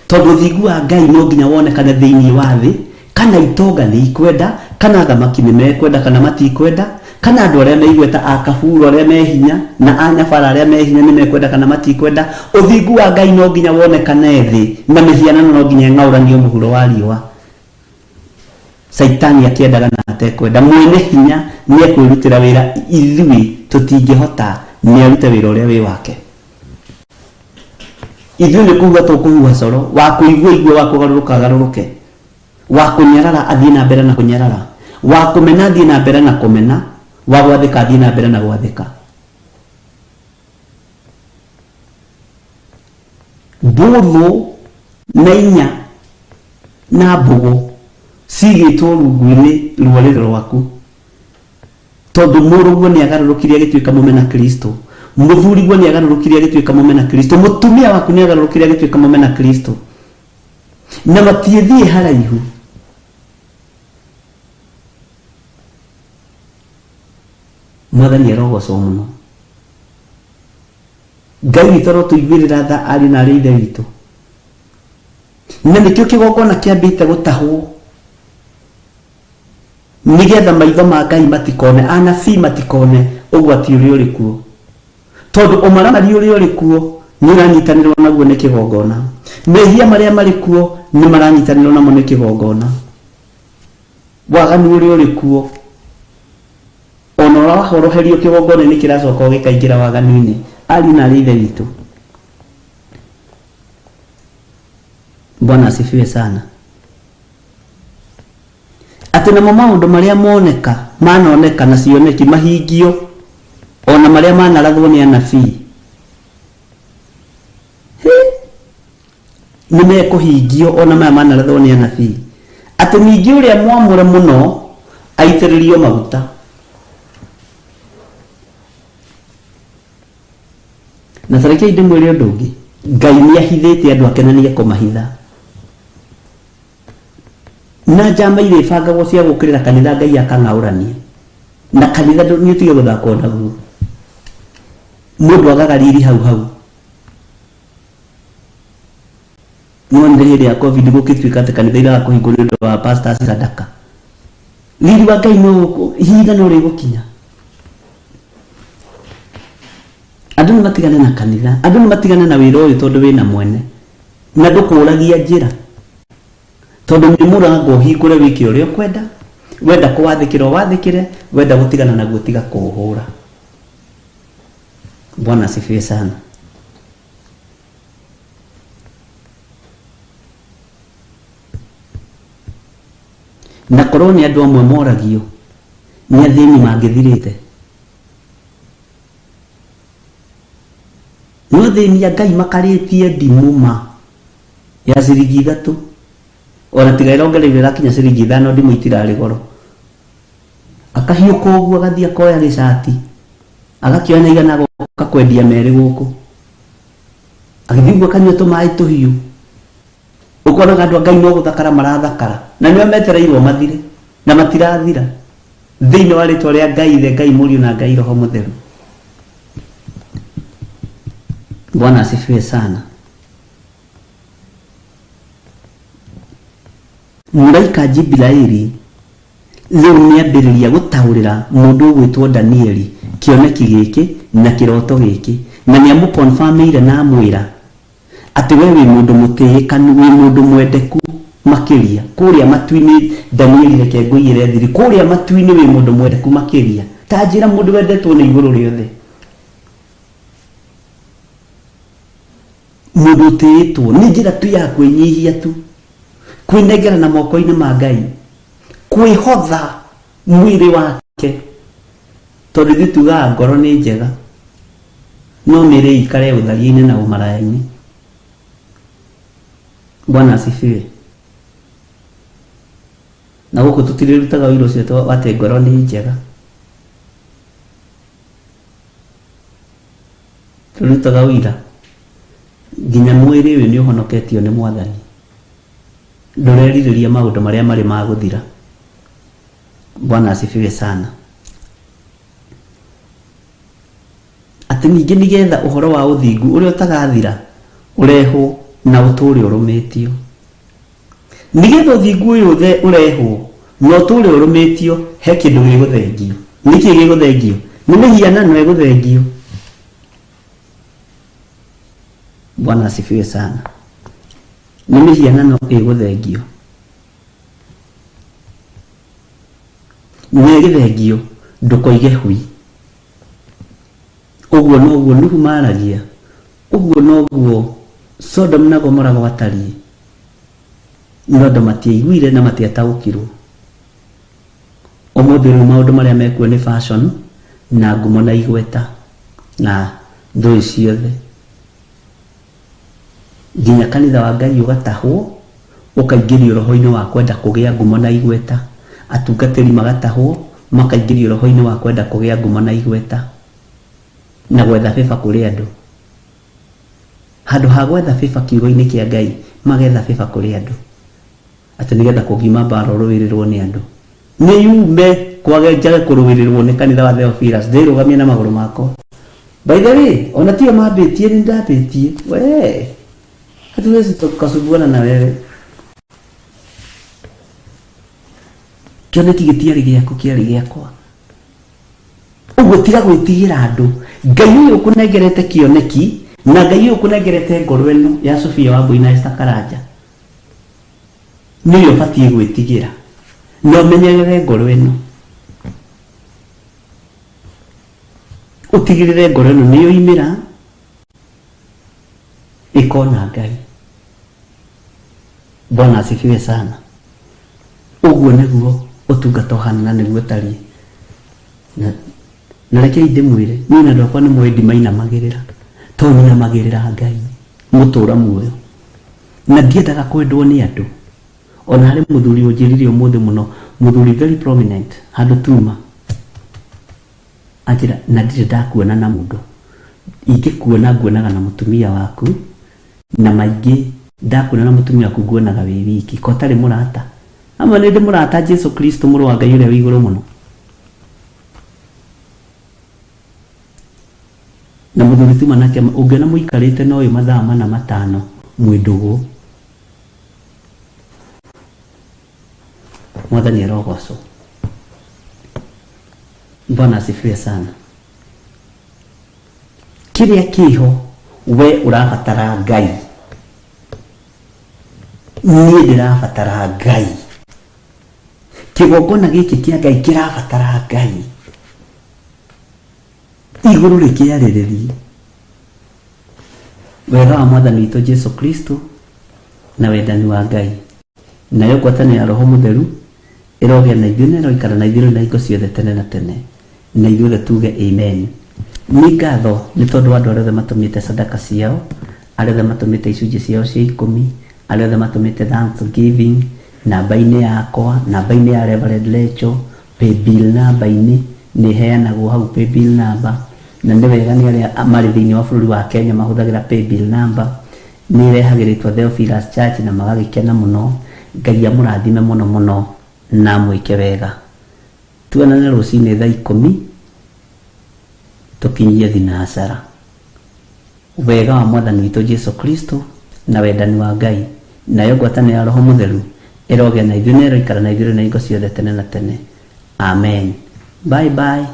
Tondũ ũthingu wa Ngai no nginya wonekane thĩinĩ wa thĩ, kana itonga nĩ ikwenda, kana athamaki nĩ mekwenda kana matikwenda, Kana andũ arĩa me igweta a kaburo arĩa me hinya na a nyabara arĩa me hinya nĩ mekwenda kana matikwenda, ũthingu wa Ngai no nginya wonekane thĩ na mĩhianano no nginya ĩng'aũranio mũhuro wa riũa. Caitani akĩendaga na atekwenda, mwene hinya nĩ ekwĩrutĩra wĩra, ithuĩ tũtingĩhota, nĩ arute wĩra ũrĩa wĩ wake. Ithuĩ nĩ kũhuha tũkũhuha coro, wa kũigua igue, wa kũgarũrũka agarũrũke, wa kũnyarara athiĩ na mbere na kũnyarara, wa kũmena athiĩ na mbere na kũmena, wa gwathĩka athiĩ na mbere na gwathĩka. Mbũthũ na inya na mbũgũ cigĩtwo rungu-inĩ rũrĩrĩ rwaku, tondũ mũrũguo nĩ agarũrũkire agĩtuĩka mũmena Kristo, mũthuriguo nĩ agarũrũkire agĩtuĩka mũmena Kristo, mũtumia waku nĩ agarũrũkire agĩtuĩka mũmena Kristo, na matiĩthiĩ haraihu. Mwathani arogocwo mũno. Ngai witũ arotũiguĩrĩra tha ariũ na aarĩ a Ithe witũ. Na nĩkĩo kĩgongona kĩambĩte gũtahwo nĩgetha maitho ma Ngai matikone, anabii matikone ũgwati ũrĩa ũrĩ kuo, tondũ ũmaramari ũrĩa ũrĩ kuo nĩ ũranyitanĩrwo naguo nĩ kĩgongona, mehia marĩa marĩ kuo nĩ maranyitanĩrwo namo nĩ kĩgongona, waganu ũrĩa ũrĩ kuo ona ũrahoroherio kĩgongona-inĩ kĩracoka gĩkaingĩra waganu-inĩ. Ariũ na aarĩ a Ithe witũ, Bwana asifiwe sana. Atĩ namo maũndũ marĩa moneka manoneka na cioneki mahingio, ona marĩa manarathwo nĩ anabii, Hĩ! nĩ mekũhingio, ona maya manarathwo nĩ anabii. Atĩ ningĩ ũrĩa mwamũre mũno aitĩrĩrio maguta. Na ta rekei ndĩmwĩre ũndũ ũngĩ, Ngai nĩ ahithĩte andũ ake na nĩ ekũmahitha. Na njama iria ibangagwo cia gũũkĩrĩra kanitha Ngai akang'aũrania. Na kanitha nĩ ũtige gũthakwo naguo. Mũndũ agaga riri hau hau. Nĩwonire hĩndĩ ya Covid gũgĩtuĩka atĩ kanitha iraga kũhingwo nĩ ũndũ wa pastors sadaka. Riri wa Ngai no ihinda no rĩgũkinya. Andũ nĩ matigane na kanitha, andũ nĩ matigane na wĩra ũyũ tondũ wĩna mwene na ndũkũragia njĩra, tondũ nĩ mũrango ũhingũre wĩke ũrĩa ũkwenda, wenda kũwathĩkĩra ũwathĩkĩre, wenda gũtigana naguo tiga kũũhũra. Bwana asifiwe sana. Na korwo nĩ andũ amwe moragio nĩ athĩni mangĩthirĩte. No athĩni a Ngai makarĩtie ndimũ ma ya ciringi ithatũ, ona tiga ĩrongereirwo ĩrakinya ciringi ithano, ndimũ itirarĩ goro. Akahiũka ũguo agathiĩ akoya gĩcati, agakĩoya na igana agoka kwendia merĩ gũkũ. Agĩthiĩ ũguo akanyua tũmaĩ tũhiũ. Ũkonaga andũ a Ngai no gũthakara marathakara, na nĩo metereirwo mathire, na matirathira. Thĩinĩ wa rĩtwa rĩa Ngai Ithe, Ngai Mũriũ na Ngai Roho Mũtheru. Bwana asifiwe sana. Mũraika Jibiraili rĩu nĩambĩrĩria gũtaũrĩra mũndũ ũgwĩtwo Danieli kĩoneki gĩkĩ na kĩroto gĩkĩ, na nĩamũkonfamĩire na amwĩra atĩ we wĩ mũndũ mũtĩĩkanu, wĩ mũndũ mwendeku makĩria kũrĩa matu-inĩ. Danieli, reke ngũiyĩre thiri, kũrĩa matu-inĩ wĩ mũndũ mwendeku makĩria. Ta njĩra mũndũ wendetwo nĩ igũrũ rĩothe, mũndũ ũtĩĩtwo nĩ njĩra tu ya kwĩnyihia tu, kwĩnengera na moko-inĩ ma Ngai, kwĩhotha mwĩrĩ wake, tondũ ithuĩ tugaga ngoro nĩ njega no mĩĩrĩ ĩikare ũtharia-inĩ na ũmaraya-inĩ. Bwana asifiwe. Na gũkũ tũtirĩrutaga ũira ũcio atĩ ngoro nĩ njega, tũrutaga ũira nginya mwĩrĩ ũyũ nĩ ũhonoketio nĩ Mwathani, ndũrerirĩria maũndũ marĩa marĩ ma gũthira. Bwana asifiwe sana. Atĩ ningĩ nĩgetha ũhoro wa ũthingu ũrĩa ũtagathira ũrehwo na ũtũũre ũrũmĩtio. Nĩgetha ũthingu ũyũ ũrehwo na ũtũũre ũrũmĩtio, he kĩndũ gĩgũthengio. Nĩkĩ gĩgũthengio? Nĩ mĩhianano ĩgũthengio. Bwana asifiwe sana. Nĩ mĩhianano ĩgũthengio. Na ĩgĩthengio ndũkoige hui. Ũguo noguo Nuhu maaragia, ũguo noguo Sodom na Gomora gwatariĩ. No andũ matiaiguire na matiataũkirwo. Ũmũthĩ rĩu maũndũ marĩa mekuo nĩ fashion na ngumo na igweta na thũĩ ciothe. Nginya kanitha wa Ngai ũgatahwo, ũkaingĩrio roho-inĩ wa kwenda kũgĩa ngumo na igweta. Atungatĩri magatahwo, makaingĩrio roho-inĩ wa kwenda kũgĩa ngumo na igweta na gwetha favor kũrĩ andũ. Handũ ha gwetha favor kiugo-inĩ kĩa Ngai, magetha favor kũrĩ andũ. Atĩ nĩgetha kũngiuma mbara ũrũĩrĩrwo nĩ andũ. Nĩ yume kwage njage kũrũĩrĩrwo nĩ kanitha wa Theophilus, ndĩrũgamie na magũrũ makwa. By the way, ona tiyo mambĩtie nĩ ndambĩtie. We, hatuwezi tukasumbuana na wewe. Kĩoneki gĩtiarĩ gĩaku, kĩarĩ gĩakwa. Ũguo tiga gwĩtigĩra andũ. Ngai ũyũ ũkũnengerete kĩoneki na Ngai ũyũ ũkũnengerete ngoro ĩno ya Sofia Wambui na Esther Karanja nĩwe ũbatiĩ gwĩtigĩra na ũmenyerere ngoro ĩno. Ũtigĩrĩre ngoro ĩno nĩ yoimĩra ĩkona Ngai. Bwana asifiwe sana. Ũguo nĩguo ũtungata ũhana na nĩguo ũtariĩ. Na, na rekei ndĩmwĩre, niĩ na andũ akwa nĩ moĩ ndimainamagĩrĩra, tondũ nyinamagĩrĩra Ngai mũtũra muoyo. Na ndiendaga kwendwo nĩ andũ. Ona harĩ mũthuri ũnjĩrire ũmũthĩ mũno, mũthuri very prominent, handũ tuma. Anjĩra, na ndirĩ ndakuona na mũndũ. Ingĩkuona nguonaga na mũtumia waku, na maingĩ ndakuona na mũtumia waku nguonaga wĩ wiki, ko ũtarĩ mũrata. Amwe nĩ ndĩ mũrata Jesu Kristo mũrũ wa Ngai ũrĩa wĩ igũrũ mũno. Na mũthuri tuma nake ũngĩona mũikarĩte na ũyũ mathaa mana matano mwĩ ndũgũ. Mwathani arogocwo. Bwana asifiwe sana. Kĩrĩa kĩho we ũrabatara Ngai, niĩ ndĩrabatara Ngai, kĩgongona gĩkĩ kĩa Ngai kĩrabatara Ngai, igũrũ rĩkĩarĩrĩrie wega wa Mwathani witũ Jesu Kristo na wendani wa Ngai, nayo ngwatanĩro ya Roho Mũtheru ĩrogĩa na ithuĩ na ĩroikara na ithuĩ rĩu na hingo ciothe tene na tene. Na ithuothe tuge amen. Nĩ ngatho nĩ tondũ wa andũ arĩa othe matũmĩte sadaka ciao, arĩa othe matũmĩte icunjĩ ciao cia ikũmi, arĩa othe matũmĩte thanksgiving, namba-inĩ yakwa, namba-inĩ ya Reverend Lecho, paybill namba-inĩ, nĩ ĩheanagwo hau paybill number, na nĩ wega nĩ arĩa marĩ thĩinĩ wa bũrũri wa Kenya mahũthagĩra paybill number, nĩ ĩrehagĩrĩtwo Theophilus Church na magagĩkena mũno. Ngai amũrathime mũno mũno na amwĩke wega. Tuonane rũcinĩ thaa ikũmi tũkinyie thinacara. Wega wa Mwathani witũ Jesu Kristo na wendani wa Ngai nayo ngwatanĩro ya Roho Mũtheru ĩrogĩa na ithuĩ na ĩroikara na ithuĩ rĩu na hingo ciothe tene na tene. Amen. Bye bye.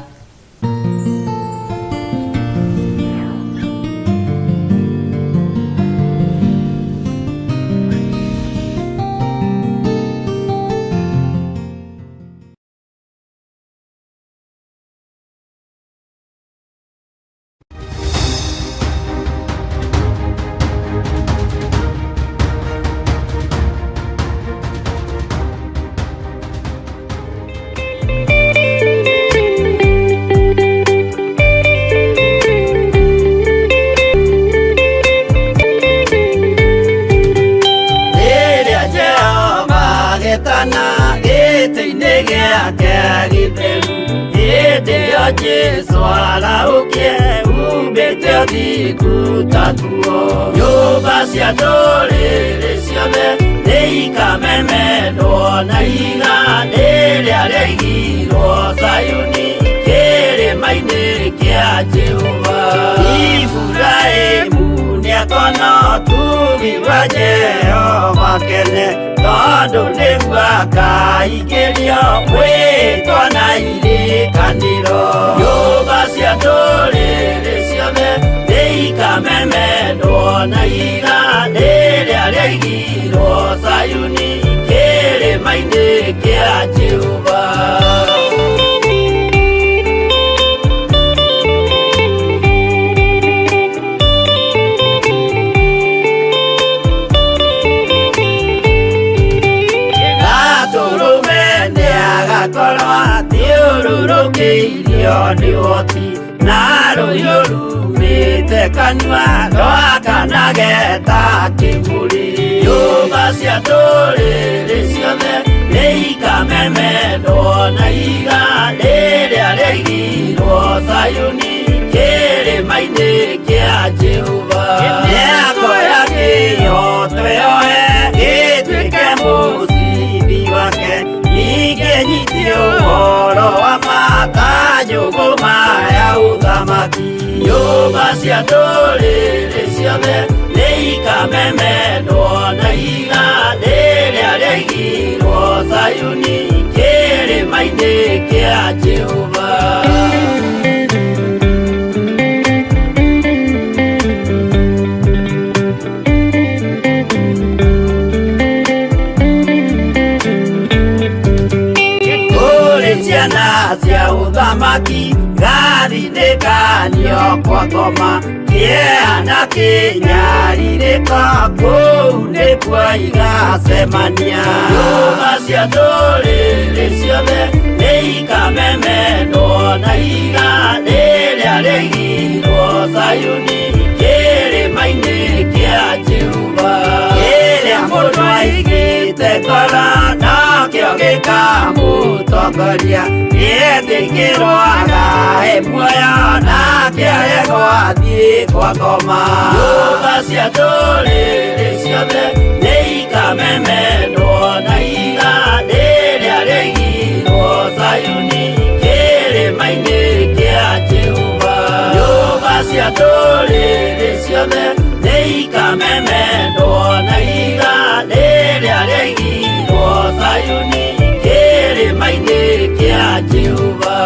Rĩrĩa Jehova agetana gĩtĩ-inĩ gĩake gĩtheru, hĩndĩ ĩyo Jesũ arahũkie umbĩte ũthingu ta nguo. Nyũmba cia ndũrĩrĩ ciothe nĩikamemendwo na ihiga rĩrĩa rĩaigirwo Zayuni kĩrĩma-inĩ kĩa Jehova. Iburahĩmu nĩakona ũtugi wa Jehova kene, tondũ nĩguo akaingĩrio mwĩtwa na irĩkanĩro. Zayuni kĩrĩma-inĩ kĩa Jehova. Gatũrũme nĩagakorwo athiũrũrũkĩirio nĩ ũhoti na rũhiũ rumĩte kanua rwakanage ta kĩburi. Nyũmba cia ndũrĩrĩ ciothe nĩikamemendwo na ihiga rĩrĩa rĩaigirwo Zayuni kĩrĩma-inĩ kĩa Jehova. Mĩako ya kĩhooto yoe ĩtuĩke mũcibi wake, ningĩ nyite ũhoro wa ma ta njũgũma ya ũthamaki. Nyũmba cia ndũrĩrĩ ciothe nĩikamemendwo na ihiga rĩrĩa rĩaigirwo Zayuni kĩrĩma-inĩ kĩa Jehova. Kũrĩ ciana cia ũthamaki gathinĩkanio kwa ngoma, kĩeha na kĩnyarirĩko kũu nĩkuo igacemania. Nyũmba cia ndũrĩrĩ ciothe nĩikamemendwo na ihiga rĩrĩa rĩaigirwo Zayuni kĩrĩma-inĩ kĩa Jehova. Kĩrĩa mũndũ aigĩte ngoro nokĩo gĩkamũtongoria, nĩetĩkĩrwo agae muoyo nake aregwo athiĩ kwa ngoma. Nyũmba cia ndũrĩrĩ ciothe nĩikamemendwo na ihiga rĩrĩa rĩaigirwo Zayuni kĩrĩma-inĩ kĩa Jehova. Nyũmba cia ndũrĩrĩ ciothe nĩikamemendwo na ihiga rĩrĩa rĩaigirwo Zayuni kĩrĩma-inĩ kĩa Jehova.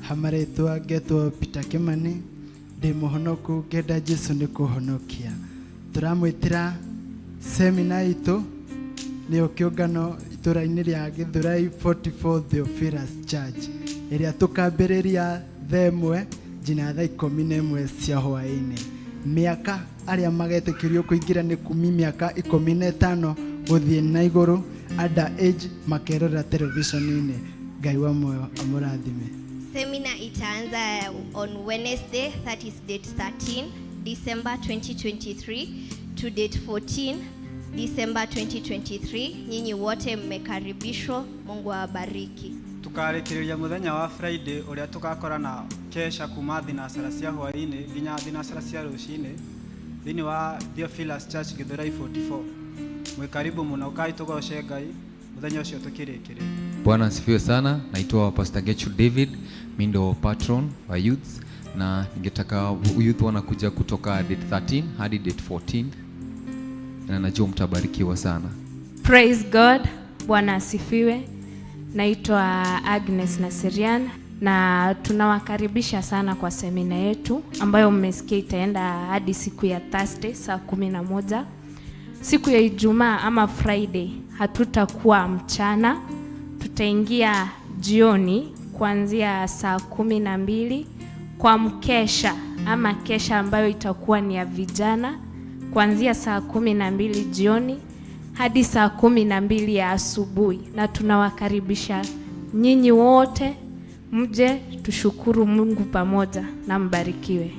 Hamarĩtwa ngetwo Peter Kimani, ndĩ mũhonoku ngenda Jesu nĩ kũhonokia. Tũramwĩtĩra semina itũ nĩyo kĩũngano itũra-inĩ rĩa Gĩthũrai 44 Theophilus Church, ĩrĩa tũkambĩrĩria thaa 1 nginya thaa 11 cia hwaĩ-inĩ. Mĩaka arĩa magetĩkĩrio kũingĩra nĩ kumi mĩaka 15 gũthiĩ na igũrũ, under age makerora television-inĩ. Ngai wa muoyo amũrathime. Seminar itaanza on Wednesday, that is date 13 December 2023 to date 14 December 2023. Nyinyi wote mmekaribishwa. Mungu awabariki. Tukarĩkĩrĩria mũthenya wa Friday ũrĩa tũgakorana kesha kuma thinacara cia hwaĩ-inĩ nginya thinacara cia rũcinĩ thĩinĩ wa Theophilus Church Gĩthũrai 44. Mwĩ karibu mũno, ũkai tũgoce Ngai mũthenya ũcio tũkĩrĩkĩrĩria. Bwana asifiwe sana. Naitwa Pastor Gechu David, mi ndo patron wa youths, na ningetaka youth wanakuja kutoka date 13 hadi date 14, na najua mtabarikiwa sana. Praise God. Bwana asifiwe. Naitwa Agnes Naserian na tunawakaribisha sana kwa semina yetu ambayo mmesikia itaenda hadi siku ya Thursday saa 11. Siku ya Ijumaa ama Friday hatutakuwa mchana, tutaingia jioni kuanzia saa 12 kwa mkesha ama kesha ambayo itakuwa ni ya vijana kuanzia saa 12 jioni hadi saa 12 ya asubuhi, na tunawakaribisha nyinyi wote mje tushukuru Mungu pamoja na mbarikiwe.